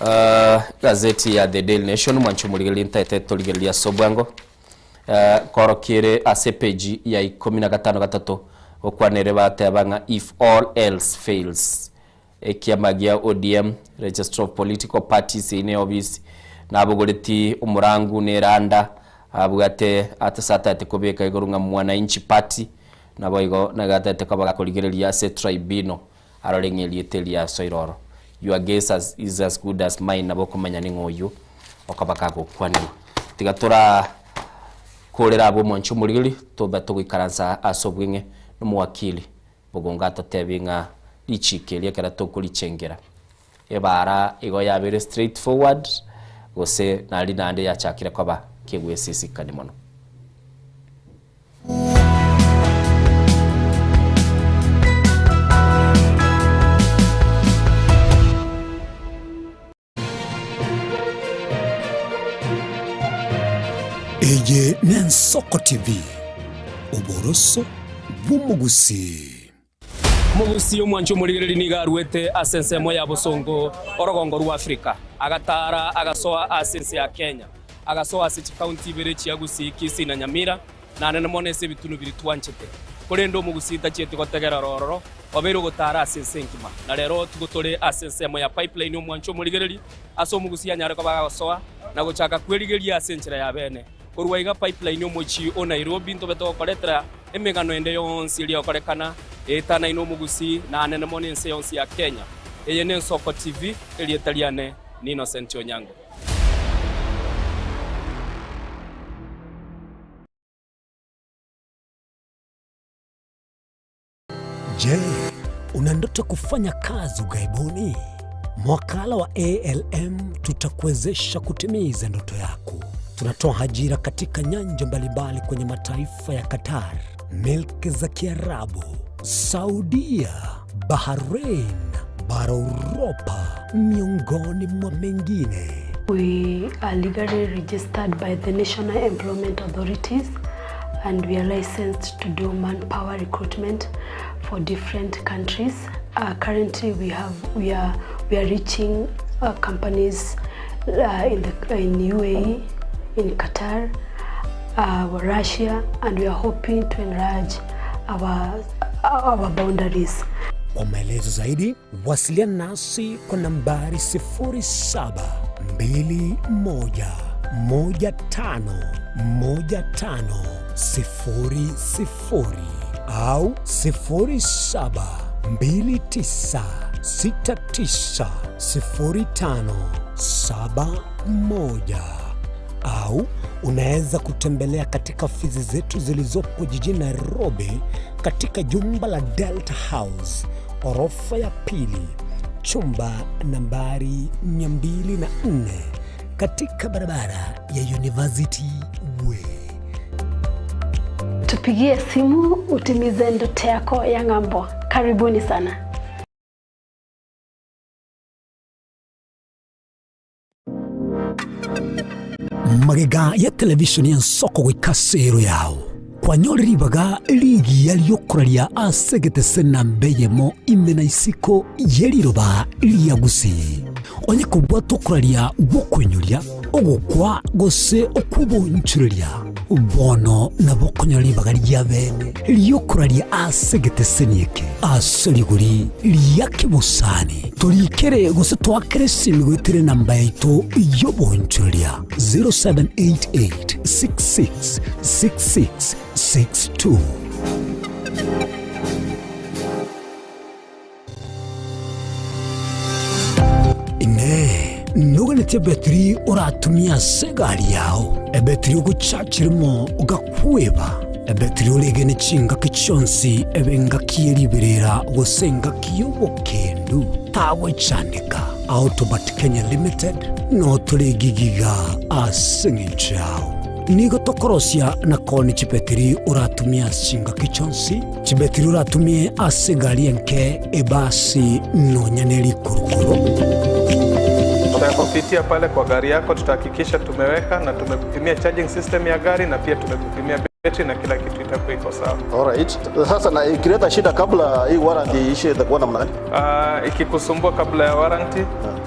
Uh, gazeti ya The Daily Nation mwancho morigereria ntaete torigereria ase obwango uh, korokiere ase page ya ikomi na gatano gatato gokwanere bateba ng'a if all else fails ekiama gia ODM Registrar of Political Parties eye ne ofisi nabogoreti omorangu na eranda abwate atesataete kobeka igoro ng'a Mwananchi Party Naboigo nagatete koba gakorigereria ase tribunal arore ng'a erieta eri riasoire oro. Your guess as is as good as mine nabo okomanya ning'o oyio okoba kagokwanerwa. Tiga tora korera abwo omwanchi omorigereria tobe togoikaransa ase obweng'e nomowakili Bogongo atotebie ng'a richiko eri ekero tokorichengera ebara igo yabeire straight forward gose nari naende yachakire koba kegwesisikani mono. Eye n'Ensoko TV, oboroso bw'omogusii. Omogusii omwancha omorigereria nigo aruete ase ensemo ya bosongo orogongo rwa Afrika, agataara agasoa ase ense ya Kenya, agasoa ase chikaunti ibere chia Gusii, Kisii na Nyamira, na nene mono ase ebitunu biria twanchete. Korende omogusii tachieti gotegerera ororo, obeire ogotaara ase ense engima. Na rero tigo tore ase ensemo ya pipeline omwancha omorigereria, ase omogusii anyare koba agagosoa na gochaka kwerigeria ase enchera ya bene. Korwa iga pipeline omochie o Nairobi ntobe togokoretera emegano ende yonsi eria egokorekana eetanaine omogusii na anene mono ense yonsi ya Kenya. Eye n'Ensoko TV, erieta riane ni Innocent Onyango. Je, una ndoto kufanya kazi ughaibuni? Mwakala wa ALM tutakuwezesha kutimiza ndoto yako. Tunatoa ajira katika nyanja mbalimbali kwenye mataifa ya Qatar, milki za Kiarabu, Saudia, Bahrain, bara Uropa, miongoni mwa mengine. We are legally registered by the National Employment Authorities and we are licensed to do manpower recruitment for different countries. Uh, currently we have we are we are reaching uh, companies uh, in the in UAE, in Qatar, uh, Russia and we are hoping to enlarge our our boundaries. Kwa maelezo zaidi wasiliana nasi kwa nambari 0721151500 au 0729690571 au unaweza kutembelea katika ofisi zetu zilizopo jijini Nairobi katika jumba la Delta House orofa ya pili chumba nambari 204 katika barabara ya University Way. Tupigie simu utimize ndoto yako ya ng'ambo. Karibuni sana. Magega ya televishoni y'ensoko goika ase yao kwanyore ribaga rigiya riokoraria ase egetese namba eyemo ime na isiko ye riroba ria gusii. Onye kobwata okoraria gwokoinyoria, ogokwa gose okwobonchoreria, bono nabo okonyora ribaga ria bene riokoraria ase egeteseni eke ase rigori ria kebosani. Torikere gose twakere esimi goetera enamba yaito y'obonchoreria 0788 66 66 62. Inee! Noganetie ebetiri oratumie ase egari yao, ebetiri ogochachirimo ogakweba, ebetiri oregene chingaki chionsi ebe engaki ye riberera gose engaki y'obokendu? Tagwechandeka. Autobat Kenya Limited notore egigiga ase eng'encho yao. Nigo tokorosia na koonia chibetiri oratumie ase chingaki chionsi, chibetiri oratumie ase egari enke, ebasi, nonya ne rikurukuru. Tutakupitia pale kwa gari yako, tutahakikisha tumeweka na tumekupimia charging system ya gari na pia tumekupimia betri na kila kitu itakuwa iko sawa. Alright. Sasa na ikileta shida kabla hii warranty iishe itakuwa namna gani? Uh, ikikusumbua kabla ya warranty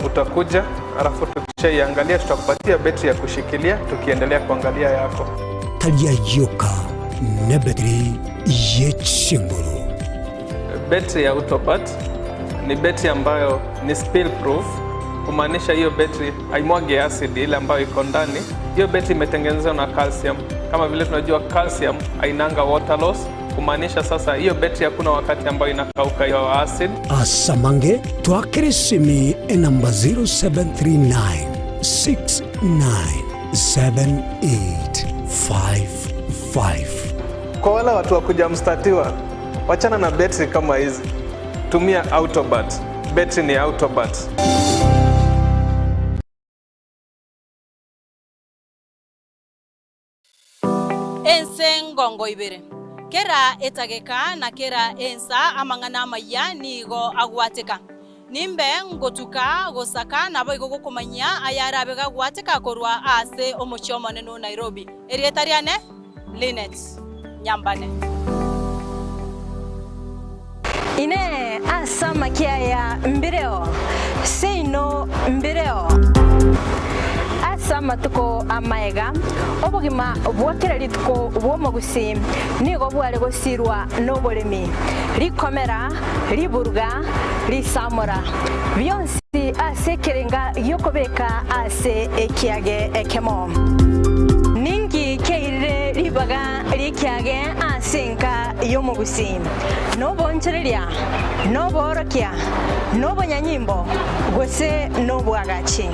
utakuja, alafu tukishaiangalia tutakupatia betri ya kushikilia tukiendelea kuangalia yako. Tari ayioka nebetiri ye chinguru. Betri ya Autopat ni betri ambayo ni spill proof, kumaanisha hiyo betri haimwagi acid ile ambayo iko ndani. Hiyo betri imetengenezwa na calcium. Kama vile tunajua calcium hainanga water loss, kumaanisha sasa hiyo betri hakuna wakati ambayo inakauka hiyo acid. Asamange twakere esimi enamba 0739 697855. Kwa wale watu wa kuja mstatiwa, wachana na betri kama hizi, tumia Autobat. Betri ni Autobat. Ense ngongo ibere, kera etageka na kera ensa amang'ana amayia nigo agwateka. Nimbe ngotuka gosaka naboigo gokomanyia ayarabe gagwateka korwa ase omochie omonene o Nairobi. Erieta riane, Linet Nyambane. Inee! Ase amakia aya mbireo? Seino mbireo. Ase amatuko amaega, obogima bwa kera rituko bw'omogusii nigo bware gosirwa noboremi, rikomera, riburuga, risamora, bionsi ase ekerenga gi'okobeka ase ekiage ekemo. Ninki kiairire ribaga ri'ekiage ase enka y'omogusii? Nobonchoreria, noboorokia, nobonyanyimbo, gose nobwagachi?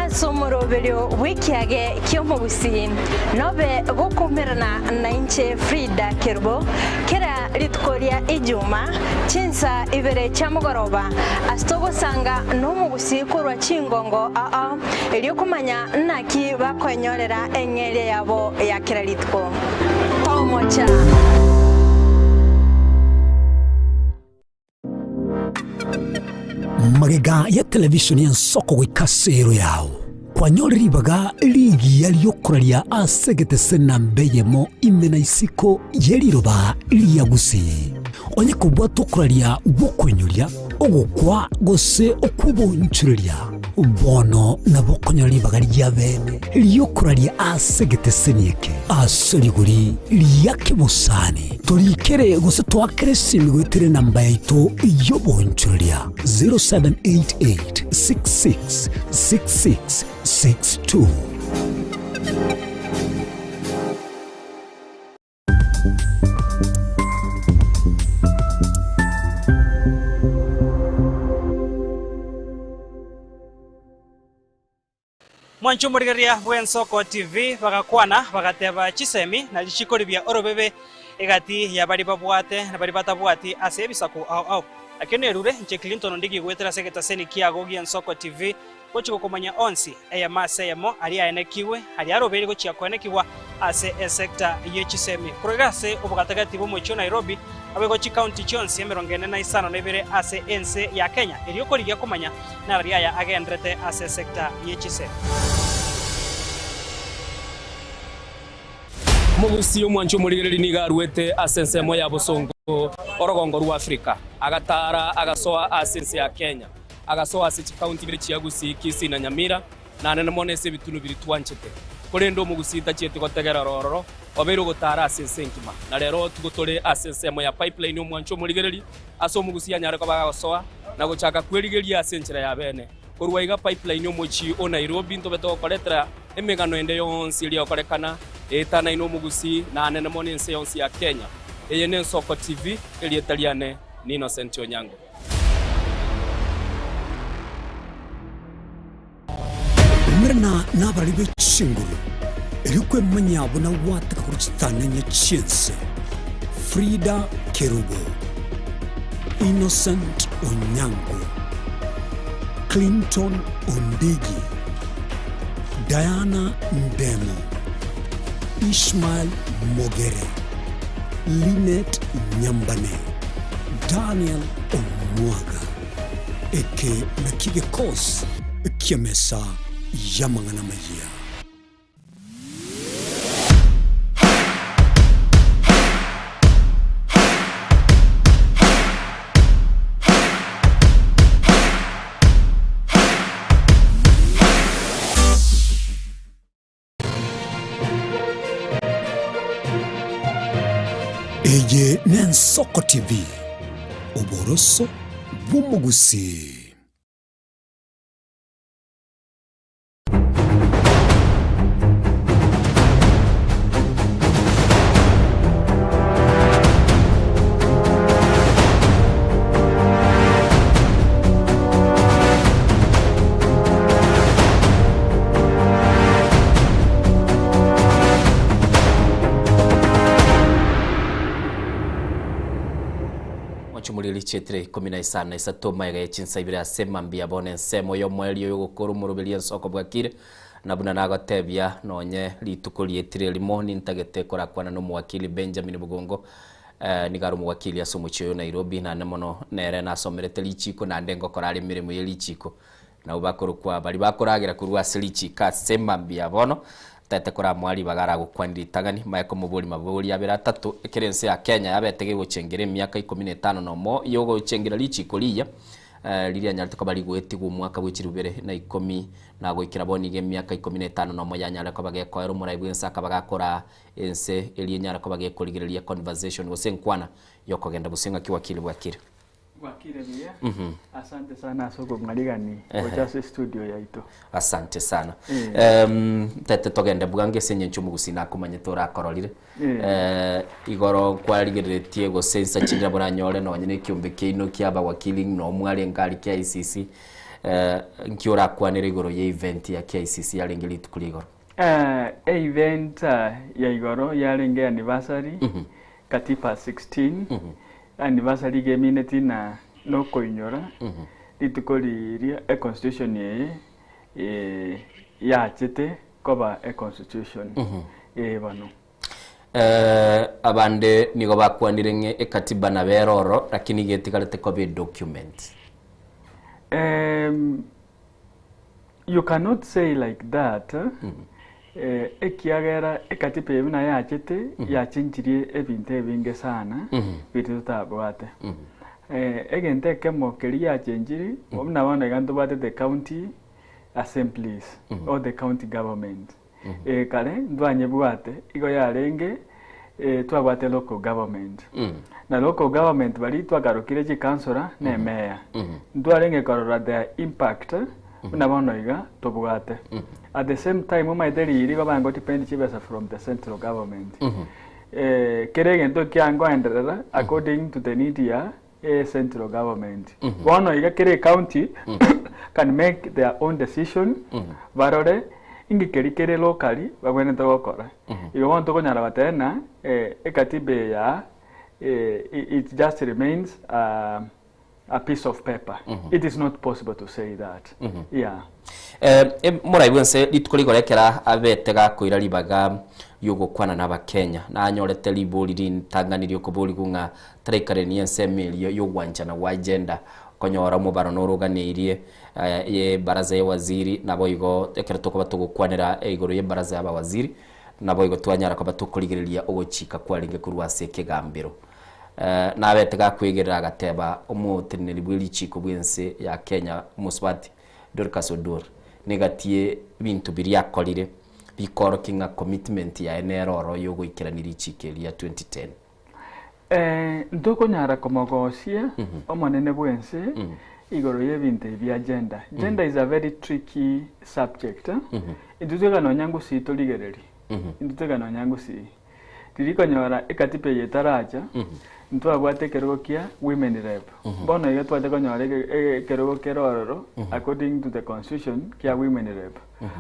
Ase omorobe. Omoroberio bw'ekiage ki'omogusii nobe gokoumerana nainche Frida Kerubo kera rituko ria Ijuma chinsa ibere chia mogoroba ase togosanga nomogusii korwa chingongo ao erio komanya naki bakoenyorera eng'eria yabo ya kera rituko. Omocha. Magega ya televishoni y'ensoko goika ase ero yao, kwanyore ribaga rigiya ri'okoraria ase egetese namba eyemo ime na isiko ye riroba ria Gusii. Onye kobwate okoraria gw'okoinyoria, ogokwa gose okw'obonchoreria, bono nabo okonyora ribaga ria bene ri'okoraria ase egeteseni eke ase rigori ria kebosani. Torikere gose toakere esimi goetera enamba yaito y'obonchoreria 0788 66 66 62. Mwanche omorigereria bw'Ensoko TV bagakwana, bagateba chisemi na richiko ribia orobebe egati ya baria babwate na baria batabwati ase ebisaku ao ao. Nakio nerure inche Clinton Ondigi goetera ase egetaseni kiago gi'Ensoko TV gochia gokomanya onsi, eyemo ase eyemo, aria aenekigwe, aria arobeire gochia koenekigwa ase esecta ye chisemi. Korwa iga ase obogatagati bw'omochie o Nairobi, naboigo chikaunti chionsi 45 ase ense ya Kenya, erio korigia komanya narari aya agenderete ase esecta ye chisemi. Omogusii omwanchi omorigereria nigo aruete ase ensemo ya bosongo orogongo rwa Afrika, agataara agasoa ase ense ya Kenya. Agasoa ase chikaunti ibere chia Gusii, Kisii na Nyamira, na nene mono ase ebitunu biria twanchete. Korende omogusii tachieti gotegerera ororo, obeire ogotaara ase ense engima. Na rero tigo tore ase ensemo ya Pipeline omwancho omorigereria, ase omogusii anyare koba agosoa na gochaka kwerigeria ase enchera ya bene. Korwa iga Pipeline omochie o Nairobi ntobe togokoretera emegano ende yonsi eria egokorekana eetanaine omogusii na anene mono ense yonsi ya Kenya. Eye n'Ensoko TV, erieta riane ni Innocent Onyango. Umerana nabarari be chinguru, erio kwemanya buna gwataka korwa chitang'anya chi'ense. Frida Kerubo, Innocent Onyango, Clinton Ondigi, Diana Ndemo, Ishmael Mogere, Linet Nyambane, Daniel Omwaga. Eke nakio gekosi ki'emesa y'amang'ana amayia. Eye n'Ensoko TV, oboroso bw'omogusii. Mochumuriri chietire ikomi na isano na isato magega ye chinsa ibere ase mambia bono ensemo y'omoerio y'ogokora omoroberio ensoko bwakire, na buna nagotebia nonye rituko rietire erimo nintagete korakwana nomowakili Benjamin Bogongo Nigo are omowakili ase omochie oyo Nairobi, naende mono nere nasomerete richiiko, naende ngokora are emeremo ye richiiko. Nabwo bakorokwa baria bakoragera korwa ase richiiko ase mambia bono, tataete koramoa ribaga aragokwanie ritang'ani, mae komoboria maboria abere atato, ekero ense ya Kenya yabete gegochengera emiaka ikomi na etano nomo yogochengera richiiko riiya, riria rianyarete koba rigoetigwa omwaka bwe chilifu ibere na ikomi na goikera bono iga emiaka ikomi na etano nomo yanyare koba gekoera omorai bw'ense akaba gakoraa Ense eria enyare koba gekorigereria conversation gose enkwana yokogenda gose ng'aki wakili bwakire. Bwakire buya. Asante sana ase okong'arigani gocha ase studio yaito. Asante sana. Eh. Tete togende bwango ase eng'encho omogusii nakomanyete orakororire. Eh. Igoro nkwarigereretie gose insa chinde nabo oranyore nonye na ekiombe kiaino kia abawakili ng'a nomwarenge aria KICC. Eh, nki orakwanere igoro ye event ya KICC yarenge rituko ria igoro? Eh, event ya igoro yarenge anniversary Katiba 16 anniversary iga emineti na nokoinyora rituko riria econstitution eye eh, yachete koba econstitution eh bono. Eh, abande nigo bakwanire ng'e ekatiba nabo ere oro lakini iga etigarete koba edocument. Em, you cannot say like that eh, ekiagera ekatiba eye buna yachete yachenchirie ebinto ebinge sana biria totabwate. Eh, egento ekemo keria giachenchiri buna bono iga ntobwate the county assemblies or the county government. Eh, kare ntwanyebwate igo yarenge eh, twabwate local government na local government baria twakarokire chikansora na emeya ntwarenge korora their impact buna bono iga tobwate. At the same time omanyete riiri igo bango depend chibesa from the central government. Eh, kera egento kiangoenderera according to the need ya e central government. Bono iga kera ecounty can make their own decision barore inki keri kere locally babwenerete gokora. Igo bono tokonyara goteba ng'a eh, ekatiba eye aa eh, it just remains uh, a piece of paper. It is not possible to say that. Yeah. Eh, em- moraigwe nse rituko rigoro ekera abete gakoira ribaga riogokwana na abakenya nanyorete ribori rintang'ani riokoborigwa ng'a taraikarenia ensemo eria y'ogwanchana gwa agenda okonyora omobaro noroganeirie eh, ye baraza ya waziri naboigo ekero tokoba togokwanera igoro ye baraza ya abawaziri naboigo twanyara koba tokorigereria ogochika kwarenge korwa ase ekegambero. Eh, nabete gakwegerera agateba omoteneneri bwe richiko bw'ense ya Kenya omosubati Dorcas Oduor negatie ebinto biria akorire bikorokia ng'a commitment yaye nere oro yogoikerania richiko eria 2010. Eh, ntokonyara komogosia omonene bw'ense igoro y'ebinto ebi bia gender. Gender is a very tricky subject. Intwe tweka nonya ngusii torigererie. Intwe tweka nonya ngusii. Riria konyora ekatiba eye etaracha, ntwabwate ekerogo kia women rep. Bono iga twacha konyora ekerogo kere ororo according to the constitution kia women rep.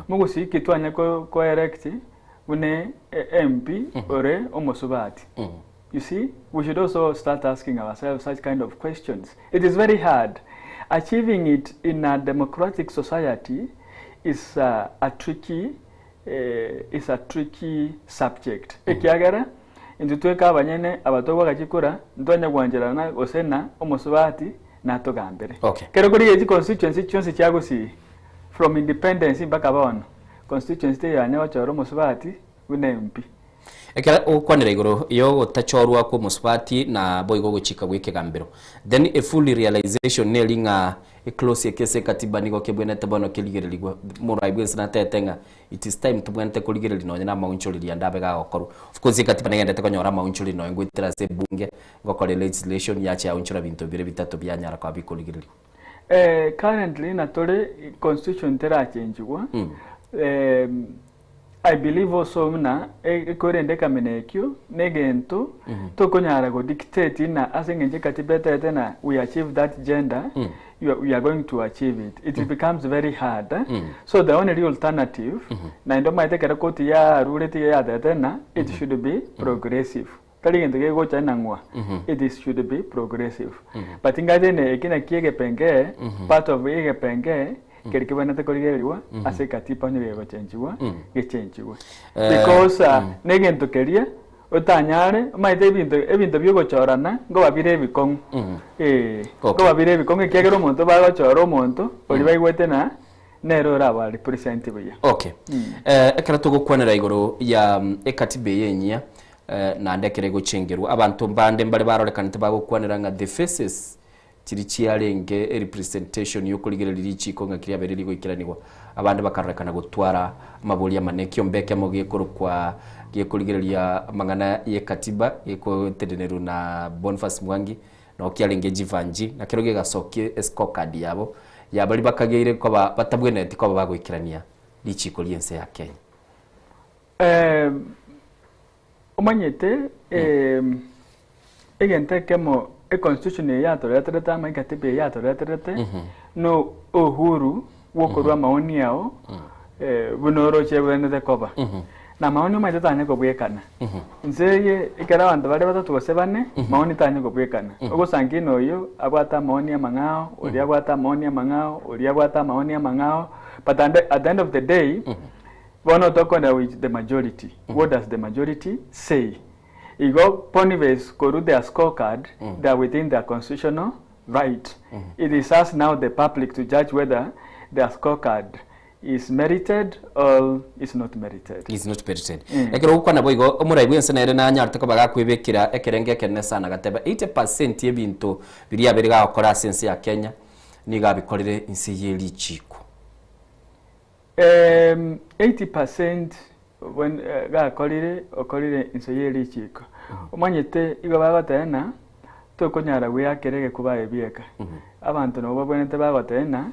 Mogusii ki twanya ko elect buna MP ore omosubati. You see, we should also start asking ourselves such kind of questions. It is very hard. Achieving it in a democratic society is a tricky is a tricky subject ekiagera intwe tweka abanyene aba togwaka chikura ntwanya gwancherana gose na omosubati natogambere. Okay. Kero korigereria chiconstituency chionsi chia Gusii from independence mpaka bono constituency teiyo yanya gochora omosubati buna MP. Ekero ogokwanera igoro y'ogotachorwa kw'omosubati na boigo ogochika gw'ekegambero then a full realization neri ng'a Eclause eke ase ekatiba nigo kebwenerete bono kerigererigwe. Morai bwensi natebete ng'a it is time tobwenerete korigereria nonye na amaonchoreria ande abe gagokorwa. Of course ekatiba negenderete konyora amaonchoreria nonye goetera ase ebunge, gokora legislation yacha yaonchora binto bire bitato bianyara koba bikorigererigwa. Eh, currently natore constitution terachenchigwa eh, I believe also buna ekorende ekamina ekio negento tokonyara go dictate ng'a ase eng'encho ekatiba etete na we achieve that gender you are, we are going to achieve it it becomes very hard so the only alternative naende omanyete ekero koti yarurete iga yatete ng'a it should be progressive tari egento kegocha ng'a ng'wa it is should be progressive but ngache ine eki naki egepengee part of egepengee keri kebwenerete korigererigwa ase ekatiba onye gegochenchigwa gechenchigwe Eh, because ah, negento keria otanyare omanyete ebinto ebinto biogochorana nkoba bire ebikong'u eh nkoba bire ebikong'u ekiagera omonto bagochora omonto oria baigwete na nere oraba represent buya. Okay. Eh, ekero togokwanera igoro ya mm, ekatiba eye enyia eh, naende ekero egochengerwa abanto mbande mbare barorekanete bagokwanera ng'a the faces chiri chiarenge erepresentation yokorigereria richiko ng'aki riabeire rigoikeranigwa abande bakarorekana gotwara amabori amane ekiombe ekemo gekorokwa gekorigereria amang'ana y'ekatiba gekotenenerwa na Boniface Mwangi Nao kiarenge Jivanji, na kerokio gegasokia escorecard yabo ya baria bakageire koba batabwenereti koba bagoikerania richiiko ri'ense ya Kenya. Eh, omanyete eh, egento ekemo econstitution eye yatoreterete ama ekatiba eye yatoreterete No uhuru bw'okorua amaoni ao buna oroche ebwenerete koba. Na amaoni omanyete tanya kobwekana. Inse eye ekero abanto bare batato gose bane, maoni tanya kobwekana. Ogosankia ng'a oyo abwate amaoni amang'ao, oria abwate amaoni amang'ao, oria abwate amaoni amang'ao, but at the at the end of the day, bono tokoenda with the majority. What does the majority say? Igo Boniface korwa their scorecard, they are within their constitutional right. It is us now the public to judge whether their scorecard is merited or is not merited. Is not merited. Ekero ogokwana boigo, omorai bw'ense nere nanyarete koba gakwebekera ekerengo ekenene sana agateba 80% y'ebinto biria abere gagokora ase ense ya Kenya nigo abikorire inse ye richiiko. 80% when gakorire okorire inse ye richiiko. Omanyete igo bagoteba ng'a tokonyara goeakera egekuba aye bieka. Abanto nabo babwenerete bagoteba ng'a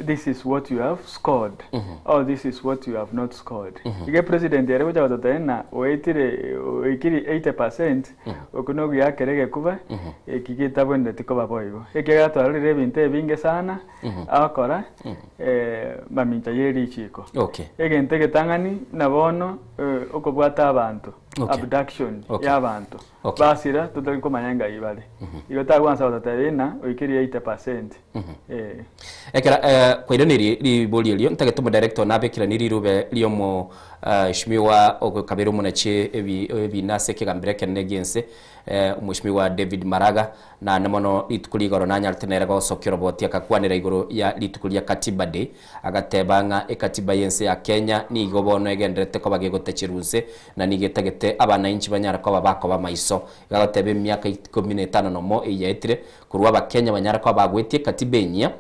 this is what you have scored or this is what you have not scored. Iga epresident ere gocha gototebia ng'a oetire oikiri 80% okwo nogoeakera egekuba eki getabwenereti koba boigo. Ekiagera twarorire ebinto ebinge sana agokora mamincha ye richiiko. Okay. Egento egetang'ani buna bono okobwata abanto, abduction Okay. ya abanto. Okay. Basira totari komanya ngai bare. Igo tagwansa gototebia ng'a oikerie 80%. Eh. Ekero eh, kwairaneirie ribori erio, ntagete omodirector one abekeranie rirube riomo eh, ogokabera omonachi ebi ebina ase ekegambero ekenene gi'ense eh, Omweshimiwa David Maraga, Naende mono rituko rigoro nanyarete nere gosokia oroboti agakwanera igoro ya rituko ria Katiba Day, agateba ng'a ekatiba y'ense ya Kenya nigo bono egendererete koba gegotacherwa inse na nigo etagete abanainchi banyare koba bakoba maiso. Iga agoteba emiaka ikomi na etano nomo eyio yaetire korwa abakenya banyare koba bagwetie ekatiba enyia,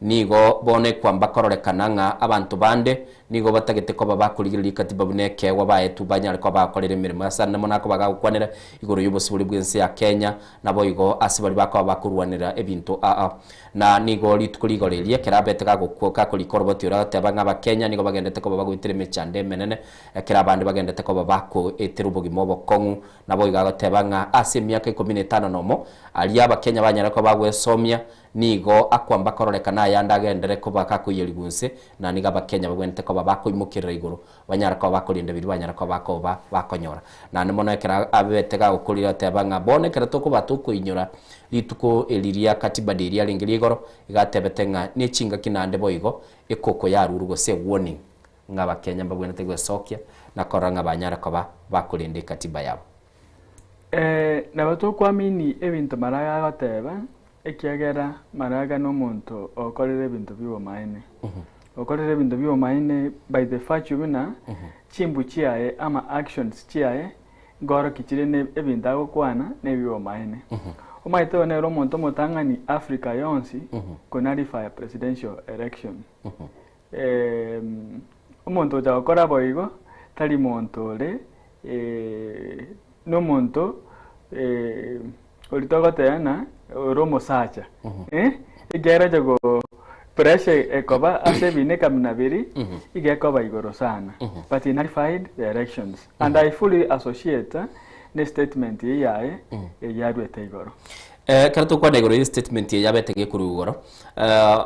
Nigo bono ekwamba kororekana ng'a abanto bande nigo batagete koba bakorigereria ekatiba buna ekeegwa baetwe banyare koba bagokorera emeremo ase ande mono akoba gagokwanera igoro y'obosibore bw'ense ya Kenya naboigo ase baria bakoba bakorwanera ebinto aa. Na nigo rituko rigoro eria ekero abete gagokwa gakorika oroboti oro agateba ng'a abakenya nigo bagendete koba bagoetera emechando emenene ekero abande bagendete koba bakoetera obogima obokong'u naboigo agoteba ng'a ase emiaka ikomi na etano nomo aria abakenya banyare koba bagwesomia Nigo akwamba kororekana ayande agenderere koba gakoiyerigwa inse, na nigo Abakenya bagwenerete koba bakoimokerera igoro, banyare koba bakorenda biria banyare koba bakoba bakonyora. Naende mono ekero abete gagokorire ateba ng'a bono ekero tokoba tokoinyora rituko eri ria Katiba Day riarenge ria igoro, iga atebete ng'a nechingaki naende boigo ekoko yarurwe gose ewarning ng'a Abakenya mbabwenerete gwesokia na korora ng'a banyare koba bakorenda ekatiba yabo. Nabo tokoamini ebinto Maraga agoteba, Ekiagera Maraga nomonto okorire ebinto bi'obomaene. Okorire ebinto bi'obomaene by the virtue buna chimbu chiaye ama actions chiaye nkoroki chire ne ebinto agokwana na ebi'obomaene. Omanyete oyo nere omonto omotang'ani Africa yonsi ko nullify presidential election. Omonto ocha gokora boigo tari monto ore nomonto Oria togoteba ng'a ore omosacha, eh, ekiagera ocha go pressure ekoba ase ebina ekamina biri, iga ekoba igoro sana. But he nullified the elections. And I fully associate ne statement eye yaye eyio aruete igoro. Eh, ekero tokwana igoro ye statement eye yabete gekorwa igoro, eh,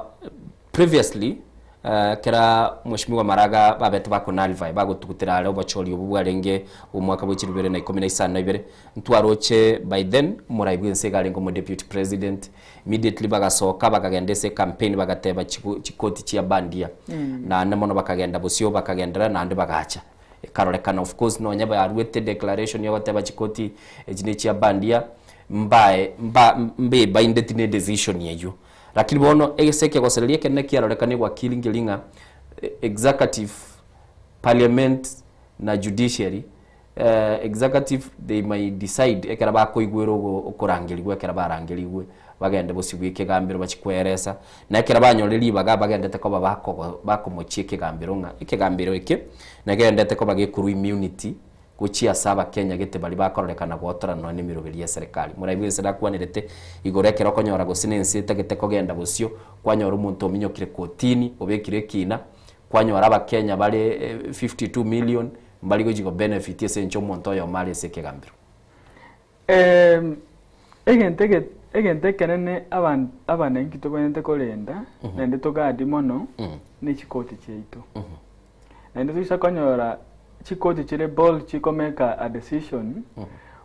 Previously, ekero Mweshimiwa Maraga babete bako nullify, bagotugutera are obochori obwo bwarenge omwaka bwe chilifu ibere na ikomi na isano na ibere, ntwaroche by then omorai bwense iga arenge omo deputy president, immediately bagasoka bakagenda ase ecampaign bagateba chigo chikoti chia bandia, naende mono bakagenda bosio bakagenderera naende bagacha. Ekarorekana of course nonye baruete declaration yogoteba chikoti echi ne chia bandia, mbae mba mbebaindeti ne decision eywo. Lakini bono egese ekegosereria ekenene kiarorekana egwakiri nkeri ng'a executive, parliament na judiciary, executive they may decide ekero bakoigwera ogo okorangerigwa ekero barangerigwe bagende bosio bwa ekegambero bachie koeresa, na ekero banyorire ribaga bagendete koba bakogo bakomochia ekegambero ng'a ekegambero eke negendete koba gekorwa immunity Gochia ase Abakenya gete baria bakororekana gotorana nonya nemeroberi y'eserekari. Morai bw'ense nakwanerete igoro ekero okonyora gose nense etagete kogenda bosio, kwanyora omonto ominyokire kotini, obekire ekina, kwanyora Abakenya bare 52 million mbari gochia go benefit ase enchera omonto oyomo are ase ekegambero. Egento ege Egento ekenene aban abananchi tobwenerete korenda naende togadi mono ne chikoti chiaito. Naende toisa konyora chikoti chire bold chikomake a decision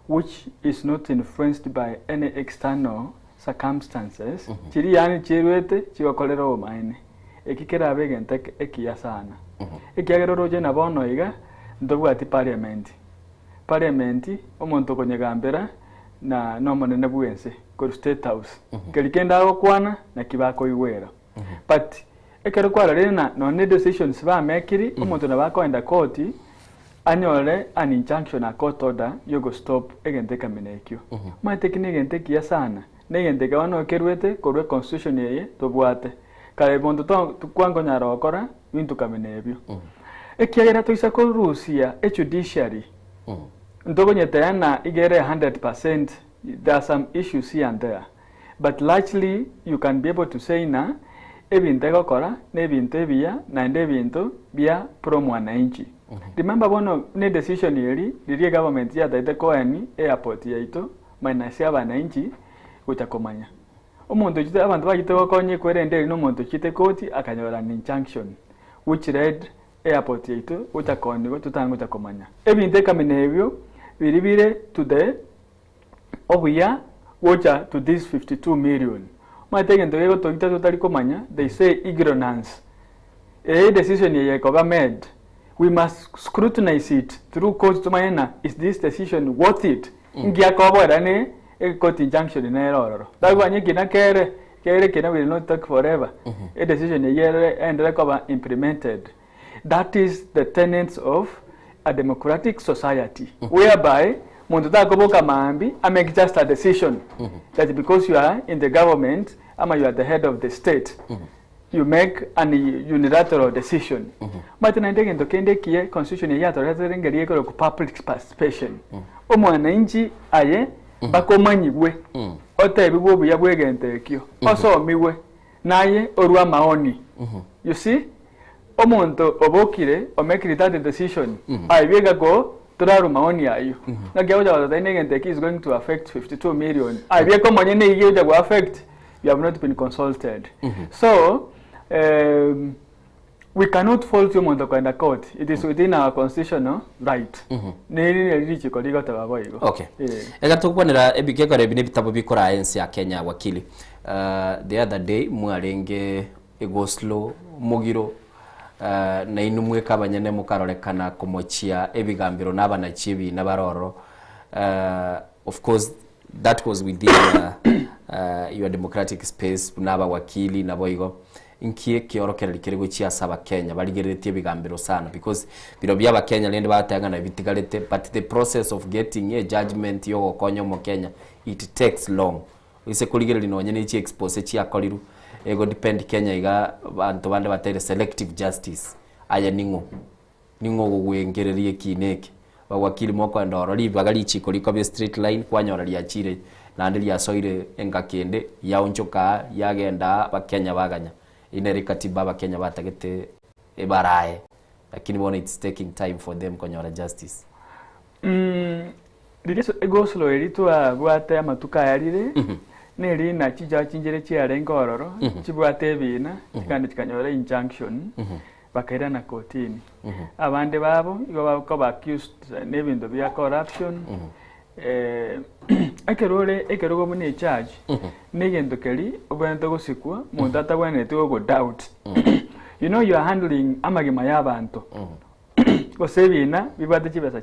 which is not influenced by any external circumstances, chiria yaani chierwete chigokorera obomaene. Eki kerabe egento ekiya sana. Ekiagera oroche na bono iga ntobwati parliament. Parliament omonto okonyegambera na nomonene bwense korwa state house. Keri kende agokwana naki bakoigwera. But ekero kwarorire na nonye ne decisions bamekiri omonto nabo akoenda koti anyore an injunction a court order yogo stop egento ekamina ekio. Omanyete eki negento ekiya sana, negento eke bono kerwete korwa econstitution eye tobwate. Kare monto twankonyara gokora binto kamina ebio. Ekiagera toisa korusia ejudiciary, ntokonyeteana iga ere 100%, there are some issues here and there. But largely you can be able to say ng'a ebinto egokora nebinto ebiya naende ebinto bia pro mwananchi. Remember bono buna edecision eri riria egovernment yatagete koeni airport yaito minus abananchi gocha komanya. Omonto ochete abanto bachete gokonya ekwerende eri nomonto ochete koti akanyora an injunction which led airport yaito gocha koonigwa totanga gocha komanya. Ebinto ekamina ebio biri bire to the obuya gocha to this 52 million. Omanyete egento gegotoita totari komanya, they say ignorance. Eye decision eye ekoba made, we must scrutinize it through court tomanye ng'a is this decision worth it? Nki akoboera ne court injunction nere ororo. Tagwanya ekina kere, kere ekina will not take forever. E decision eyio ere endere koba implemented. That is the tenets of a democratic society whereby monto takoboka maambia a make just a decision that because you are in the government ama you are the head of the state you make an unilateral decision. Omanyete naende egento kende ekiya constitution eye yatoretere ngeri ekorokwa public participation. Omwananchi aye mpaka omanyigwe otebigwe obuya bwa egento ekio osomigwe naye orwe amaoni. You see? Omonto obokire omekire that decision aye bieka ko torarwe maoni ayio naki agocha gototebia negento eki is going to affect 52 million aye bieka omonyene eyio egocha go affect you have not been consulted so um, we cannot fault omonto kogenda court it is within our constitutional right neri neri richiko rigoteba boigo Okay. Eh. Ega togokwanera ebikekora ebi nebitabo bikoraa ense ya Kenya wakili. Uh, the other day mwarenge Egoslo, omogiro, nainwe mweka abanyene mokarorekana komochia ebigambero na abanachi ebiina bare ororo. Of course that was within your democratic space buna abawakili naboigo. Nki ekiorokereri kere gochia ase abakenya barigereretie ebigambero sana because birobio abakenya rende bagoteba ng'a nabitigarete but the process of getting a judgement yogokonya omokenya it takes long. Ase korigereria nonye ne chi expose chiakorirwe, ego depend Kenya iga abanto bande bateire selective justice, aye ning'o? Ning'o ogogwengereria ekina eke? Bagwakiri mokoenda ororo ribaga richiko rikoba estraight line kwanyora riachire naende riasoire engaki ende riaonchoka aa riagenda aa abakenya baganya. Eyio nere ekatiba abakenya batagete ebarae lakini bono it's taking time for them konyora justice. Riria egoslo eria twabwate amatuko aya rire, nerina chijaji nchire chiarenge ororo, chibwate ebiina, chikagenda chikanyora injunction, bakairana kotini. Abande babo igo bakoba accused na ebinto bia corruption, ekero ore ekerogo buna ejudge, na egento keria obwenerete gosikwa, monto atabwenereti gogo doubt. You know you are handling amagima ya abanto. gose ebiina bibwate chibesa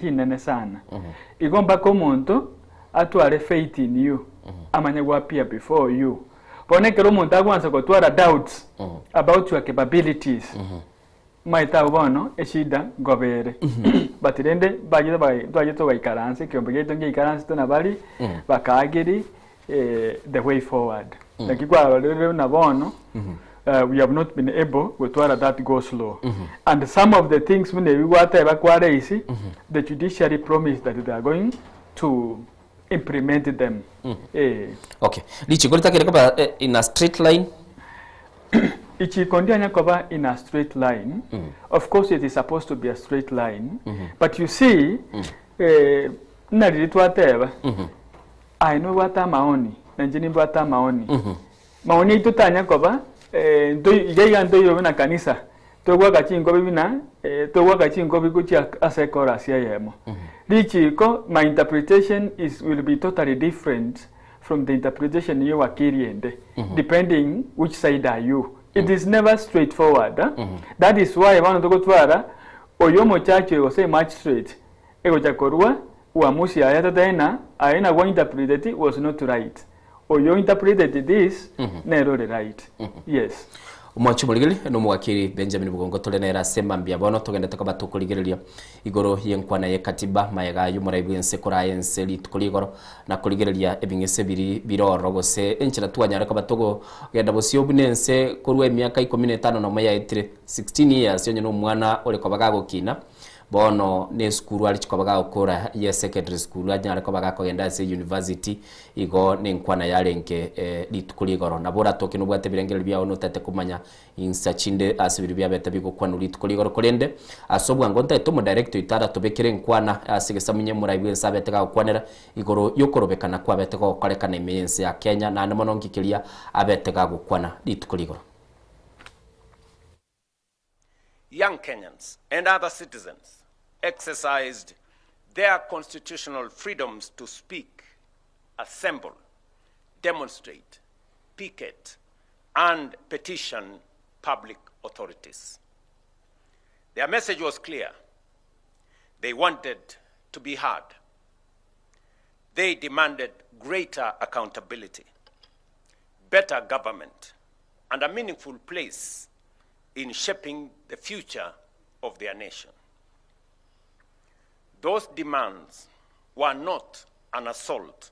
chinene sana. Igo mpaka omonto atware faith in you, amanye go appear before you. Bono ekero omonto agwansa gotwara doubts about your capabilities, omanyete abwo bono eshida nkoba ere. But rende mbachete bagai ntwachete togaikaransa ekeombe giaito ngiaikaransete nabari, bakaagiri the way forward. Naki kwarorire buna bono we have not been able gotwara that go slow. And some of the things buna ebi gwateba kwa raise, the judiciary promised that they are going to implement them. Eh. Okay. Richiko ritakire koba in a straight line. Ichiko ndianya koba in a straight line. Of course it is supposed to be a straight line. But you see, eh, nari twateba, Aye nobwate amaoni. na inche nimbwate amaoni. Maoni aito tanya koba ntoi iga iga ntoirobe buna kanisa, togoaka chinkobi buna togoaka chinkobi gochia ase ekorasi eyemo. Richiko, my interpretation is will be totally different from the interpretation ya owakiri ende, depending which side are you. It is never straight forward. That is why bono togotwara oyo omochache oyo gose emagistrate egocha korwa uamuzi aye totebe ng'a aye nabwo interpreteti was not right. Oyo interpreted this nere ore right. Yes. Omwanchi omorigereria na omowakiri Benjamin Bugongo tore nere ase mambia bono togendete koba tokorigereria igoro y'enkwana y'ekatiba mayega y'omorai bw'ense koraa ense rituko rigoro na korigereria ebing'ese biri bire ororo gose enchera twanyare koba togogenda bosio buna ense korwa emiaka ikomi na etano nomo yaetire 16 years onye nomwana ore koba gagokina Bono nesukuru are chikoba gagokora ye secondary school anyare koba gakogenda ase university igo nenkwana yarenge rituko rigoro. Nabo oratoke nobwate ebirengererio biao notete komanya insa chinde ase biria biabete bigokwanwa rituko rigoro korende ase obwango ntaete omodirector oito aratobekere enkwana ase egesamunye morai bwense abete gagokwanera igoro yokorobekana kwabete gokorekana ime yense ya Kenya naende mono nki keria abete gagokwana rituko rigoro. Young Kenyans and other citizens exercised their constitutional freedoms to speak, assemble, demonstrate, picket, and petition public authorities. Their message was clear. They wanted to be heard. They demanded greater accountability, better government, and a meaningful place in shaping the future of their nation. Those demands were not an assault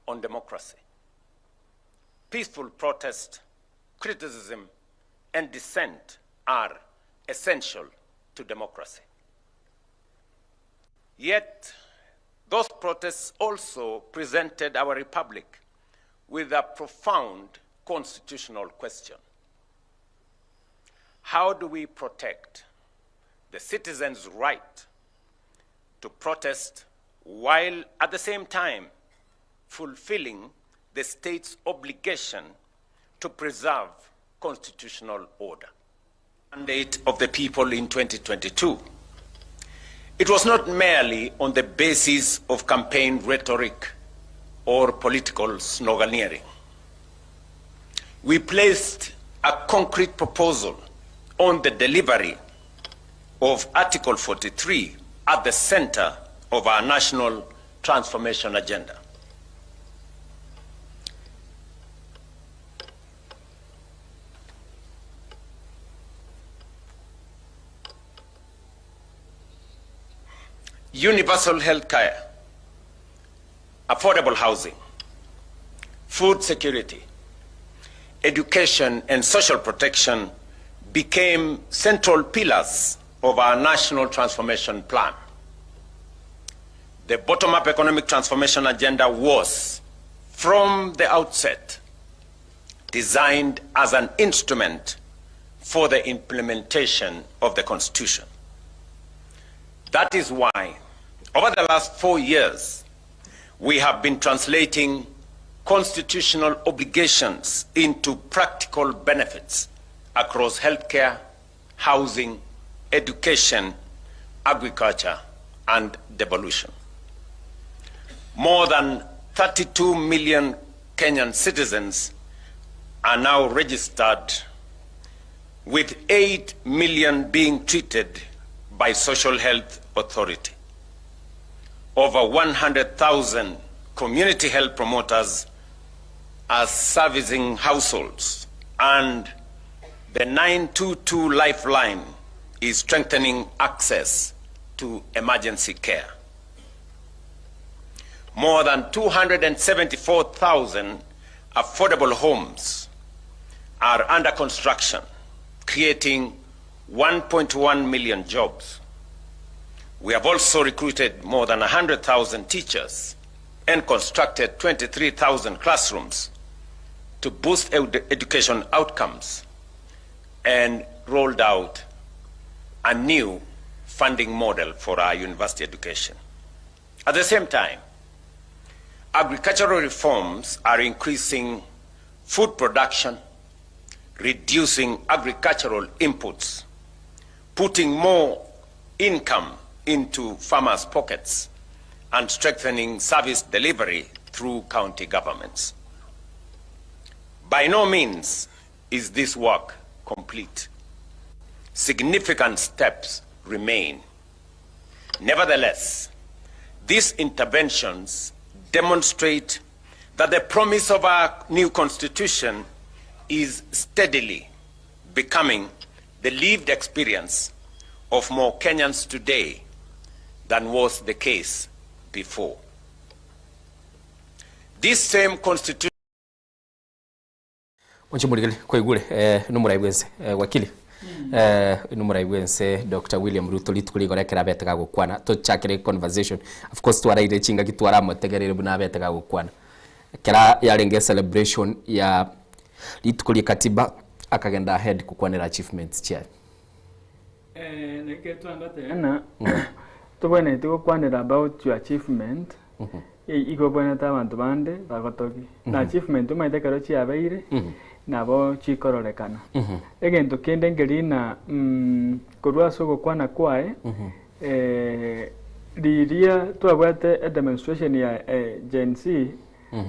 on democracy. Peaceful protest, criticism, and dissent are essential to democracy. Yet, those protests also presented our republic with a profound constitutional question. How do we protect the citizens' right to protest while at the same time fulfilling the state's obligation to preserve constitutional order? Mandate of the people in 2022. It was not merely on the basis of campaign rhetoric or political sloganeering. We placed a concrete proposal on the delivery of Article 43 at the center of our national transformation agenda. Universal health care, affordable housing, food security, education and social protection became central pillars of our national transformation plan. The bottom-up economic transformation agenda was, from the outset, designed as an instrument for the implementation of the Constitution. That is why, over the last 4 years, we have been translating constitutional obligations into practical benefits across healthcare, housing, education, agriculture, and devolution. More than 32 million Kenyan citizens are now registered, with 8 million being treated by Social Health Authority. Over 100,000 community health promoters are servicing households, and the 922 Lifeline is strengthening access to emergency care. More than 274,000 affordable homes are under construction, creating 1.1 million jobs. We have also recruited more than 100,000 teachers and constructed 23,000 classrooms to boost education outcomes and rolled out a new funding model for our university education. At the same time, Agricultural reforms are increasing food production, reducing agricultural inputs, putting more income into farmers' pockets, and strengthening service delivery through county governments. By no means is this work complete. Significant steps remain. Nevertheless, these interventions demonstrate that the promise of our new constitution is steadily becoming the lived experience of more Kenyans today than was the case before. This same constitution Monche morigeri kwaigure eh, nomorai bwense eh, wakili eh, nomorai bwense Dr. William Ruto rituko rigoro ekero abete gagokwana tochakere conversation of course twaraire chingaki twaramotegerere buna abete gagokwana ekera yarenge celebration ya rituko rie katiba akagenda ahead kokwanera achievements chiaye. Eh, neke twangoteba ng'a tobwenereti gokwanera about your achievement, igo obwenerete abanto bande bagotogie. Na achievement omanyete ekero chiabeire, nabo chikororekana. Egento kende nkeri ng'a korwa ase ogokwana kwaye, riria twabwate edemonstration ya Gen Z,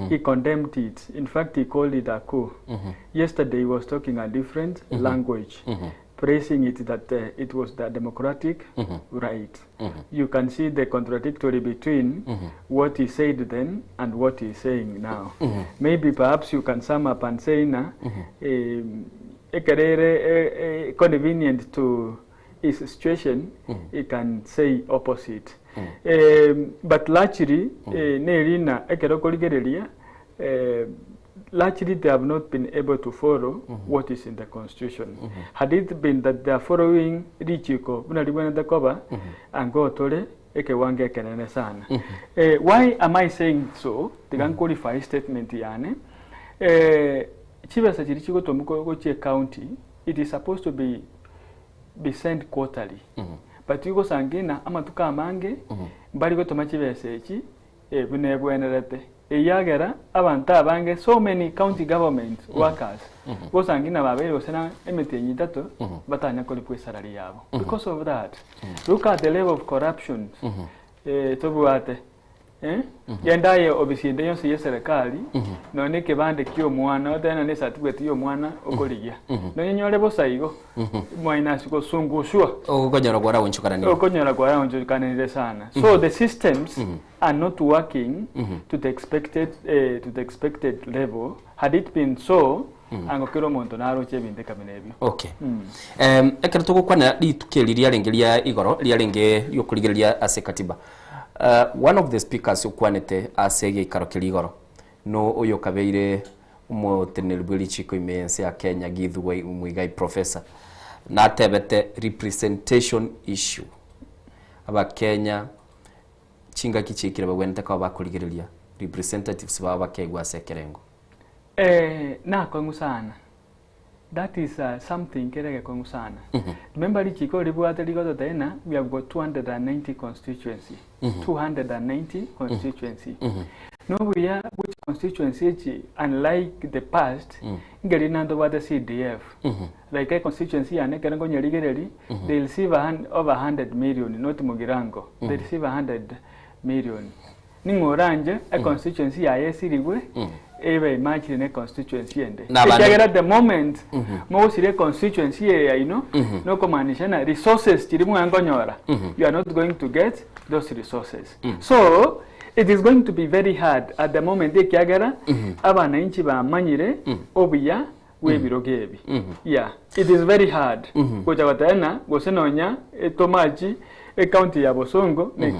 he condemned it, in fact he called it a coup. Yesterday he was talking a different language. Praising it that it was the democratic right. You can see the contradictory between what he said then and what he is saying now. Maybe perhaps you can sum up and say ng'a ekero ere convenient to his situation he can say opposite. But largely neri ng'a ekero okorigereria Largely they have not been able to follow what is in the constitution. Had it been that they are following richiko buna ribwenerete koba, ango tore ekewango ekenene sana. Eh, why am I saying so? Tiga nqualify statement yane. Eh, chibesa chiria chigotomwa gochia ecounty, it is supposed to be be sent quarterly. But igosanga ng'a amatuko amange, mbari gotoma chibesa echi Buna ebwenerete. Ekiagera abanto abange so many county government workers gosangi na babeire gose na emetienyi etato batanya koripwa esalary yabo because of that. Look at the level of corruption tobwate genda aye ofisi ende yonsi ye serikali nonya na ekebande kia omwana otebe nonya na ecertificate ya omwana okorigia nonya onyore bosa igo minus gosungushwa Okonyora kwaraonchokananire. Okonyora kwaraonchokananire sana. So the systems are not working to the expected eh, to the expected level. Had it been so, ango kera omonto naroche ebinto ekabina ebio. Okay. Em, ekero togokwanera rituko eri riarenge ria igoro riarenge riokorigereria ase katiba uh, one of the speakers okwanete ase egeikaro keria igoro no oyokabeire Omoteneneri bwe richiko ime y'ense ya Kenya Githu Muigai Professor natebete representation issue abakenya chingaki chiaikire bagwenerete koba bakorigereria representatives babo bakegwa ase ekerengo. Eh, nakong'u sana. That is something kere egekong'u sana. Remember richiko ribwate rigototebia ng'a we have got 290 constituency. 290 constituency. Nobuya bwe chiconstituency echi unlike the past, nkeri nantobwate CDF. Like econstituency yane ekero nkonyerigereria, they receive a over 100 million, not Mugirango. They receive 100 million. Ning'o oranche econstituency yaye esirigwe ebe emerged ne constituency ende? Na abande- Ekiagera the moment mogosiria econstituency eye yaino nokomaanisha ng'a resources chiria mwangonyora you are not going to get those resources. So it is going to be very hard at the moment ekiagera abananchi bamanyire obuya bw'ebirogo ebi. Yeah, it is very hard gocha goteba ng'a gose nonya etomachi ecounty ya Bosongo ne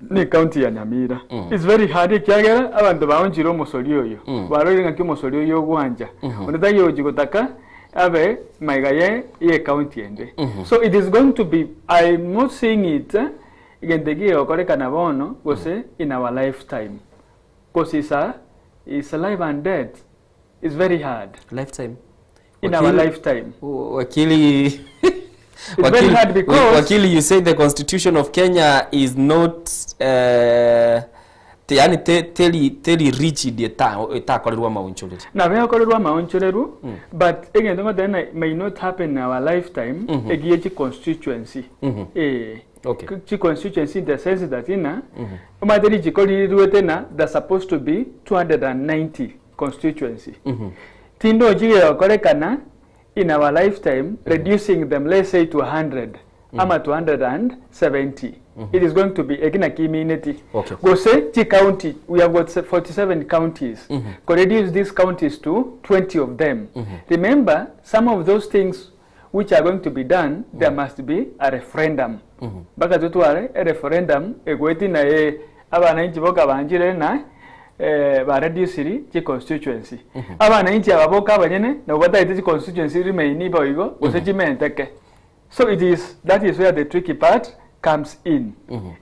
ne ecounty ya Nyamira. It's very hard ekiagera abanto baonchire omosori oyo, barorire ng'aki omosori oyo ogwancha. Onde taiyo ogochi gotaka abe magega ye ye ecounty ende. So it is going to be, I am not seeing it egento eki kegokorekana bono gose in our lifetime. Gose is a is alive and dead. It's very hard. Lifetime. In our lifetime. Wakili, It's very hard because Wakili, you say the constitution of Kenya is not uh, Yaani te teri teri rigid eta etakorerwa amaonchoreri. Nabo egokorerwa amaonchoreru but egento ngoteba ng'a may not happen in our lifetime egiye chi constituency eh. Okay. Chi constituency in the sense that ng'a omanyete richiko riruete ng'a there's supposed to be 290 constituency. Tindochi gegokorekana in our lifetime reducing them let's say to 100 ama to 170 it is going to be eki naki imineti Okay. gose chi county we have got 47 counties ko reduce these counties to 20 of them remember some of those things which are going to be done there must be a referendum mpaka totware e referendum egoeti naye abananchi boka banchire na eh, ba reduciri chi constituency abananchi aba boka abanyene nabo batagete chi constituency remain boigo gose chimenteke so it is that is where the tricky part comes in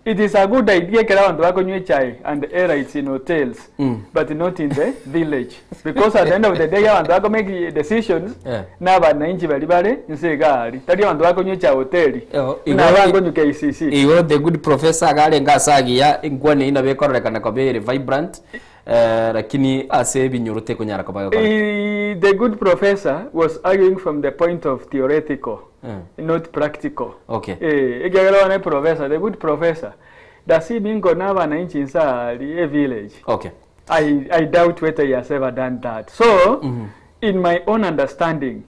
it is a good idea ekero abanto bakonywa echae and air in hotels but not in the village because at the end of the day abanto bako make decisions Yeah. na abananchi bari bare nse iga aria tari abanto bakonywa echae hoteli Igo- buna abangonywa KCC Igo the good professor agarenge ase agiya enkwana eyio nabo ekororekana koba ere vibrant eh, lakini ase ebinyoro tekonyara koba egokora. Eh, the good professor was arguing from the point of theoretical Mm. not practical Okay. Eh, ekiagera bono professor the good professor does he mean kona abananchi nsa ari a village Okay. I, I doubt whether he has ever done that so in my own understanding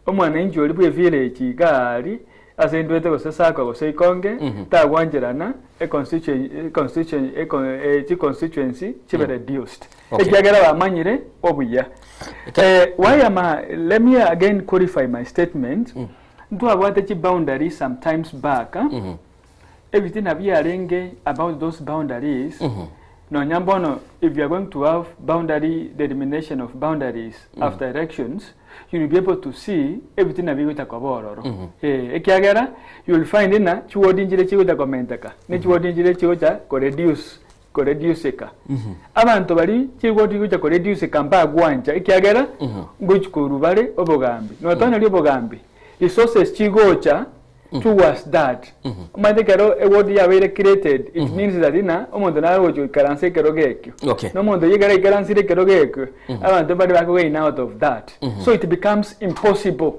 omwananchi ori bwa evillage iga ari ase ndwete gose sacco gose ikonge tagwancherana e constituen- e constituen- e con- eh, chi constituency chibe reduced Okay. ekiagera bamanyire obuya Eh, why am I, let me again qualify my statement ntwabwate chi boundaries sometimes back ah, ebitina biarenge about those boundaries nonya mbono if you are going to have boundary determination of boundaries after elections you will be able to see ebitina bigocha koba ororo eh ekiagera you will find na chiwodi nchire chigocha komenteka ne chiwodi nchire chigocha koreduce koreduceka abanto bari chiwodi chigocha koreduceka mbagwancha ekiagera ngochi korwa bare obogambi notonyori obogambi resources chigocha towards that omanyete ekero eward yabeire created it means that ina omonto nare gocha goikaransa ekero gekio Okay. na omonto oyio ekero aikaransire ekero gekio abanto mbare bakogain out of that so it becomes impossible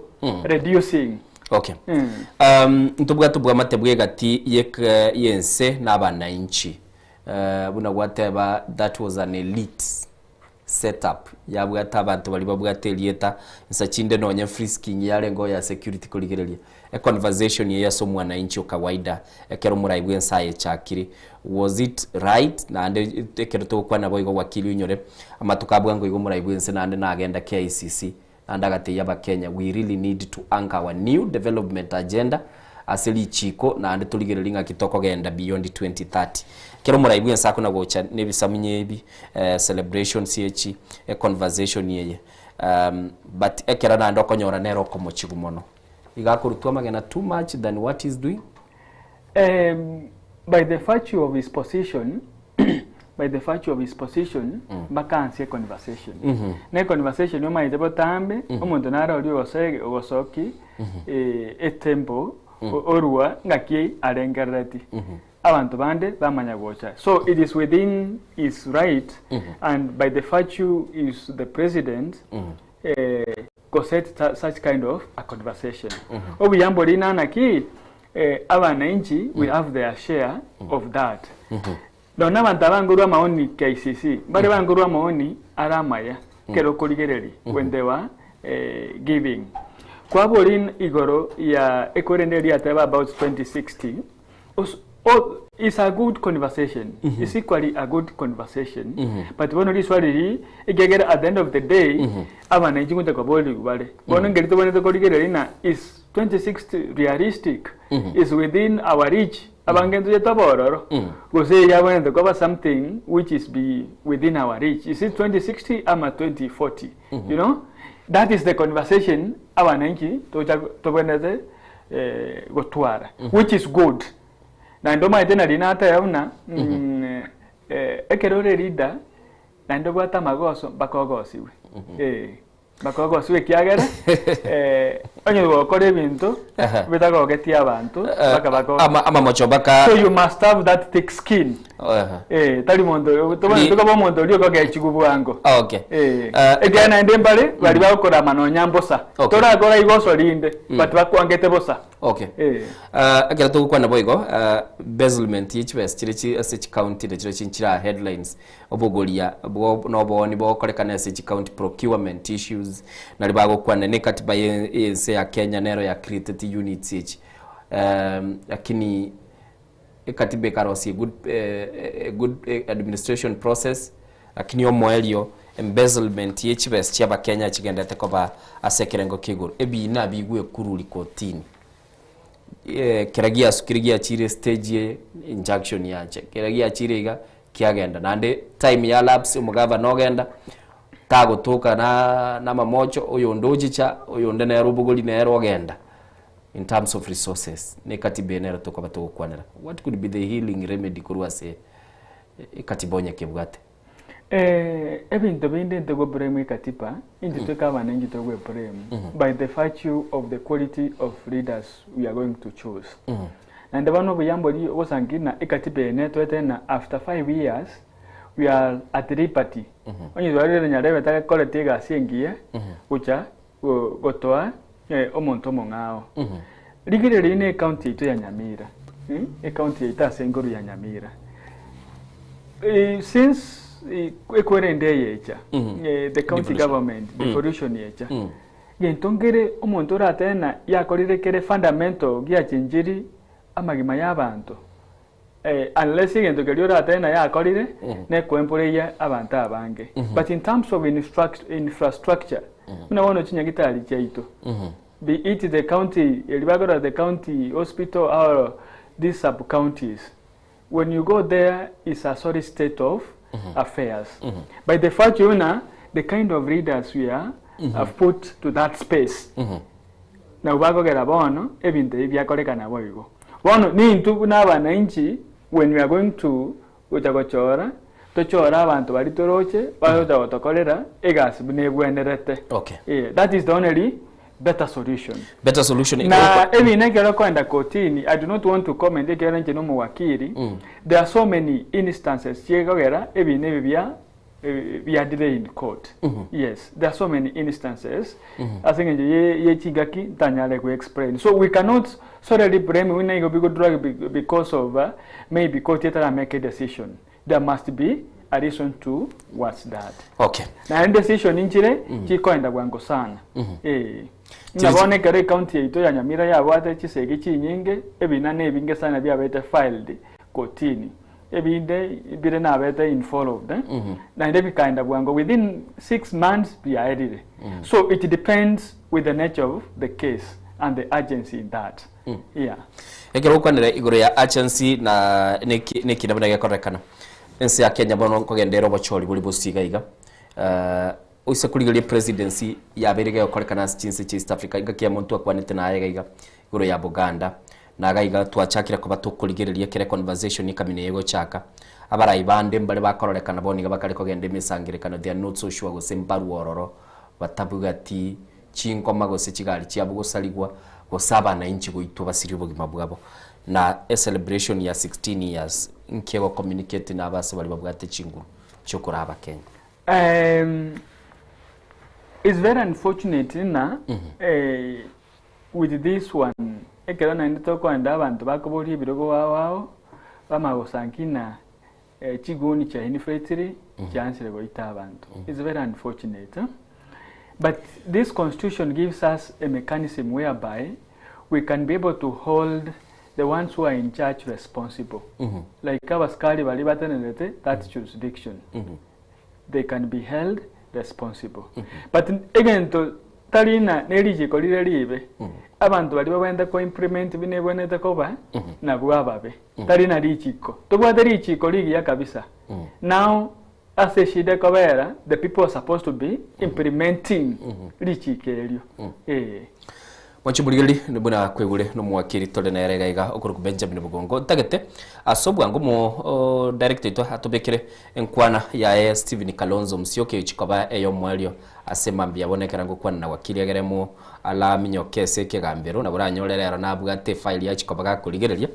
reducing Okay. Mm. Um, ntobwate obwamate bwa egati yek- yense na abananchi uh, buna gwateba that was an elite setup yabwate abanto baria babwate erieta nsa chinde nonye frisking yarenge oya security korigereria e conversation eye ase omwananchi o kawaida ekero omorai bwa ense ayechakire was it right naende ekero togokwana boigo wakili onyore amatuko abwango igo omorai bwa ense naende nagenda KICC naende agatebia abakenya we really need to anchor our new development agenda ase richiko naende torigererie ng'aki tokogenda beyond 2030. Ekero omorai bwa ense akona gocha na ebisamunye ebi eh, celebrations echi, e conversation eye um, but ekero naende okonyora nere okomochigu mono iga akorutwa amagena too much than what he's doing. Um, by the virtue of his position by the virtue of his position bakansie conversation ne conversation omanyete botambe omonto nare oria ogose ogosoki eh, etempo o- orwa ng'aki arengerereti abanto bande bamanya gocha so it is within his right and by the virtue is the president eh, go set ta- such kind of a conversation obuya mbori naki eh, abananchi will have their share of that nona abanto abangorwa amaoni KICC mbare bangorwa amaoni aramaya kero okorigereria when they were eh, giving kwabori igoro ya ekorende riateba about 2060 os, oh, is a good conversation is equally a good conversation but bono riswali ri ekiagera at the end of the day abananchi ngocha kobori bare bono ngeri tobonete korigereria na is 2060 realistic is within our reach abange ntoche tobororo gose yabonete koba something which is be within our reach is it 2060 ama 2040 you know that is the conversation abananchi tocha tobonete eh, gotwara which is good naende omanyete nari nateba buna mm, eh, ekero ore leader naende obwate amagoso mpaka ogosiwe eh. Bakogoswa ekiagera eh, onye gokora ebinto Aha. bitagogetie abanto baka bako Ama- amamocho baka so you must have that thick skin Aha. eh tari monto tobana Ni- tukaba omonto oria okogechigwa bwango Ah, okay eh ekiagera naende mbare bari bagokorama nonya mbosa Okay. torakora igoso rinde Mm. but bakwangete bosa okay eh Uh, ekero togokwana boigo uh, embezzlement ye chibesa chire chi ase chicounty na chire chinchira headlines obogoria bwo nobooni bogokorekana ase chicounty procurement issues nari bagokwana ne katiba ye ense ya Kenya nero ya created units echi um, lakini ekatiba ekarosia a good, eh, a good eh, administration process lakini omoerio embezzlement ye chibesa chia abakenya chigendete koba ase ekerengo kia igoro ebina bigwe kururi kotini eh, kera giasukire giachire stage ye injunction yacha kera giachire iga kiagenda naende time ya lapse omogavana ogenda tagotoka na na amamocho oyo onde ochicha oyo onde nere obogori nere ogenda in terms of resources na ekatiba eye nero tokoba togokwanera what could be the healing remedy korwa ase ekatiba onye kebwate Eh, ebinto binde ntogo blame ekatiba inche tweka abana inche togwe blame by the virtue of the quality of leaders we are going to choose naende bono obuya mbori ogosangi na ekatiba eye netwete na after 5 years we are at liberty onye twarire nyarebe takoreti egasi engiya gocha go- gotoa eh, omonto omong'ao rigereria ne ecounty yaito ya Nyamira eh, ecounty yaito ase engoru ya Nyamira eh, since eh, ekwerende eyecha eh, the county Devolution. government devolution yecha gento nkere omonto oratena yakorire kere fundamental giachenjiri amagima ya abanto eh, unless egento keria oratena yakorire nekwemporeia abanto abange but in terms of infrastructure buna bono chinyagitari chiaito be it the county eribagora the county hospital or these sub counties when you go there it's a sorry state of affairs by the fact you know the kind of leaders we are have put to that space na bagogera bono ebinto ebi biakorekana boigo bono nintu buna abananchi when we are going to gocha gochora tochora abanto bari toroche bagocha gotokorera egasi buna ebwenerete okay yeah, that is the only better solution better solution na ebintu ekero kwenda kotini i do not want to comment ekero inche na omowakiri there are so many instances chiekogera ebintu ebi bia eh, bia delay in court yes there are so many instances ase eng'encho ye ye chingaki ntanyare ku explain so we cannot solely blame wina igo bigo drag because of maybe court etara make a decision there must be a reason to what's that okay na decision inchire chikoenda bwango sana eh nabone kare county yaito ya Nyamira yabwate chisegi chinyinge ebina nebinge sana byabete filed kotini ebinde bire nabete involved eh? naende bikaenda bwango within 6 months byaerire so it depends with the nature of the case and the urgency in that yeah ekero gokwanera igoro ya urgency na nekina buna gekorekana ense ya Kenya bono nkogendera obochori bori bosiga iga uh, oise kurigeria presidency yabeire gegokorekana ase chinse chia East Africa iga kia monto akwanete naye iga iga igoro ya Buganda naga iga twachakire koba tokorigereria kere conversation ikamina egochaka abarai bande mbare bakororekana bono iga bakare kogenda emisangerekano they are not so sure gose mbaru ororo batabugati chinkoma gose chigari chiabo gosarigwa gose abananchi goitwa basirie obogima bwabo na a celebration ya 16 years nkiego communicate na abase bari babwate chinguru chiokora Kenya It's very unfortunate na eh, with this one ekero naende tokoenda abanto bakoboria ebirogo wao wao bamagosankina eh, chiguni chia infiltrate chiansire goita abantu it's very unfortunate eh? but this constitution gives us a mechanism whereby we can be able to hold the ones who are in charge responsible like abasikari bari batenerete that jurisdiction they can be held responsible but again to tarina nerijiko rire ribe abantu bari babwende ko implement binebwenete koba nabwo ababe tarina richiko tobwate richiko rigiya kabisa now as a shida kobera the people are supposed to be implementing richiko erio eh. Mwanche omorigereria, buna kwaigure nomowakiri tore nere iga iga okorokwa Benjamin Bogongo, ntagete ase obwango omo director oito atobekere enkwana yaye Stephen Kalonzo Musyoka eyochia koba eyomoerio ase mambia bono ekero ngokwana na wakili egere mo alaminyoke ase ekegambero nabo oranyore rero nabwate efile yachia koba gakorigereria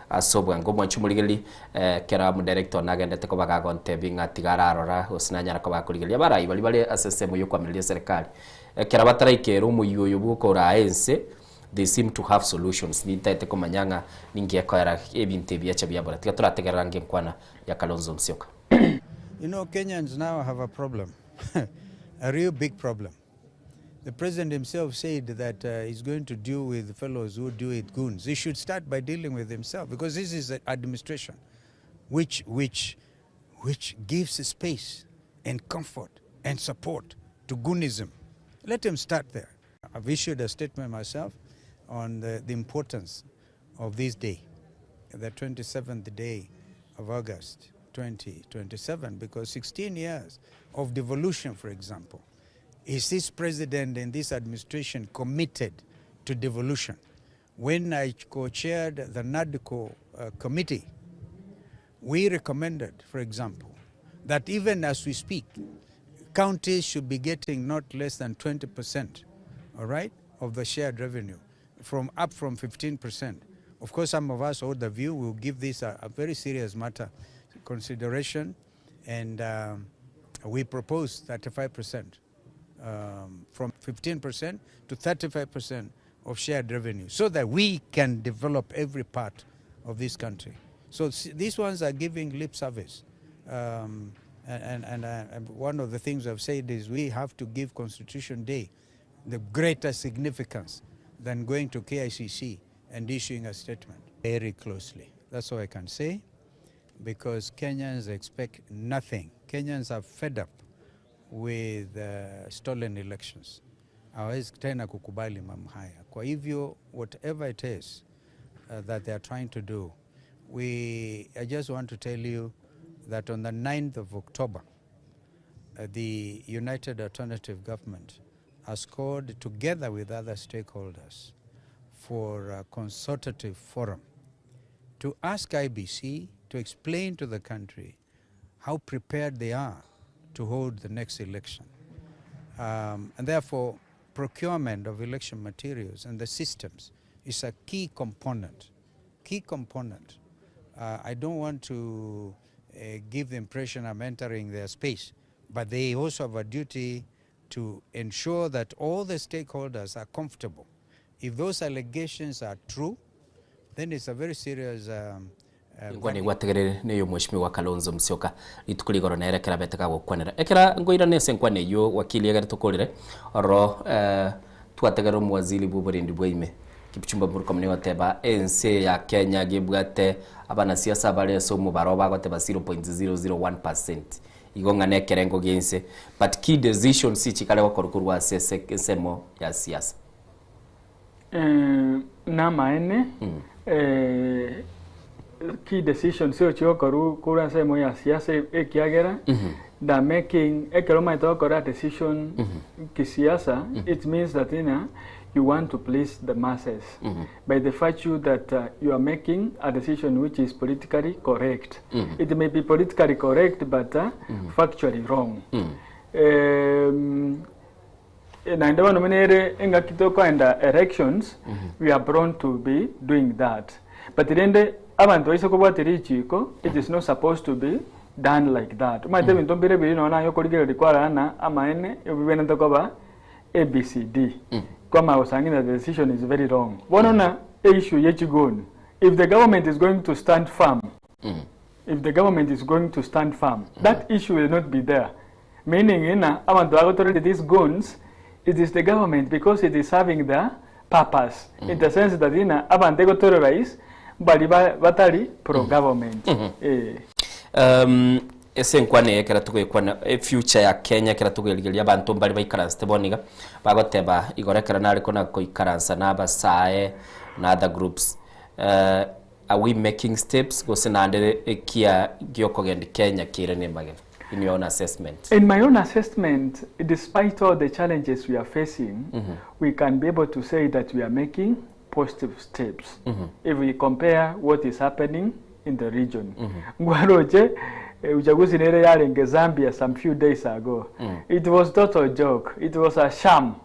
ase obwango. Mwanche omorigereria ekero omo director one agendete koba gagontebia ng'a tiga ararora gose nanyara koba gakorigereria abarai baria bare ase ensemo yokoamireria eserekari. Ekero bataraikera omoyio oyo bw'okoraa ense, they seem to have solutions. Nintaete komanya ng'a ninki ekoera ebinto ebi biacha biabora. Tiga torategerera ange enkwana ya Kalonzo Musyoka. You know, Kenyans now have a problem, a real big problem. The president himself said that uh, he's going to deal with fellows who do it goons. He should start by dealing with himself because this is an administration which, which, which gives space and comfort and support to goonism. Let him start there. I've issued a statement myself on the, the importance of this day, the 27th day of August 2027, because 16 years of devolution, for example, is this president and this administration committed to devolution? When I co-chaired the NADCO committee, we recommended, for example, that even as we speak, counties should be getting not less than 20%, all right, of the shared revenue, from up from 15%. Of course, some of us hold the view we'll give this a, a very serious matter consideration, and we propose 35%, from 15% to 35% of shared revenue, so that we can develop every part of this country. So these ones are giving lip service. And one of the things I've said is we have to give Constitution Day the greater significance than going to KICC and issuing a statement. Very closely. That's all I can say, because Kenyans expect nothing. Kenyans are fed up with stolen elections. Hawawezi tena kukubali mambo haya. Kwa hivyo, whatever it is that they are trying to do, I just want to tell you that on the 9th of October, the United Alternative Government has called together with other stakeholders for a consultative forum to ask IEBC to explain to the country how prepared they are to hold the next election. And therefore, procurement of election materials and the systems is a key component. Key component. I don't want to give the impression I'm entering their space, but they also have a duty to ensure that all the stakeholders are comfortable. If those allegations are true, then it's a very serious Ngwane gwategerere neyo Mheshimiwa Kalonzo Musyoka rituko rigoro nere ekero abete kagokwanera ekera ngoirane ase enkwana eywo wakili egere tokorere oro twategerera omowaziri bwa oborendi bwa ime Kipchumba Murkomen nigo agoteba ense ya Kenya gebwate abanasiasa bare ase omobaro bagoteba 0.001% igo ng'a nekerengo gia ense but key decisions chikare gokorwa korwa ase ase ensemo ya siasa. Namaene, key decisions ochi gokorwa korwa ensemo ya siasa ekiagera the making ekero omanyete gokora decision kisiasa it means that ng'a you want to please the masses by the virtue that you are making a decision which is politically correct. It may be politically correct but factually wrong. Naende bono buna ere engaki tokoenda elections, we are prone to be doing that. But rende abanto baise kobwatia richiko, it is not supposed to be done like that. Omanyete ebinto mbire biri nonya naye okorigereria kwarora ng'a amaene ebibenerete koba ABCD. Kwamanya gosanga ng'a the decision is very wrong. Bono na issue ye chigoni, if the government is going to stand firm, if the government is going to stand firm, that issue will not be there. Meaning ng'a abanto bagotoreria these goons, it is the government because it is serving the purpose. In the sense that ng'a abanto egoterrorize mbari batari pro government. Eh. Ase enkwana eye ekero togoekwana efuture ya Kenya ekero togoerigereria abanto mbare baikaransete bono iga bagoteba igoro ekero nare kona koikaransa na abasae na other groups are we making steps gose naende ekia giokogenda Kenya kere na emagena? In your own assessment. In my own assessment, despite all the challenges we are facing, we can be able to say that we are making positive steps if we compare what is happening in the region. Ngwaroche uchaguzi nere yarenge Zambia some few days ago. It was total joke. It was a sham.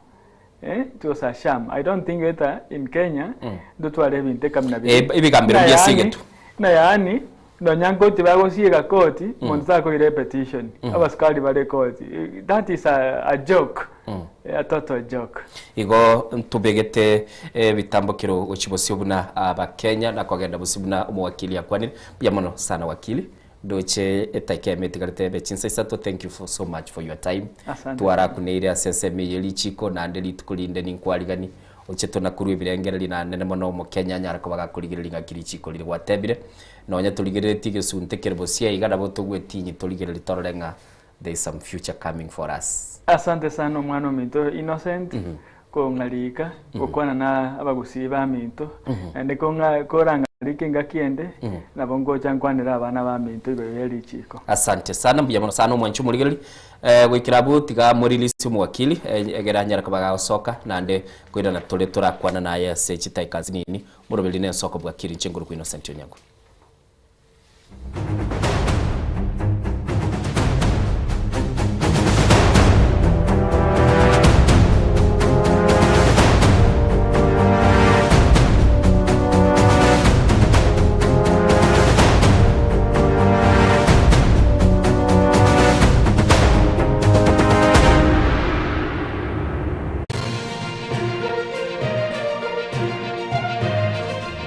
Eh? It was a sham. I don't think that in Kenya ndotware ebinto ekamina Ebigambero biasigetwe. Na yaani nonya nkoti bagosiega koti monto takoira epetition abasikari bare koti. That is a joke. A total joke. Igo ntubegete ebitambokero gochi bosio buna abakenya na kogenda bosio buna omowakili akwanire. Mbuya mono sana wakili. Ndoche etaika eme etigarete ebe chinsa isato. Thank you for so much for your time. Asante. Twarakuneire ase ensemo eye richiko naende rituko rinde ninkwarigani oche tonakorwa ebirengererio naende mono omokenya anyare koba gakorigereria ng'aki richiko rire gwatebire nonya torigereretie egesunte kere bosie iga nabo togwetinyi torigereria torore ng'a there is some future coming for us. Asante sana omwana ominto Innocent kong'arika gokwana na abagusii baminto naende kong'a korang'arike engaki ende nabo ngocha nkwanere abana baminto igoro ye richiko. Asante sana mbuya mono sana omwanchi omorigereri eh, goikera abwo tiga morilisi omowakili eh, egere anyare koba gagosoka naende koirana tore torakwana naye ase chitaika nsinini moroberi na ensoko bwakiri inche nkorokwa Innocent Onyango.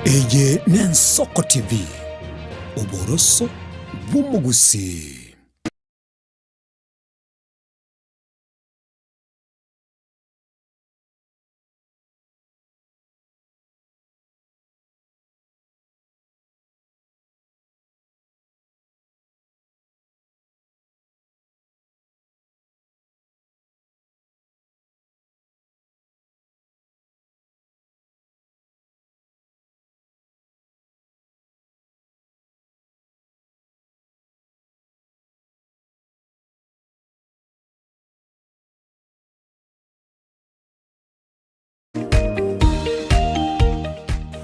Eye n'Ensoko TV, oboroso bw'omogusii.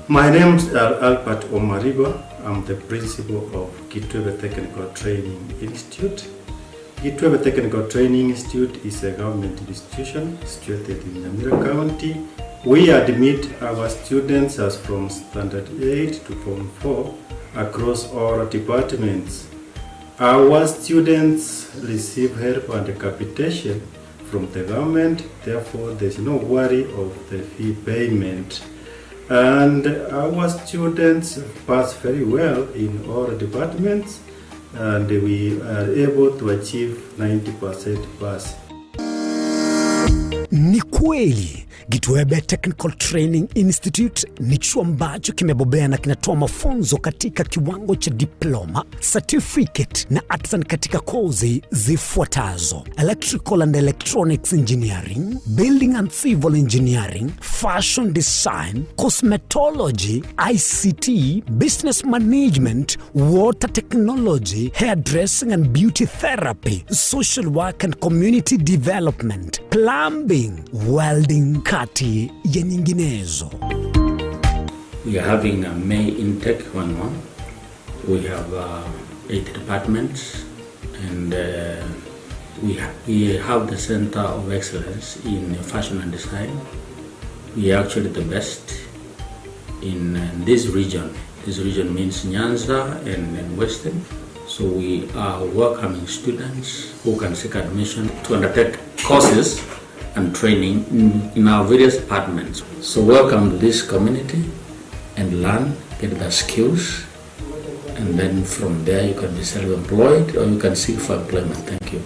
My name is Albert Omariba. I'm the principal of Kitwebe Technical Training Institute. Kitwebe Technical Training Institute is a government institution situated in Nyamira County. We admit our students as from Standard 8 to Form 4 across all departments. Our students receive help and capitation from the government, therefore there's no worry of the fee payment. And our students pass very well in all departments, and we are able to achieve 90% pass. Ni kweli Gitwebe Technical Training Institute ni chuo ambacho kimebobea na kinatoa mafunzo katika kiwango cha diploma, certificate na artisan katika kozi zifuatazo: Electrical and Electronics Engineering, Building and Civil Engineering, Fashion Design, Cosmetology, ICT, Business Management, Water Technology, Hairdressing and Beauty Therapy, Social Work and Community Development, Plumbing, Welding, kati ya nyinginezo. We are having a May intake 1-1. We have 8 departments, and we have the Center of Excellence in Fashion and Design. We are actually the best in this region. This region means Nyanza and Western. So we are welcoming students who can seek admission to undertake courses and training in our various departments. So welcome to this community and learn, get the skills, and then from there you can be self-employed or you can seek for employment. Thank you.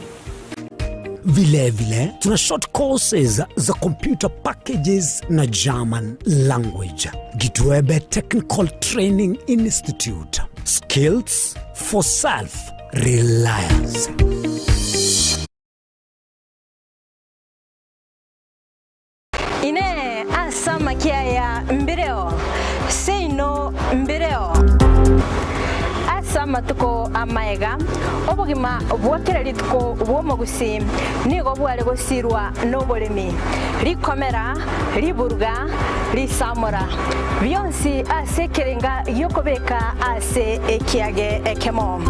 Vile vile tuna short courses za computer packages na German language. Gitwebe Technical Training Institute. Skills for self-reliance. Inee! Ase amakia aya mbireo? Seino mbireo. Ase. Amatuko amaega, obogima bwa kera rituko bw'omogusii nigo bware gosirwa noboremi, rikomera, riburuga, risamora, bionsi ase ekerenga gi'okobeka ase ekiage ekemo.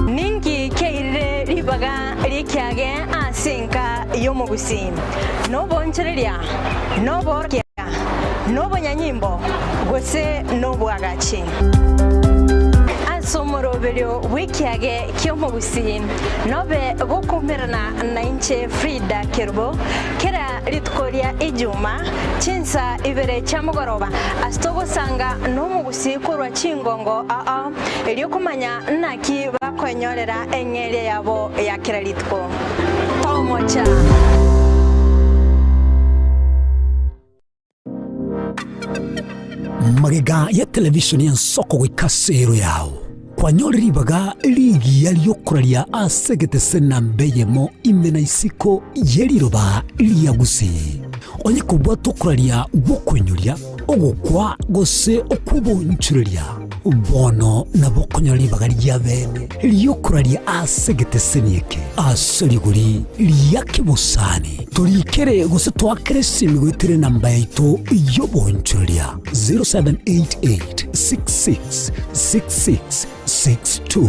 Ninki kiairire ribaga ri'ekiage ase enka y'omogusii? Nobonchoreria, noborokia, nobonyanyimbo, gose nobwagachi? Ase omoroberio bw'ekiage ki'omogusii nobe gokoumerana nainche Frida Kerubo kera rituko ria Ijuma chinsa ibere chia mogoroba ase togosanga nomogusii korwa chingongo ao erio komanya naki bakoenyorera eng'eria yabo ya kera rituko. Tomocha! Magega ya televishoni y'ensoko goika ase ero yao, kwanyore ribaga rigiya ri'okoraria ase egetese namba eyemo ime na isiko ye riroba ria Gusii. Onye kobwate okoraria gw'okoinyoria, ogokwa gose okw'obonchoreria, Bono nabo okonyora ribaga ria bene ri'okoraria ase egeteseni eke ase rigori ria kebosani. Torikere gose toakere esimi goetera enamba yaito y'obonchoreria 0788 66 66 62.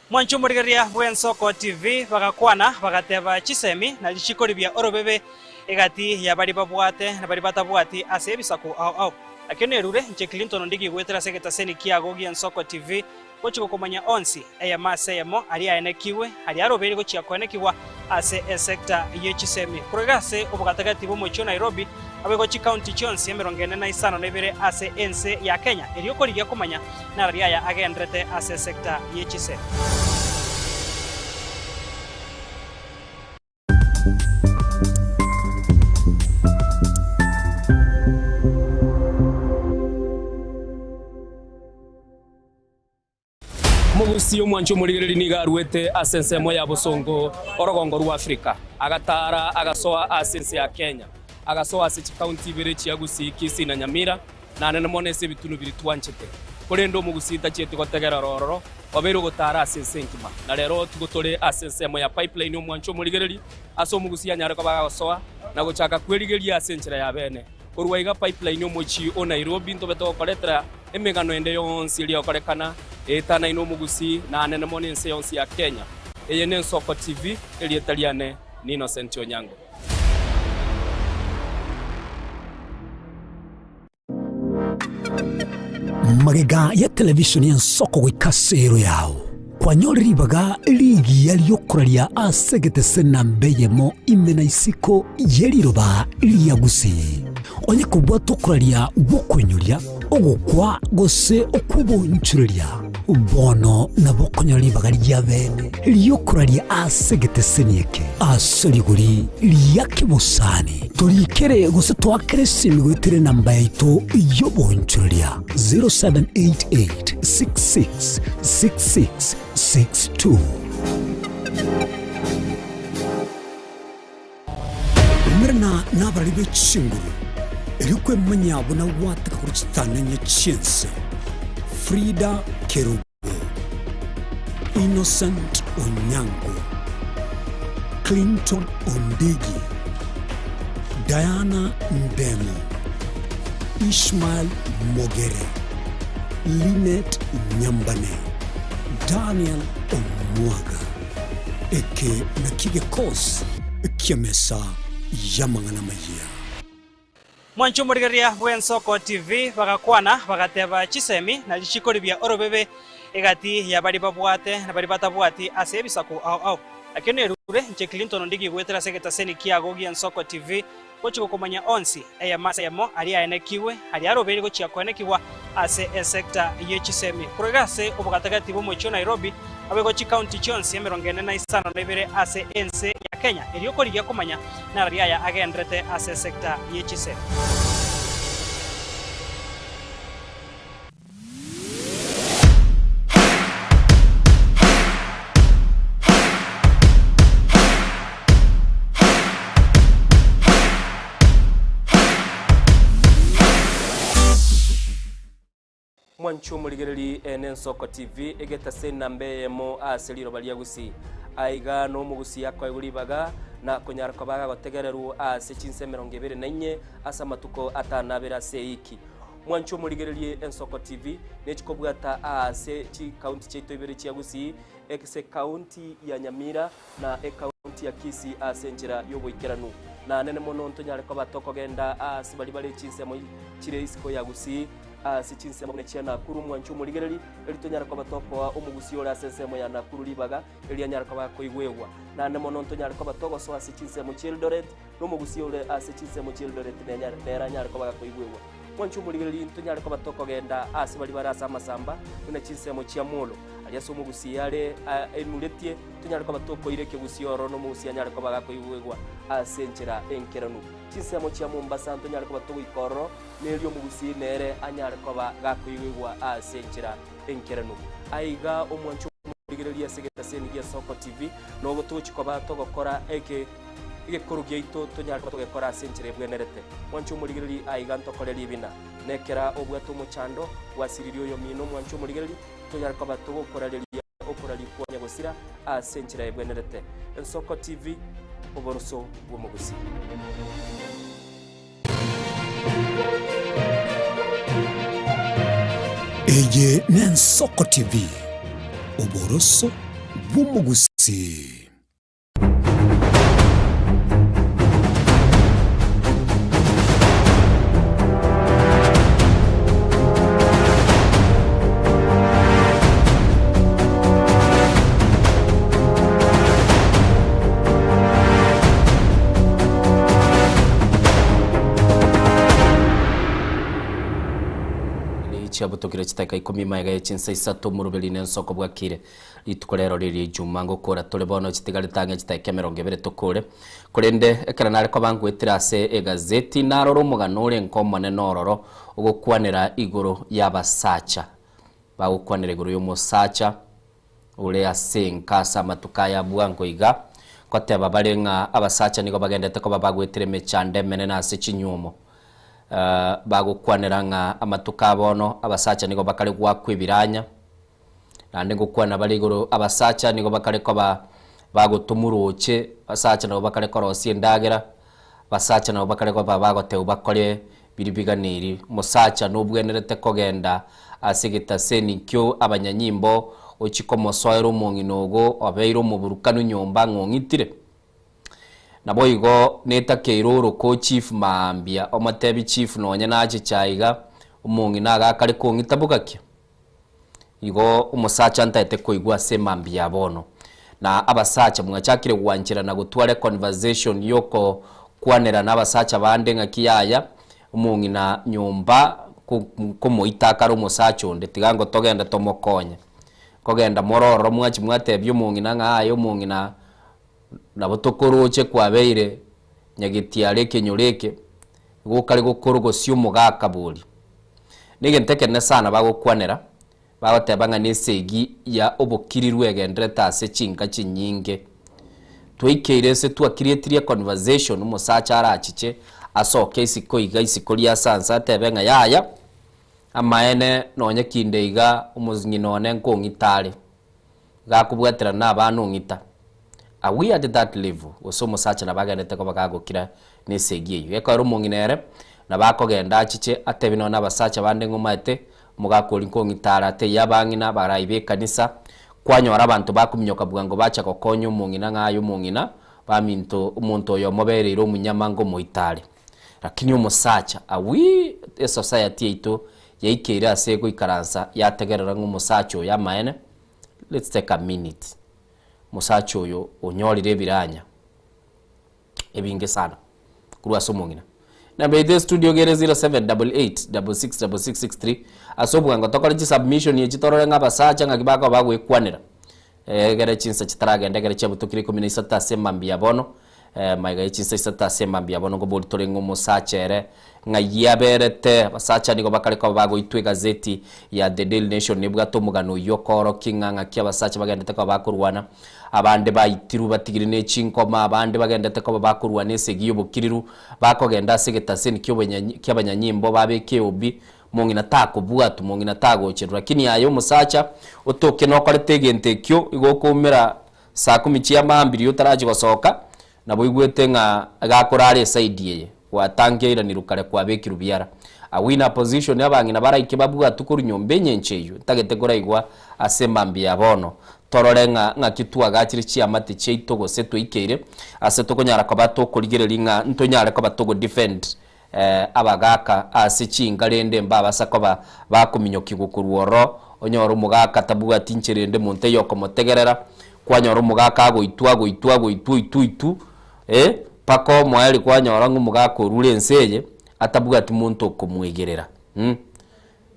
Mwanche omorigereria bw'Ensoko TV bagakwana, bagateba chisemi na richiko ribia orobebe egati ya baria babwate na baria batabwati ase ebisaku ao ao. Nakio nerure inche Clinton Ondigi goetera ase egetaseni kiago gi'Ensoko TV gochia gokomanya onsi, eyemo ase eyemo, aria aenekigwe, aria arobeire gochia koenekigwa ase esecta ye chisemi. Korwa iga ase obogatagati bw'omochie o Nairobi, abego chikaunti chionsi 45 ase ense ya Kenya, erio korigia komanya Narari aya agenderete ase esecta ye chise. Mogusi omwanchi omorigereria nigo aruete ase ensemo ya bosongo orogongo rwa Afrika, agataara agasoa ase ense ya Kenya, agasoa ase chikaunti ibere chia Gusii, Kisii na Nyamira, Nanene mono ase ebitunu biria twanchete. Korende omogusii tachieti gotegerera ororo, obeire ogotaara ase ense engima. Na rero tigo tore ase ensemo ya pipeline omwancho omorigereria, ase omogusii anyare koba agosoa na gochaka kwerigeria ase enchera ya bene. Korwa iga pipeline omochie o Nairobi ntobe togokoretera emegano ende yonsi eria egokorekana eetanaine omogusii nanene mono ense yonsi ya Kenya. Eye n'Ensoko TV, erieta riane ni Innocent Onyango. Magega ya televishoni y'ensoko goika ase ero yao, kwanyore ribaga rigiya ri'okoraria ase egetese namba eyemo ime na isiko ye riroba ria Gusii. Onye kobwate okoraria gw'okoinyoria, ogokwa gose okw'obonchoreria, Bono nabo okonyora ribaga ria bene ri'okoraria ase egeteseni eke ase rigori ria kebosani. Torikere gose toakere esimi goetera enamba yaito y'obonchoreria 0788 66 66 62. Umerana nabarari be chinguru, erio kwemanya buna gwateka korwa chitananya chi'ense. Frida Kerubo, Innocent Onyango, Clinton Ondigi, Diana Ndemo, Ishmael Mogere, Linet Nyambane, Daniel Omwaga. Eke nakio gekosi ki'emesa y'amang'ana amayia. Mwanche omorigereria bw'Ensoko TV bagakwana, bagateba chisemi na richiko ribia orobebe egati ya baria babwate na baria batabwati ase ebisaku ao ao. Nakio nerure inche Clinton Ondigi goetera ase egetaseni kiago gi'Ensoko TV Gochia gokomanya onsi, eyemo ase eyemo, aria aenekigwe, aria arobeire gochia koenekigwa ase esecta ye chisemi. Korwa iga ase obogatagati bw'omochie o Nairobi, abego chikaunti chionsi 45 ase ense ya Kenya, erio korigia komanya narari aya agenderete ase esecta ye chisemi. Mwanche omorigereri ene Ensoko TV egetase enamba eyemo ase riroba ria Gusii. Aiga nomogusii akoegwa ribaga na konyara koba agagotegererwa ase chinsa 24 ase amatuko atano abere ase eiki. Mwanche omorigererie Ensoko TV nechikobwata aase chikaunti chiaito ibere chia Gusii, ase ekaunti ya Nyamira na ekaunti ya Kisii ase enchera y'oboikeranu. Nanene mono ntonyare koba tokogenda aase baria bare chinsemo chire isiko ya Gusii, ase chinsemo buna chia Nakuru, mwanche omorigereri, erio tonyare koba tokoa omogusii ore ase ensemo ya Nakuru ribaga, erio anyare koba akoigwegwa. Naende mono ntonyare koba togosoa ase chinsemo chi'Eldoret, na omogusii ore ase chinsemo chi'Eldoret nere anyare koba gakoigwegwa. Mwanche omorigereri, ntonyare koba tokogenda aase baria bare ase amasamba, buna chinsemo chia Molo, aria ase omogusii are aimuretie, tonyare koba tokoira ekegusii ororo na omogusii anyare koba gakoigwegwa ase enchera enkeranu. Chinsemo chia Mombasa ntonyare koba togoika ororo, na erio omogusii nere anyare koba gakoigwegwa ase enchera enkeranu. Aiga omwanche omorigereria ase egetaseni gia Soko TV, nogo togochi koba togokora eke egekoro giaito tonyare koba togekora ase enchera ebwenerete. Mwanche omorigereria aiga ntokore ribina. Nekera obwate omochando, gwasiririe oyomino omwanche omorigereria, tonyare koba togokorareria okoraria kwa nyagosira ase enchera ebwenerete. Ensoko TV, oboroso bw'omogusii. Eye n'Ensoko TV, oboroso bw'omogusii. Chiabutokire chitaka ikomi maega ye chinsa isato omoroberi na ensoko bwakire rituko rero riria ijuma ngokora tore bono chitigarete ang'e chitaka 20 tokore korende ekero nare koba ngoetera ase egazeti narora omogano ore nka omonene ororo ogokwanera igoro y'abasacha bagokwanera igoro y'omosacha ore ase enka ase amatuko aya bwango iga, ngoteba bare ng'a abasacha nigo bagendete koba bagwetire emechando emenene ase chinyuomo. Bagokwanera ng'a amatuko a bono abasacha nigo bakare goakwa ebiranya, naende ngokwana bare igoro abasacha nigo bakare koba bagotomwa roche, abasacha nabo bakare korosia endagera, abasacha nabo bakare koba bagotebwa bakore Biria biganeiri, omosacha nobwenerete kogenda ase egetaseni kio abanyanyimbo ochie komosoera omong'ina ogo obeire omoburukanu nyomba ng'a ong'itire. Naboigo netakeire oroke ochief maambia omotebi chief nonye nachiche aiga omong'ina agakare kong'ita bogakia. Igo omosacha ntaete koigwa ase emambia ya bono. Na abasacha mwachakire gwancherana gotwara econversation yokokwanera na abasacha bande ng'aki yaya, omong'ina nyomba nkomoita akare omosacha onde, tiga ngo togende tomokonye. Kogenda more ororo mwachi mwatebia omong'ina ng'a aye omong'ina nabo tokoroche kwabeire nyagetiara ekenyoro eke, igo okare gokorogosia omogaka bori. Negento ekenene sana bagokwanera, bagoteba ng'a nesegi ya obokiriru egenderete ase chinka chinyinge. Twaikeire ase twakirietirie econversation omosacha arachiche asoke isiko iga isiko ria sansa atebe ng'a yaya, amaene nonye kinde iga omong'ina one nkong'ita are, gakobwaterana na abana ong'ita. Are we at that level? Gose omosacha nabo agenderete koba gagokira nesegi eyio. Ekero omong'ina ere, nabo akogenda achiche atebie nonya na abasacha bande ng'a omaete, omogaka oria nkong'ita are atebie abang'ina abarai ba ekanisa, kwanyora abanto bakominyoka bwango bacha gokonya omong'ina ng'a aye omong'ina, baminto omonto oyo omobereire omonyama ngomoita are. Lakini omosacha, are we esociety yaito yaikeire ase egoikaransa yategerera ng'a omosacha oyo amaene, let's take a minute. Omosacha oyo onyorire ebiranya ebinge sana korwa ase omong'ina. Namba yaito ya studio iga ere 0788666663 ase obwango tokore chisubmission echi torore ng'a abasacha ng'aki bakoba bagoekwanera egere chinsa chitaragenda egere chiabutokire ikomi na isato ase emambia ya bono Magega ye chinsa isato ase emambia bono nkobori tore ng'a omosacha ere ng'ai aberete. Abasacha nigo bakare koba bagoitwa egazeti ya The Daily Nation nebwate omogano oyio okoorokia ng'a ng'aki abasacha bagendete koba bakorwana. Abande baitirwe batigire ne chinkoma, abande bagendete koba bakorwana esegi y'obokiriru, bakogenda ase egetaseni ki'obonyany ki'abanyanyimbo babeka eobi. Omong'ina takobwatwa, omong'ina tagocherwa. Lakini aye omosacha otoke nokorete egento ekio, igo okoumera saa kumi chia maambia riria otarachia gosoka, nabo oigwete ng'a iga akorara eside eye, gwatangeiranirwe kare kwabekirwe biara. Agwo in a position abang'ina baraike babwatwe korwa nyomba enyencho eywo, ntagete koraigwa ase emambia ya bono, torore ng'a ng'aki twagachire chiamate chiaito gose twaikeire ase tokonyara koba tokorigereria ng'a ntonyare koba togo defend abagaka ase chinka rende mbabasa koba bakominyokigwa korwa ororo, onyore omogaka tabwati inchera ende monto eyokomotegerera, kwanyora omogaka agoitwa agoitwa agoitwa oitwa oitwa eh, mpaka omoerio kwanyora ng'a omogaka orure ense eye atabwati monto okomwegerera mh.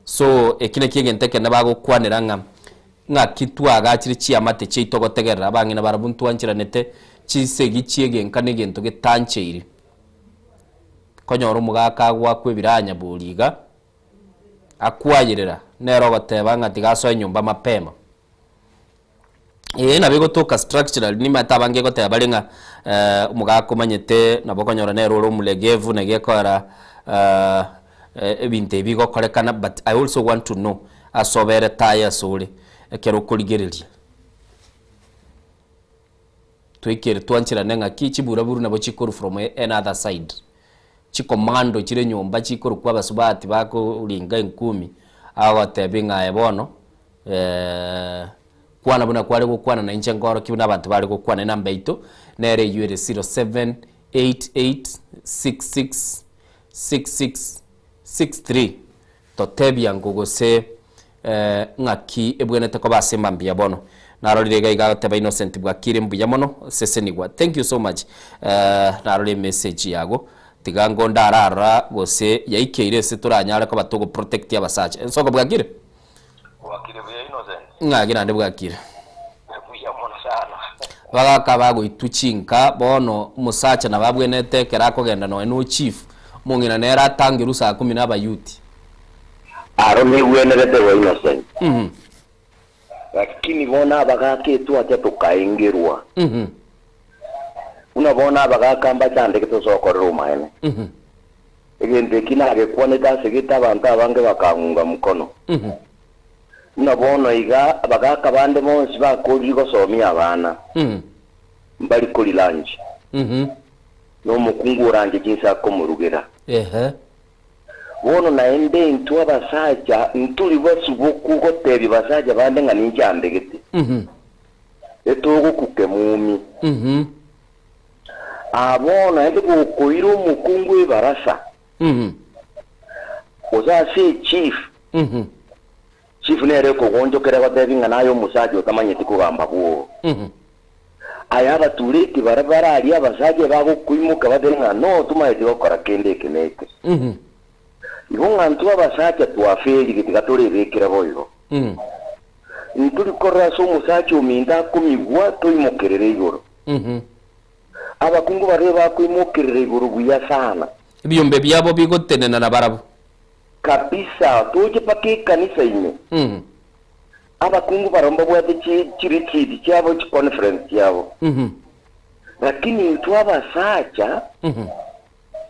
So eki nakio egento ekenene bagokwanera ng'a ng'aki twagachire chiamate chiaito gotegerera abang'ina barabwo ntwancheranete chinsegi chi'egenka na egento getancheiri. Konyora omogaka agoakwa ebiranya bori iga, akwayerera, nere ogoteba ng'a tiga asoe nyomba mapema. Ee nabo egotoka structurally nimanyete abange egoteba bare ng'a omogaka omanyete nabo okonyora nere ore omolegevu naki ekoera ebinto ebi bigokorekana but I also want to know ase obere taye ase ore ekero okorigereria. Toikere twancherane ng'aki chiburaburu nabo chikorwa from another side. Chikomando chire nyomba chikorokwa abasubati bakoringa enkumi agotebia ng'a aye bono kwana buna kware gokwana na inche nkorokia buna abanto bare gokwana. Enamba yaito nere eywo ere 0788666663 Totebia ng'o gose ng'aki ebwenerete koba ase mambia bono. Narorire iga iga agoteba Innocent bwakire mbuya mono sesenigwa. Thank you so much narorire emessage yago tiga ngo ndararora gose yaikeire ase toranyare koba togo protect abasacha. Ensoko bwakire? Bwakire buya Innocent. Ng'aki naende bwakire? Buya mono sana. Bagaka bagoitwa chinka bono omosacha nabo abwenerete ekero akogenda nonya no chief omong'ina nere atangerwe saa kumi na abayuti. Aro negwenerete bo Innocent. Lakini bono abagaka etwacha tokaengerwa. Buna bono abagaka mbachandeke tosokorere omaene. Egento eki nagekwanete ase gete abanto abange bakang'unga mkono. Buna bono iga abagaka bande bonsi bakorire gosomia abana, mbari kori lunch, na omokungu oranche chinsa akomorugera. Bono naende intwe abasacha nturi basuboku gotebia basacha bande ng'a ninchandegete, etogokuke mumi. Aa bono naende gokoira omokungu ebarasa, gose ase echief, chief nere ekogonchokera egotebi ng'a naye omosacha otamanyeti kogamba bwoo. Aya abatureti baria bare aria abasacha ebagokoimoka batebe ng'a no tomaeti gokora kende eke na eke. Igo ng'a ntwe abasacha twaferire tiga torebekere boigo. Ntori korora ase omosacha ominto akomigwa toimokerere igoro. Abakungu baria ebakoimokerera igoro buya sana. Ebiombe biabo bigotenena nabarabwo. Kabisa, toche mpaka ekanisa ime. Abakungu barabwo mbabwate chi chi retreat chiabo, chi conference chiabo. Lakini intwe abasacha,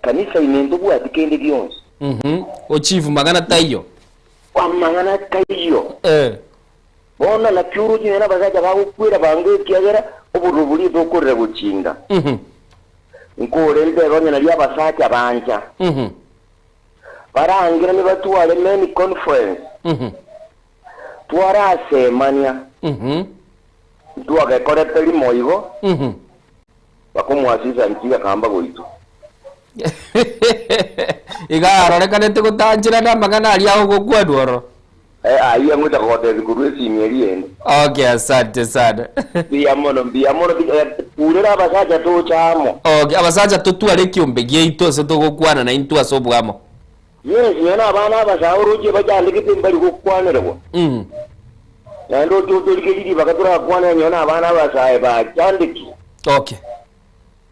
kanisa ime ntobwati kende gionsi. Ochief mang'ana taiyo. Amang'ana taiyo. Bono naki oroche nonya nabasacha bagokwera bango ekiagera obororo boria tokorera gochinga. Nkorente onye nario abasacha bancha. Barangeranie batware men conference. Twarasemania. Ntwagekorete rimo igo. Bakomwasisa nchi gakamba goitwa. Iga arorekanete gotancherana amang'ana aria agogokwanwa ororo. Eh, ayio angocha kogotebia korwa esimi eria ende. Okay, asante sana. Mbuya mono, mbuya mono. Eh, kurera abasacha tocha amo. Okay, abasacha totware ekiombe giaito ase togokwana naintwe ase oboamo. Yes, nonya na abana abasae oroche bachandegete mbari gokwanerwa. Naende oche otorigerie ribaga torakwanere nonya na abana abasae bachandekire. Okay.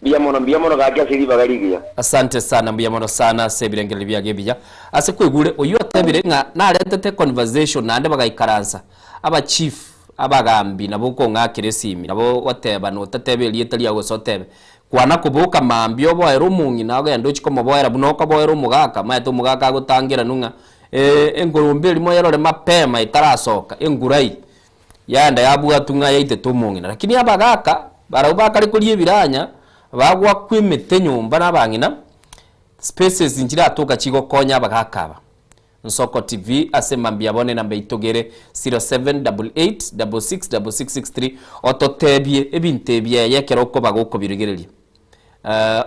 Mbuya mono, mbuya mono gaki ase ribaga rigiya. Asante sana mbuya mono sana ase ebirengererio biago ebiya. Ase kwaigure oyio otebire ng'a narentete conversation naende bagaikaransa aba chief abagambi nabo okong'akera esimi nabo ogoteba notateba erieta riago gose otebe kwana koboka mambia oboere omong'ina ogende ochie komoboera buna okoboera omogaka omanyete omogaka agotangeranu ng'a Engurumbe erimo yarore mapema etarasoka, engurai, yaenda yabwatwa ng'a yaitete omong'ina. Lakini abagaka barabwo bakare koria ebiranya, bagwakwa emete nyomba na abang'ina, spaces nchiratoka chigokonya abagaka aba. Nsoko TV ase mambia bono enamba eitogere 0788666663 ototebie ebinto ebi eye ekero okoba gokobirigereria.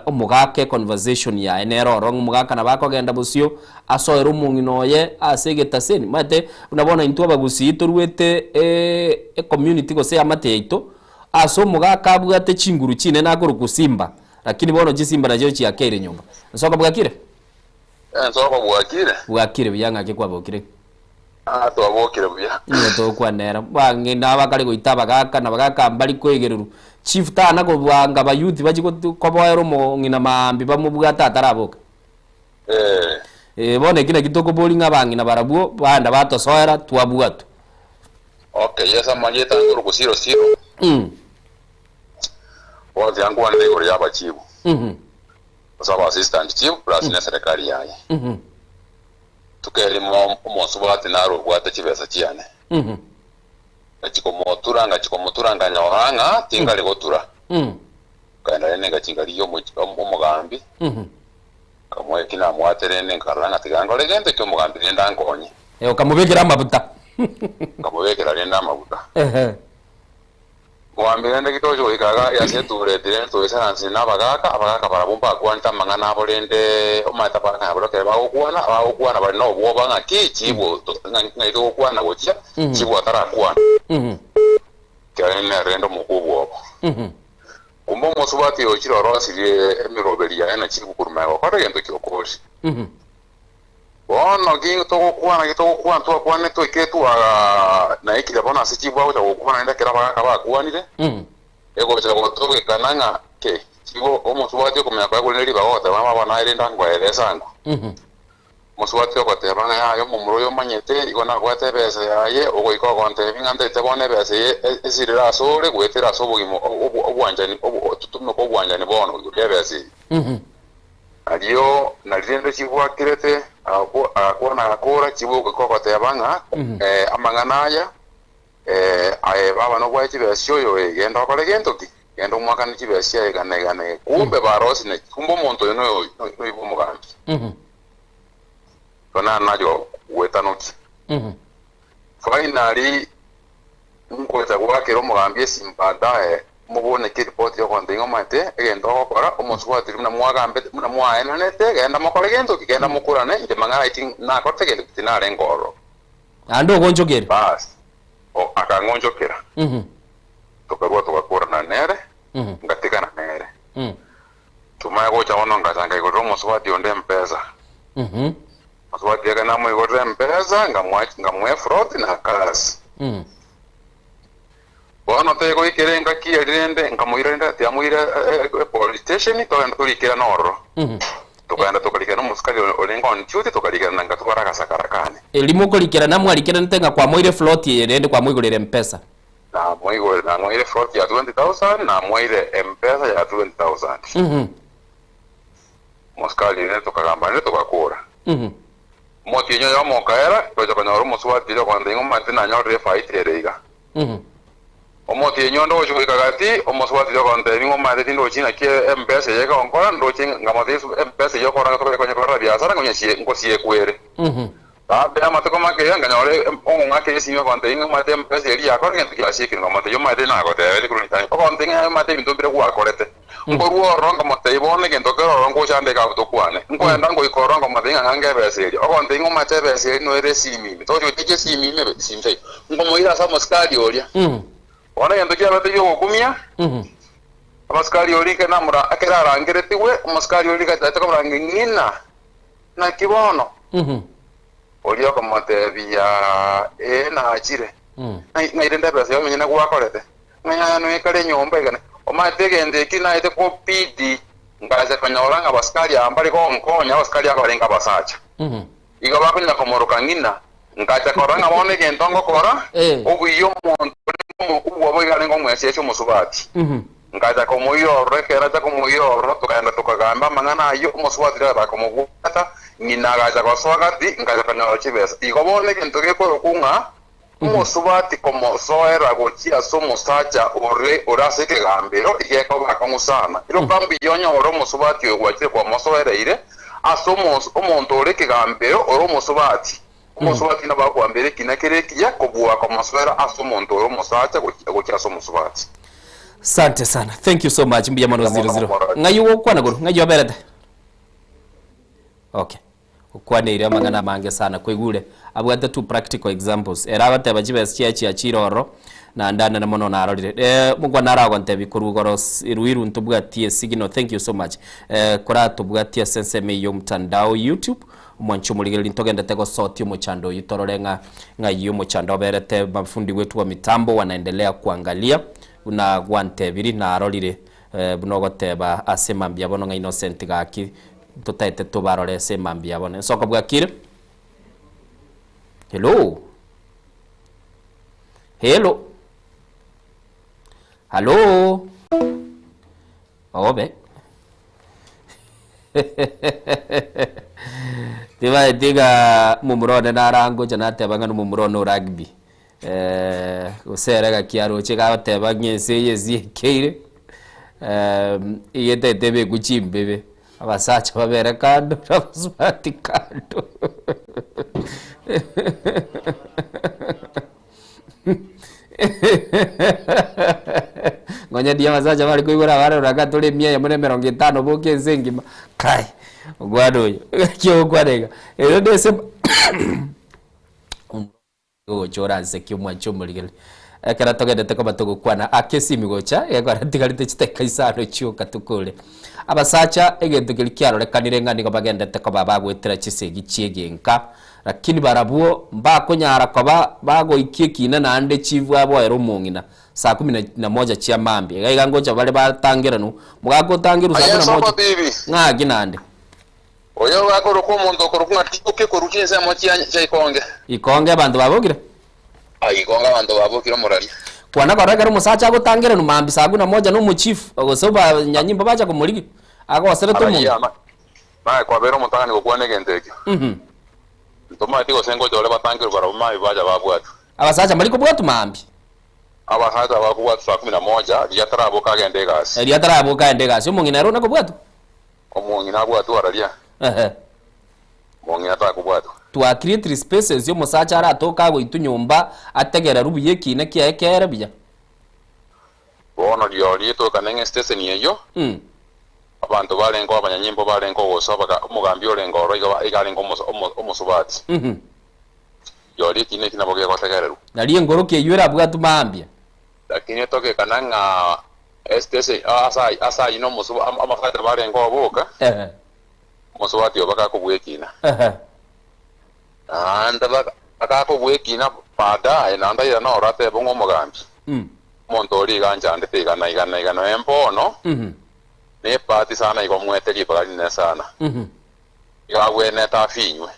Omogaka econversation yaye nere oro ng'a omogaka nabo akogenda bosio asoere omong'ina oye ase egetaseni. Omanyete buna bono intwe abagusii toruete ecommunity gose eamate yaito ase omogaka abwate chinguru chinene akorokwa simba lakini bono chisimba nachio chiakeire nyomba. Nsoko bwakire? Ensoko bwakire? Bwakire buya ng'aki kwabokire? Ah, twabokire buya. Nigo tokwanera bang'ina abakare goita abagaka na abagaka mbari koegererwa. Chief tana kobwanga abayouth bachie koboera omong'ina maambia bamobwate ataraboka. Eh. Eh, bono eki naki tokoboria ng'a abang'ina barabwo baenda batosoera twabwatwa. Okay, yes amarieta ange Siro Siro. Bono tiga nkwanere igoro ya abachibu. Gose aba assistant chief plus ne serikali yaye. Tukerimo omosubati naro obwate chibesa chiane. Ngachia komotura, ngachia komotura nkanyora ng'a tingari gotura. Nkaenda rende ngachia nkarigia omogambi, nkamoa eki namwate rende nkarora ng'a tiga nkore gento eki omogambi rende ankonye. Okamobekera amabuta. Nkamobekera rende amabuta. Mwambire rende gitoche goika iga ase etureti rende toisaranse nabagaaka, abagaaka barabwo mbakwanete amang'ana abo rende omanyete abagaaka nabwo ekero bagokwana, bagokwana bare nobwoba ng'a ki chibwa ng'ai togokwana gochia chibwa atarakwana. Ekiagera nere rende omokwa obwoba. Kumbe omosubati oyo ochire orosirie emeroberi yaye na chibwa korwa magega gokora egento ki'okoria. Bono ki togokwana, ki togokwana, twakwanire twaikire twa naikire bono ase chibwa gocha gokwana naende ekero abagaaka bakwanire, egocha gotogekana ng'a ki chibwa omosubati okomanya koya korende ribaga ogoteba ng'a baba naye rende angoere esango. Omosubati ogoteba ng'a yaya omomura oyo omanyete igo nabwate ebesa yaye, ogoika ogontebia ng'a ntaete bono ebesa eye esirire asore goetera ase obogima obwanchani totumeke obwanchani bono igoro y'ebesa eye. Nario nari rende chibwakirete, agakwana agakora, chibogoika ogoteba ng'a amang'ana aya, aye baba nobwaye chibesa oyo ee, genda okore gento ki? Genda omwakane chibesa chiaye igana igana iga. Kumbe barosire, kumbe omonto oyo noyo noiba omogambi. Igo naro nachia goetanokia. Finally, ngocha goakera omogambi esimi baadaye, moboneke eripoti yogontebia ng'a omanyete egento ogokora, omosubati oria buna mwagambete, buna mwaenanete, genda mokore gento ki, genda mokorane, inche mang'ana ayio ti nakorete gento ki tinarenge ororo. Naende ogonchokere. Baas, o akang'onchokera, tokarua togakorana nere, ngatigana nere. Tumanye gocha bono ngacha nkaigorera omosubati onde mpesa. Omosubati eke namoigorera mpesa, ngamoa ngamoa efroti na cash. Bono tegoikera engaki eria rende nkamoira rende tiamoira epolice station togenda torikerana ororo. Tokagenda tokarikerana omosikari orenge on duty tokarikerana ngatwara agasakara kane. Erio mokorikerana mwarikeranete ng'a kwamoire efloti eye rende kwamoigoreire mpesa. Namoigorire namoire efloti ya 20,000 namoire mpesa ya 20,000. Omosikari rende tokagamba rende togakora. Omotienyi oyomo okaera, togacha konyora omosubati oria ogontebia ng'a omanyete nanyorire efaita ere iga. Omotienyi onde ogochia goika gati, omosubati oria ogontebia ng'a omanyete tindochi naki embesa eye egonkora, ndoche nkamotebia embesa eyio okora ng'a tokonya korora biasara ng'a ngosiekwere. Baada y'amatuko make nkanyora omong'ake esimi ogontebia ng'a omanyete embesa eria yakora egento giasiekire, nkamotebia omanyete nagotebetie korwa ritang'ani, ogontebia ng'a omanyete ebinto mbire gwakorete. Nkorua ororo nkamotebia bono egento kere ororo ngocha nde ekabu tokwane. Nkoenda ngoika ororo nkamotebia ng'a ng'ange ebesa eria. Ogontebia ng'a omanyete ebesa eria noere esimi ime. Togochia gotiga esimi ime ebe esimi taiyo. Nkomoira ase omosikari oria. Bono egento kiabete gi'ogokumia, omosikari oria ekero namora ekero arangeretigwe, omosikari oria rigacha akamoranga ng'ina, naki bono? Oria okamotebia, Ee, nachire. Ng'ai rende ebesa yao emenyene gwakorete? Ng'a yaya noikare enyomba iga. Omanyete egento eki naete kobidi ngacha konyora ng'a abasikari aba mbare gonkonya, abasikari aba barenge abasacha. Igo bakonya komoroka ng'ina. Ngacha korora ng'a bono egento ngokora, obuya omonto orenge omokubwa obo iga arenge omwesesi omosubati. Ngacha komoira ororo, ekero nacha komoira ororo, tokaenda tokagamba amang'ana ayio, omosubati oria agachaka komobwata, ng'ina agacha gosoa gati, ngacha konyora chibesa. Igo bono egento gekorokwa ng'a omosubati komosoera gochia ase omosacha ore ore ase ekegambero, igekoba akong'u sana. Eroka mbuya onyore omosubati oyo gwachire kwamosoereire ase omonto ore ekegambero ore omosubati. Omosubati nabo akwambera ekina kere ekiya kobua komosoera ase omonto ore omosacha gochia ase omosubati. Sante sana. Thank you so much. Mbuya mono 00. Ng'ai ogokwana korwa? Ng'ai oberete? Okay. Okwaneire amang'ana amange sana kwaigure. Abwate two practical examples. Ere agoteba chibesa chiaye chiachire ororo naende anene mono narorire. Eh, mokwana aragontebia korwa igoro Ruiru ntobwatie esignal. Thank you so much. Eh, koratobwatie ase ensemo eyio mtandao YouTube. Omwanchi omorigereria ntogendete gosotia omochando oyio torore ng'a ng'ai omochando oberete mafundi wetu wa mitambo wanaendelea kuangalia buna gwantebiri narorire buna ogoteba ase mambia bono ng'a Innocent gaki totaete tobarore ase mambia bono ensoko bwakire hello hello hallo Obe. Tibaeti ng'a momura one narangocha nateba ng'a nomomura one o rugby. Gose ere gaki aroche gagoteba ng'a ense eye esiekeire, iga etaete ebekwe chimbebe, abasacha babere kando na abasubati kando. Nonye ndiyo abasacha bare koibora abana rora iga tore emia eyemo na emerongo etano boka ense engima, kai omwana oyo naki ogokwana iga? Ero nese gocha oranseki omwanche omorigereria. Ekero togendete koba togokwana aka esimi gocha, egekora ntigarete chidakika isano chioka tokore. Abasacha egento keria kiarorekanire ng'a nigo bagendete koba bagoetera chisegi chi'egenka, Lakini barabwo mbakonyara koba bagoikia ekiina naende chibwaboere omong'ina saa kumi na moja chia mambia. Iga iga ngocha bare batangeranwe, mogaka otangerwe saa Aye kumi na nsoko moja, bibi. ng'aki naende? Oyo gakorokwa omonto okorokwa ng'a tioke korwa chinsemo chia chia ikonge. Ikonge abanto babokire? Ah, ikonge abanto babokire omoraria. Kwana korora ekero omosacha agotangeranwa mambia saa kumi na moja na omochifu, gose obanyanyimbo bacha komorigia, agoserete Aragia omonto. ama, Naye kwabeire omotang'ani gokwana egento ekio. Ntomaeti gose ngocha ore batangerwe barabwo mambia bacha babwatwe. Abasacha mbari kobwatwa mambia. Abasacha bakobwatwa saa kumi na moja, riria ataraboka agende egasi. Riria ataraboka agende egasi, omong'ina ere one kobwatwa? Omong'ina abwatwe araria. Ehe. Omong'ina takobwatwa. Twa creatire spaces omosacha aratoke agoitwa nyomba ategererwe buya ekiina kiaye kere buya. Bono rirorio etoka neng'e station eyio. Abanto barengeo abanyanyimbo barengeo gosoa baka omogambi orenge ororo iga iga arenge omoso omo omosubati. Rirorio ekina eki nabo gegotegererwa. Nario engoroki eyio erabwatwe mambia. Lakini etogekana ng'a esitese ase ay ase ayio nomosuba ama amasacha barengeo boka, omosubati oyo bakakobua ekina. Naende baka bakakobua ekina baadaye naende aira noro atebe ng'a omogambi, omonto oria iga anchandete iga na iga na iga noe mbono, Nebahati sana igo omwete ribaga rinene sana. Igo agwenerete afinywe.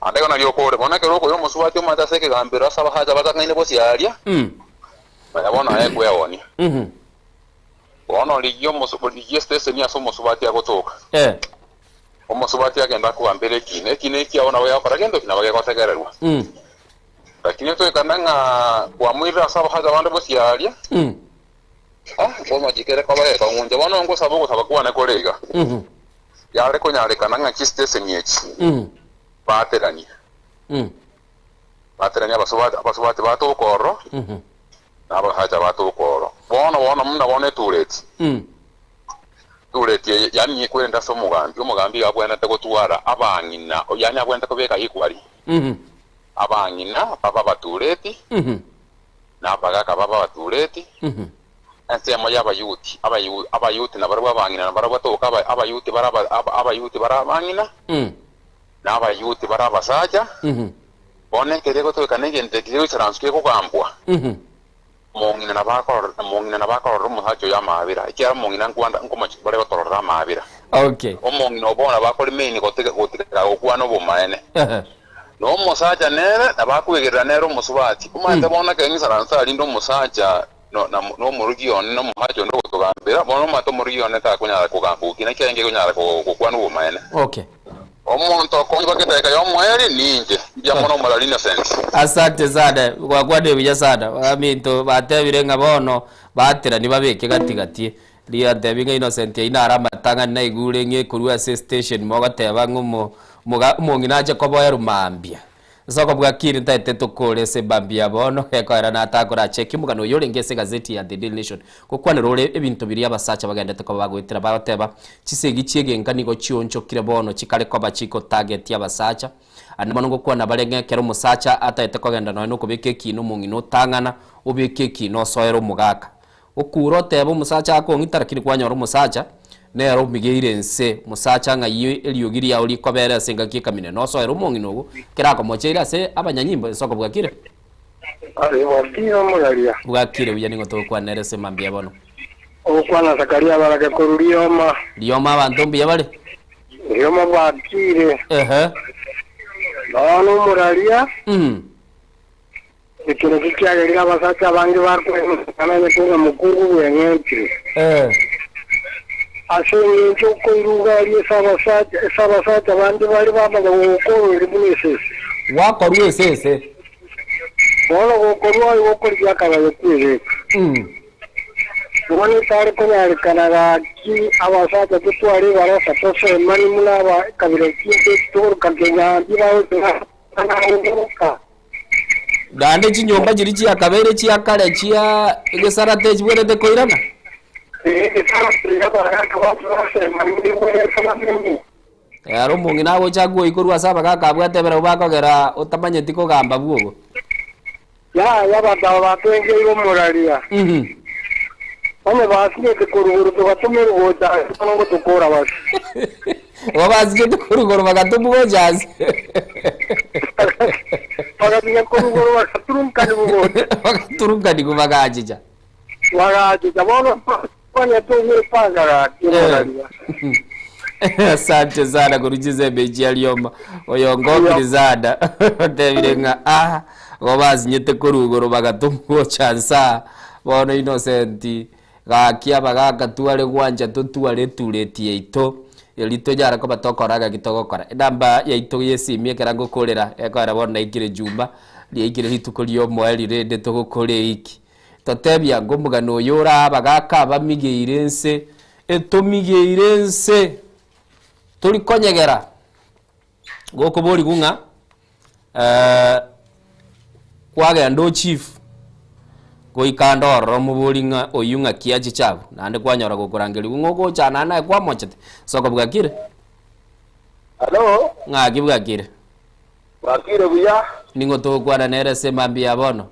Ande igo nario okore. Bono ekero okoira omosubati omanyete ase ekegambero ase abasacha batang'aine bosio aria, manya bono aye kweonia. Bono rigia omosu rigia esteseni ase omosubati agotoka. Omosubati agende akogambere ekina. Ekina ekiao nabo gegokora gento ki? Nabo gegotegererwa. Lakini etoikane ng'a kwamoirire ase abasacha bande bosio aria, Bono chikere koba gekong'uncha. Bono ngosaba ogosaba kwane kore iga, yare konyarekana ng'a chisiteseni echi bateranie, bateranie abasubati, abasubati batoka ororo, na abasacha batoka ororo. Bono bono buna bono etureti, etureti eye yaani ekwerende ase omogambi, omogambi iga abwenerete gotwara abang'ina, yaani abwenerete kobeka equally, abang'ina babe abatureti, na abagaaka b'Abatureti, ensemo y'Abayuti, Abayu, Abayuti nabarabwo abang'ina, nabarabwo toka aba, Abayuti bare aba, aba, Abayuti bare abang'ina, na Abayuti bare abasacha. Bono ekero egotoka negento eke kegoisaransu kegogambwa, omong'ina nabo akorora, omong'ina nabo akororera omosacha oyo amaabera, ekiagera omong'ina nkwanda nkomochi bare gotororera amaabera. Okay. Omong'ina obo bono nabo akoremaini gotiga, gotiga gokwana obomaene. Na omosacha nere nabo akwegerera nere omosubati. Omanyete bono ekero ng'isaranse arinde omosacha. no na na omorugi one na omosacha onde ogotogambera, bono omanyete omorugi one takonyara kogamba gokina ekiagera inche konyara gokwana obomaene. Okay. Omonto okoiba egetareka y'omoerio ninche, mbuya mono omorari Innocent. Asante sana, gwakwanire buya sana. Baminto batebire ng'a bono baterani babeke gati gati. Riantebi ng'a Innocent ayio naro amatang'ani naigure ng'a ekorwa ase estation mogoteba ng'a omo omoga omong'ina ache koboerwa mambia. Ase okobua ki ntaete tokore ase mambia bono gekoera natakora cheki omogano oyo orenge ase egazeti ya The Daily Nation gokwanera ore ebinto biria abasacha bagendete koba bagoetera bagoteba chisegi chi'egenka nigo chionchokire bono chikare koba chikotagetia abasacha ande mono ngokwana bare ng'a ekero omosacha ataete kogenda nonya nokobeka ekina omong'ina otang'ana obeke ekina osoere omogaka Okure otebe omosacha akong'ita lakini kwanyora omosacha nere omigeire ense, omosacha ng'ai eriogi riao rikobera ase engaki ekamina nosoere omong'ina ogo kerakomocheire ase abanyanyimbo ase okobwakire. Aye bwakire omoraria. Bwakire buya ning'o togokwana nere ase mambia bono. Ogokwana Zakaria abarake korwa rioma. Rioma abanto mbuya bare? Rioma bwakire. Ehe. Nonya omoraria. Mm. Eke nakio kiagerire abasacha abange bakweng'encha ng'a mokungu bweng'enchire. Ase engencho okoiruga aria ase abasacha, ase abasacha bande bare bamanya gogokorwa buna esese. Gwakorwa esese. Bono gokorwa aye gokorigia akabayo kwebeka. Bono etare konyarekana gaki abasacha totware ebarasa tosemanie buna aba ekabira chinde togoroka kenyambi bagocha bagoka. Naende chinyomba chiria chiakabeire chia kare chia egesarate chibwenerete koirana. Ere omong'ina agocha agwoyie korwa ase abagaaka abwo atebere abwo bakogera otamanyeti kogamba bwogo. Yaya abanto aba batwengeire omoraria. Onye basinyete korwa igoro togatomerwa gocha ase bono ngotokora base. Igo basinyete korwa igoro bagatomwa gocha ase. Bagasinya korwa igoro bagaturunkanigwa gocha. Bagaturunkanigwa bagachicha. Bagachicha bono onye togwepanga gaki omoraria. Asante sana korwa chinsemo echi chia rioma. Oyo ngokire sana otebire ng'a ah igo basinyete korwa igoro bagatomwa gocha nse aa bono Innocent gaki abagaka tware gwancha totware etureti yaito erio tonyare koba tokora gaki togokora. Enamba yaito ya esimi ekero ngokorera ekoera bono naikire juma riaikire rituko ria omoerio rende togokora eiki. Totebia ng'a omogano oyo ore aa abagaaka abamigeire ense, etomigeire ense, tori konyegera. Gokoborigwa ng'a kwagenda ochief, goika ande ororo omobori ng'a oyio ng'aki achiche abwo, naende kwanyora gokorangerigwa ng'a ogocha naende naye kwamochete, ase okobwakire? Hallo? Ng'aki bwakire? Bwakire buya. Ning'o togokwana nere ase emambia ya bono?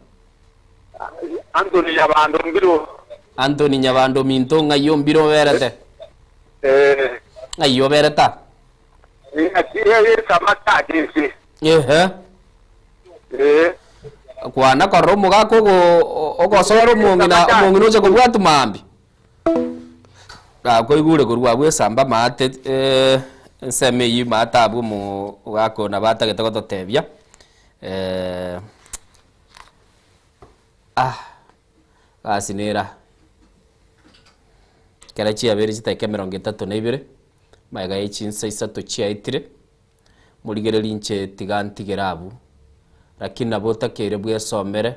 Anthony Nyabando Mbiro. Anthony Nyabando ominto ng'ai ombiro oberete? Eh. Ng'ai oberete aa? Ng'aki esamaki ase. Ehe. Eh. Kwana korora omogaka ogo ogosora omong'ina omong'ina oche kobwatwa maambia. Nakoigure korwa abwo esamba maate eh, ensemo eyio maate abwo omogaka oyo nabo atagete gototebia eh. Ah, gasi nera. Ekero chiabeire chidakika emerongo etato na ibere, magega ya chinsa isato chiaetire, morigererie inche tiga ntigere abwo, lakini nabo otakeire bwesomere,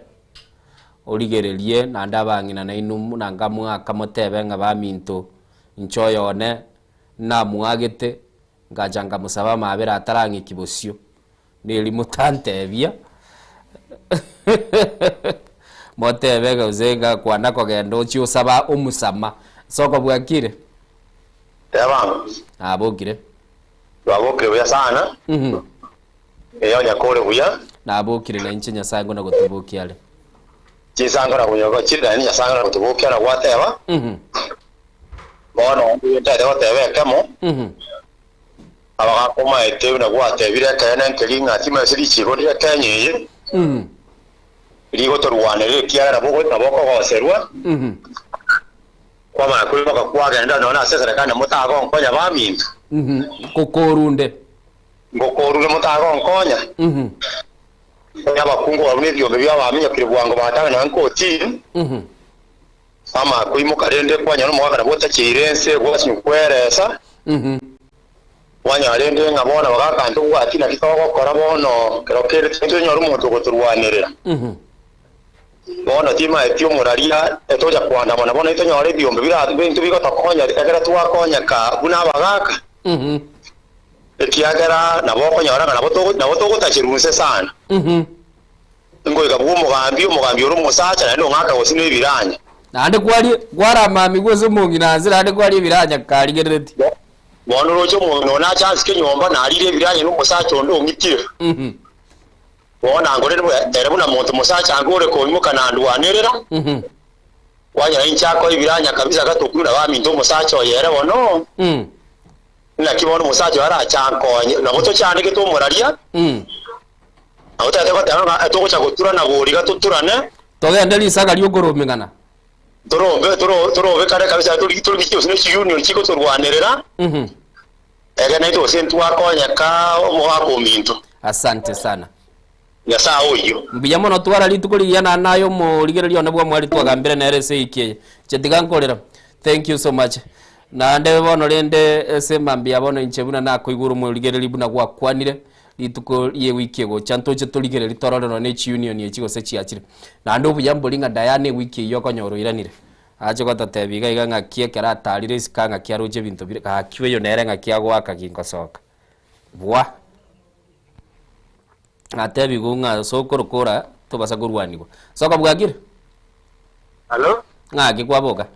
origererie naende abang'ina nainwe buna ngamwaka motebe ng'a baminto, inche oyo one, namwagete, ngacha nkamosaba amabera atarang'iki bosio. Neri motantebia, motebe gose ngakwana kogenda ochie osaba omusama. Ase okobua kire? Teba. Nabokire. Twabokire buya sana. Ee onya kore buya. Nabokire na inche Nyasae ngona gotobokia are. Chinsango na konyoka chire naende Nyasae ngona gotobokia na gwateba. Bono ntagete goteba ekemo. Abagakomaete buna gwatebire ekeene nkeri ng'a timanyeti richiiko riria Kenya eye rigotorwanerera ekiagera nabo okogoserwa kwamanya koimoka kwagenda nonya ase eserekari na motagonkonya baminto. Ngokorunde. Ngokorunde motagonkonya. Onye abakungu barabwo nebiombe biabo baminyokire bwango batanga nonya nkotini. Ama koimoka rende kwanyora omogaka nabo otacheire ense gwasinywa kweresa, kwanyora rende ng'a bono abagaka ntobwati naki togokora bono kero kende tonyore omonto ogotorwanerera. Bono timaeti omoraria etocha koandamana bono tonyore ebiombe bira binto bigotokonya ekero twakonyeka buna abagaka, ekiagera nabo okonyora ng'a nabo togo nabo togotacherwa inse sana. Ngoika bw'omogambi, omogambi ore omosacha, naende ong'aka gose nebiranya. Naende kwaria kwaramamigwe ase omong'ina nse, naende kwaria ebiranya karigereretie. Bono oroche omong'ina one ache ansike nyomba, narire ebiranya nomosacha onde ong'itire. Bono angore ere buna monto mosacha ange ore koimoka na ndwanerera, kwanyora inche akoa ebiranya kabisa gatoku na baminto omosacha oye ere bono. Naki bono omosacha oyo arache ankonye, nabo tochandegete omoraria. Nabo totagete goteba ng'a togocha goturana bori gatoturane. Togende risaga ri'okoromigana. Torombe torobekane kabisa torigie gose ne chiunion chigotorwanerera. Ege naintwe gose ntwakonyeka omogaka ominto. Asante sana. Nyasae oyio. Mbuya mono twara rituko rigiya naende naye omorigereria one bw'omweri twagambire nere ase ewiki eye. Inche tiga nkorera. Thank you so much. Naende bono rende ase mambia bono inche buna nakoigure omorigereria buna gwakwanire. Rituko ri'ewiki egocha ntoche torigererie torore nonya ne chiunion echi gose chiachire. Naende obuya mbori ng'a Diana ewiki eyio okonyora oiranire. Ache gototebia iga iga ng'aki ekero atarire isiko ng'aki aroche ebinto bire gaki oyo nere ng'aki agoaka gingosoka. Bwa! Natebigwe ng'a sokoro kora tobasa korwanigwa. Soka bwakire? Alo? Ng'aki kwaboka?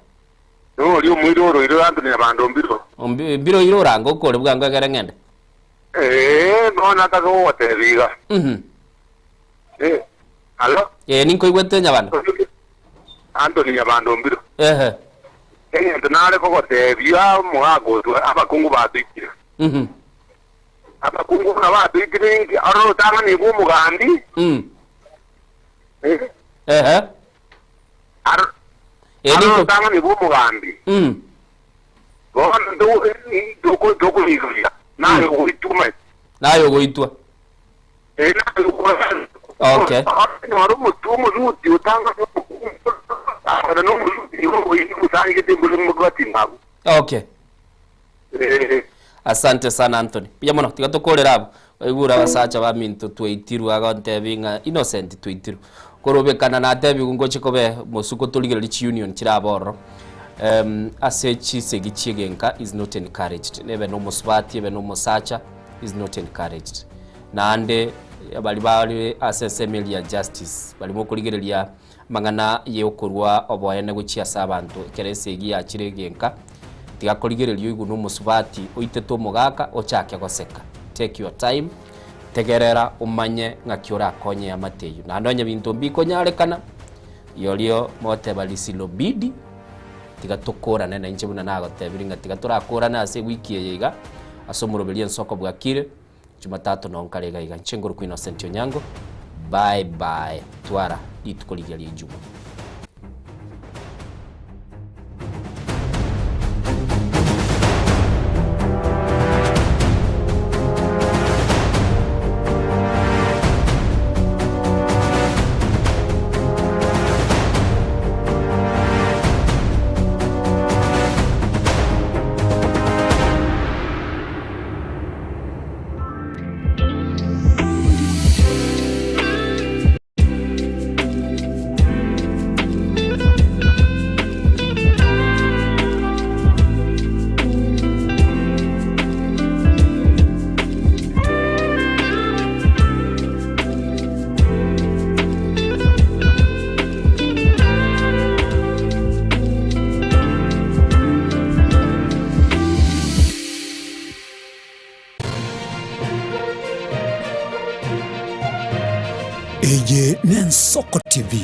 Noria omoira oroire Anthony Nyabando Mbiro. Mbiro oire orange okore bwango egere ng'ende. Ee, bono nataka gogotebia iga. Eh, alo? Ee, ninkoigwete Nyabando. Anthony Nyabando Mbiro. Ehe. Egento nare kogotebia omogaka otwe, abakungu batoikire. Abakungu buna batoikire inki, aroro otang'anigwe omogambi. Eh. Ehe. Aro- Ee, Aroro ninko- otang'anigwe omogambi. Bono tokoiroria, naye ogoitwa omanyete. Naye ogoitwa. Eh, naye ogoitwa. Okay. Onyore omotwe omoruti otanga akora nomoruti igo ogoitangete mbore mobwati ng'abu. Okay. Eh. Asante sana Anthony. Mbuya mono, tiga tokorere abwo. Oigure abasacha baminto twaitirwe agontebi ng'a Innocent twaitirwe. Korobekana natebigwe ngoche kobe mosuko torigererie chiunion chirabe ororo. Ase chisegi chi'egenka is not encouraged. Ebe nomosubati ebe nomosacha is not encouraged. Naende baria bare ase ensemo eria ya justice baria mokorigereria amang'ana ye okorua oboene gochia ase abanto ekero esegi yachire egenka tiga korigereria oigwe nomosubati oitete omogaka ochake goseka. Take your time tegerera omanye ng'aki orakonye eamate eyio. Naende onye binto mbikonyarekana Rirorio moteba lisilobidi, tiga tokorane na inche buna nagotebirie ng'a tiga torakorane ase ewiki eye iga, ase omoroberi ensoko bwakire, Jumatatu noo nkare iga iga. Inche nkorokwa Innocent Onyango, bye bye, twara rituko rigiya ria ejuma. Eye n'Ensoko TV.